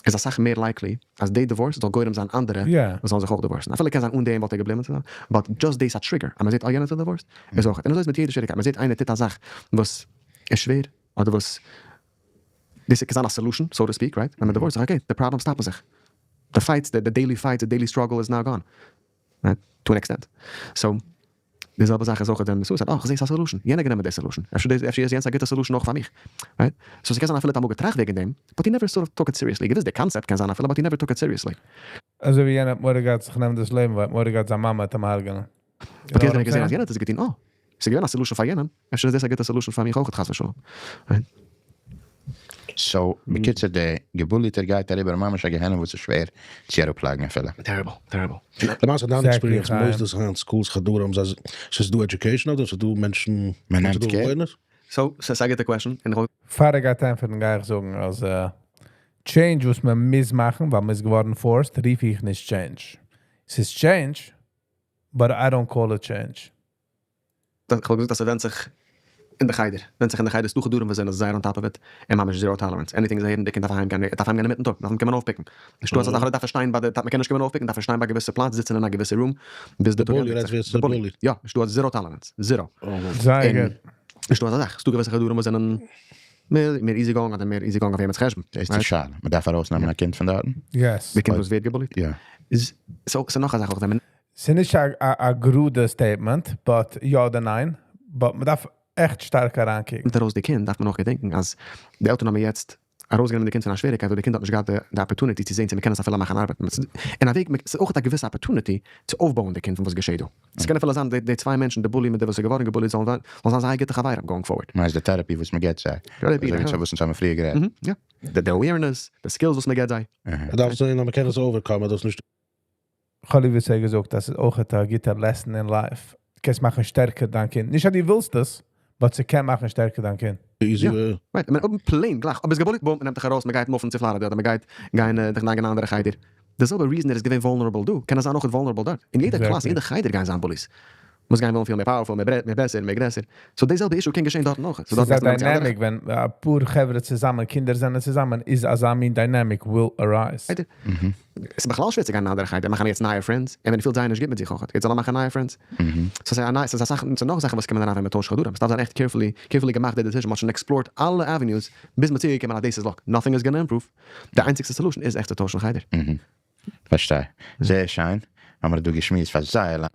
איז אסאך מער likely אז די divorce זאל גורם זיין אנדערע וואס זאלן זיך אויך divorce ן. אפילו קען זיין אן דעם וואלט ער געבליבן צוזאמען, but just דאס א trigger, אז מ'זעט אה יענער האט זיך divorced, איז אויך. און אזוי איז מיט יעדע שוועריקייט, מ'זעט איינער טוט א זאך וואס איז שווער, אדער וואס דאס קען זיין א solution, so to speak, right? ווען מען divorce ט זיך, okay, די problems stop ן זיך. די fights, די daily fights, די daily struggle is now gone. Right? To an extent. So, די זעלבע זאך איז אויך ווען suicide, אה, כ'זע ס'איז א solution, יענער גענומען די solution, אפשר דאס, אפשר איז יענץ א גוטע solution אויך פאר מיך. Right? So ס'קען זיין אפילו האט אמאל געטראכט וועגן דעם, but he never sort of took it seriously. געוויס די concept קען זיין אפילו, but he never took it seriously. אזוי ווי יענער האט מורא געהאט זיך נעמען דאס לעבן, ווייל מורא געהאט זיין מאמע האט אים הרג'ענען. But יעצט ווען ער האט געזען אז יענער האט עס געטון, אה, ס'איז געווען א solution פאר יענעם, אפשר איז דאס א גוטע solution פאר מיך אויך, חס ושלום. Right? So, בקיצור, דער גע bully טער גייט אריבער ממש א גיהנום, וואס איז שווער צו אראפלייגן אפילו. Terrible, terrible. למעשה דיין Exactly, experience, חיים. מוסדות היינט, schools, חדרים, זיי, ס'איז דא education אדער ס'איז דא מענטשן, מען נעמט ס'איז דא care? awareness? So, ס'איז א גוטע question. און איך פאר איך גיי ענטפערן, גיי איך זאגן, אז change וואס מען מוז מאכן, ווייל מען איז געווארן forced, רוף איך נישט change. ס'איז change, but I don't call it change. איך האב געזאגט אז ס'ווענדט זיך אין די חדר. ווענדט זיך אין די חדר, ס'דא חדרים וואס זענען זייער on top of it, און ממש zero tolerance. Anything זיי הערן, די קינד דארף אהיימגיין, דארף אהיימגיין אינמיטן טאג, דארף מען קומען אויפ pick ן. נישטא אזא זאך, דארף ער שטיין ביי די, מען קען נישט קומען אויפ pick ן, דארף ער שטיין ביי א געוויסע פלאץ, זיצן אין א געוויסע room, ביז די די טאג bully, ענדיגט רעדסט זיך. ווער ס'איז די די bully. bully. יא, נישטא א zero tolerance. Zero. זייער און גוט. נישטא אזא זאך. ס'דא געוויסע חדרים וואס זענען מער, מער easy going אדער מער easy going אויף וועמענס חשבון. דאס איז די שאלה. מען דארף ארויסנעמען א קינד פון דארטן? Yes. די קינד וואס ווערט גע bully ט? יא. איז, so, ס'איז נאך א זאך אויך, ווען מען ס'איז נישט א, א, א גראדע statement, but יא אדער ניין. But מען דארף עכט שטארק אריינקוקן. נעמט ארויס די קינד, דארף מען אויך געדענקען, אז די עלטערן האבן יעצט ארויסגענומען די קינד פון א שוועריקייט, וואו די קינד האט נישט געהאט די, די opportunity צו זען, צו מען קען עס אפילו מאכן ארבעטן. אין א וועג, ס'איז אויך א געוויסע opportunity צו אויפבויען די קינד פון וואס געשעט דא. עס קען אפילו זיין, די, די צוויי מענטשן, די bully מיט די וואס איז געווארן גע bully ט, זאלן זיין, זאלן זיין זייער גוטע חברים going forward. מיינסט די therapy וואס מען געבט זיי. Therapy, אזוי ווי יא. וואס אונז האבן פריער גערעדט. Mhm, יא. די awareness, די skills וואס מען געבט זיי. מען דארף זען, אז מען קען עס overcome, דאס איז נישט איך האב ליב געזאגט, דאס איז אויך א גוטע lesson in life. קענסט מאכן שטערקער דיין קינד. נישט אז דו ווילסט עס, but ס'קען מאכן שטערקער דיין קינד. easy. יא. אה, Right, איך מיין, אויב plain, גלייך, אויב איז גע bully ט, boom, מען נעמט דיך ארויס, מען גייט move ן צו פלארידע, אדער מען גייט גיין, דיך אין אן אנדערע חדר. די זעלבע reason ער איז געווען vulnerable דא, קען ער זיין אויך vulnerable דארט. אין יעדער class, Exactly. יעדער חדר גייען זיין bullies. מוז גיין וועלן פיל מער powerful, מער ברייט, מער בעסער, מער גרעסער. So די זעלבע issue קען געשען דארט נאך. So ס'איז דארט א גייסטו נעמען צו אנדערע dynamic, ווען א פאר חברה צוזאמען, קינדער זענען צוזאמען, איז אזא מין dynamic will arise. חדר. עס איז בכלל שווער צו גיין אין אנדערע חדר, מאכן יעצט נייע friends, און ווען ער פילט זייער נישט גוט מיט זיך אויך. יעצט זאל ער מאכן נייע friends. So ס'איז א ניי, ס'איז א זאך, ס'איז נאך זאכן וואס קומען אריין ווען מען טוישט חדרים. עס דארף זיין עכט carefully, carefully געמאכט די decision. מען האט שוין explored אלע avenues, ביז מען צוגעקומען אז דאס איז luck. Nothing is gonna improve. די איינציגסטע solution איז עכט צו טוישן חדר. פארשטיי. זייער שיין. האבן מיר דא געשמועסט פאר זייער לאנג.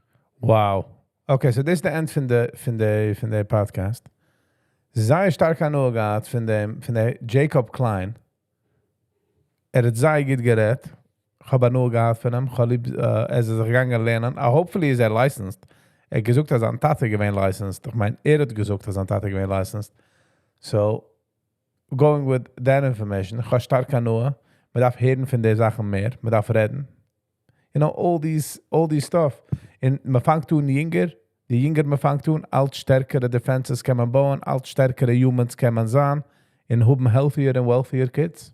Wow. Okay, so דאס איז די end פון די, פון די, פון די podcast. זייער שטארק הנאה געהאט פון דעם, פון דער Jacob Klein. ער האט זייער גוט גערעדט. איך האב הנאה געהאט פון אים. איך האב ליב, ער איז זיך געגאנגען לערנען. Hopefully איז ער licensed. ער האט געזאגט, אז זיין טאטע איז געווען licensed. איך מיין, ער האט געזאגט, אז זיין טאטע איז געווען licensed. So, going with that information, איך האב שטארק הנאה. מען דארף הערן פון די זאכן מער. מען דארף רעדן. You know, all these stuff. און מען פאנגט אן יונגער, די יונגער מען פאנגט אן, אלץ שטערקערע defenses קען מען בויען, אלץ שטערקערע humans קען מען זיין, און האבן healthier and wealthier kids.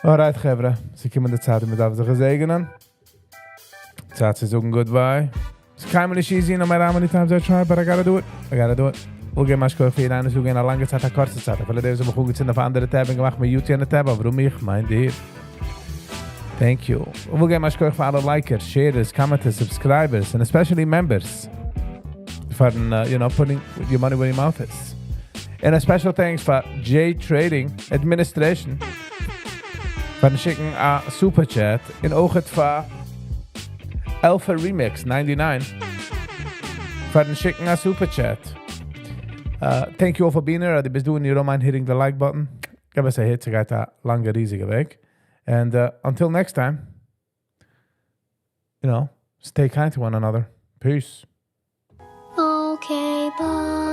Alright, חברה, ס'געקומען די צייט, מען דארף זיך געזעגענען. צייט צו זאגן goodbye. ס'איז קיינמאל נישט easy, no matter how many times I try, but I gotta do it. I gotta do it. וויל געבן א שכוח פאר יעדן איינער, וואס געווען א לאנגע צייט, א קורצע צייט. אפילו די וואס האבן אנגעצינדן אויף אנדערע tab און געמאכט mute יענע tab, אבער ווארום איך מיין דיר. Thank you. וויל געבן א שכוח פאר אלע likers, sharers, commenters, subscribers, and especially members. For putting your money where your mouth is. And a special thanks for J Trading Administration פארן שיקן א super chat און אויך פאר Alpha Remix 99 פארן שיקן א super chat. Thank you all for being here. דו ביסט דא and you don't mind hitting the like button. גיב עס א hit, ס'גייט א לאנגע ריזיגע וועג. And until next time, stay kind to one another. Peace. Okay, bye.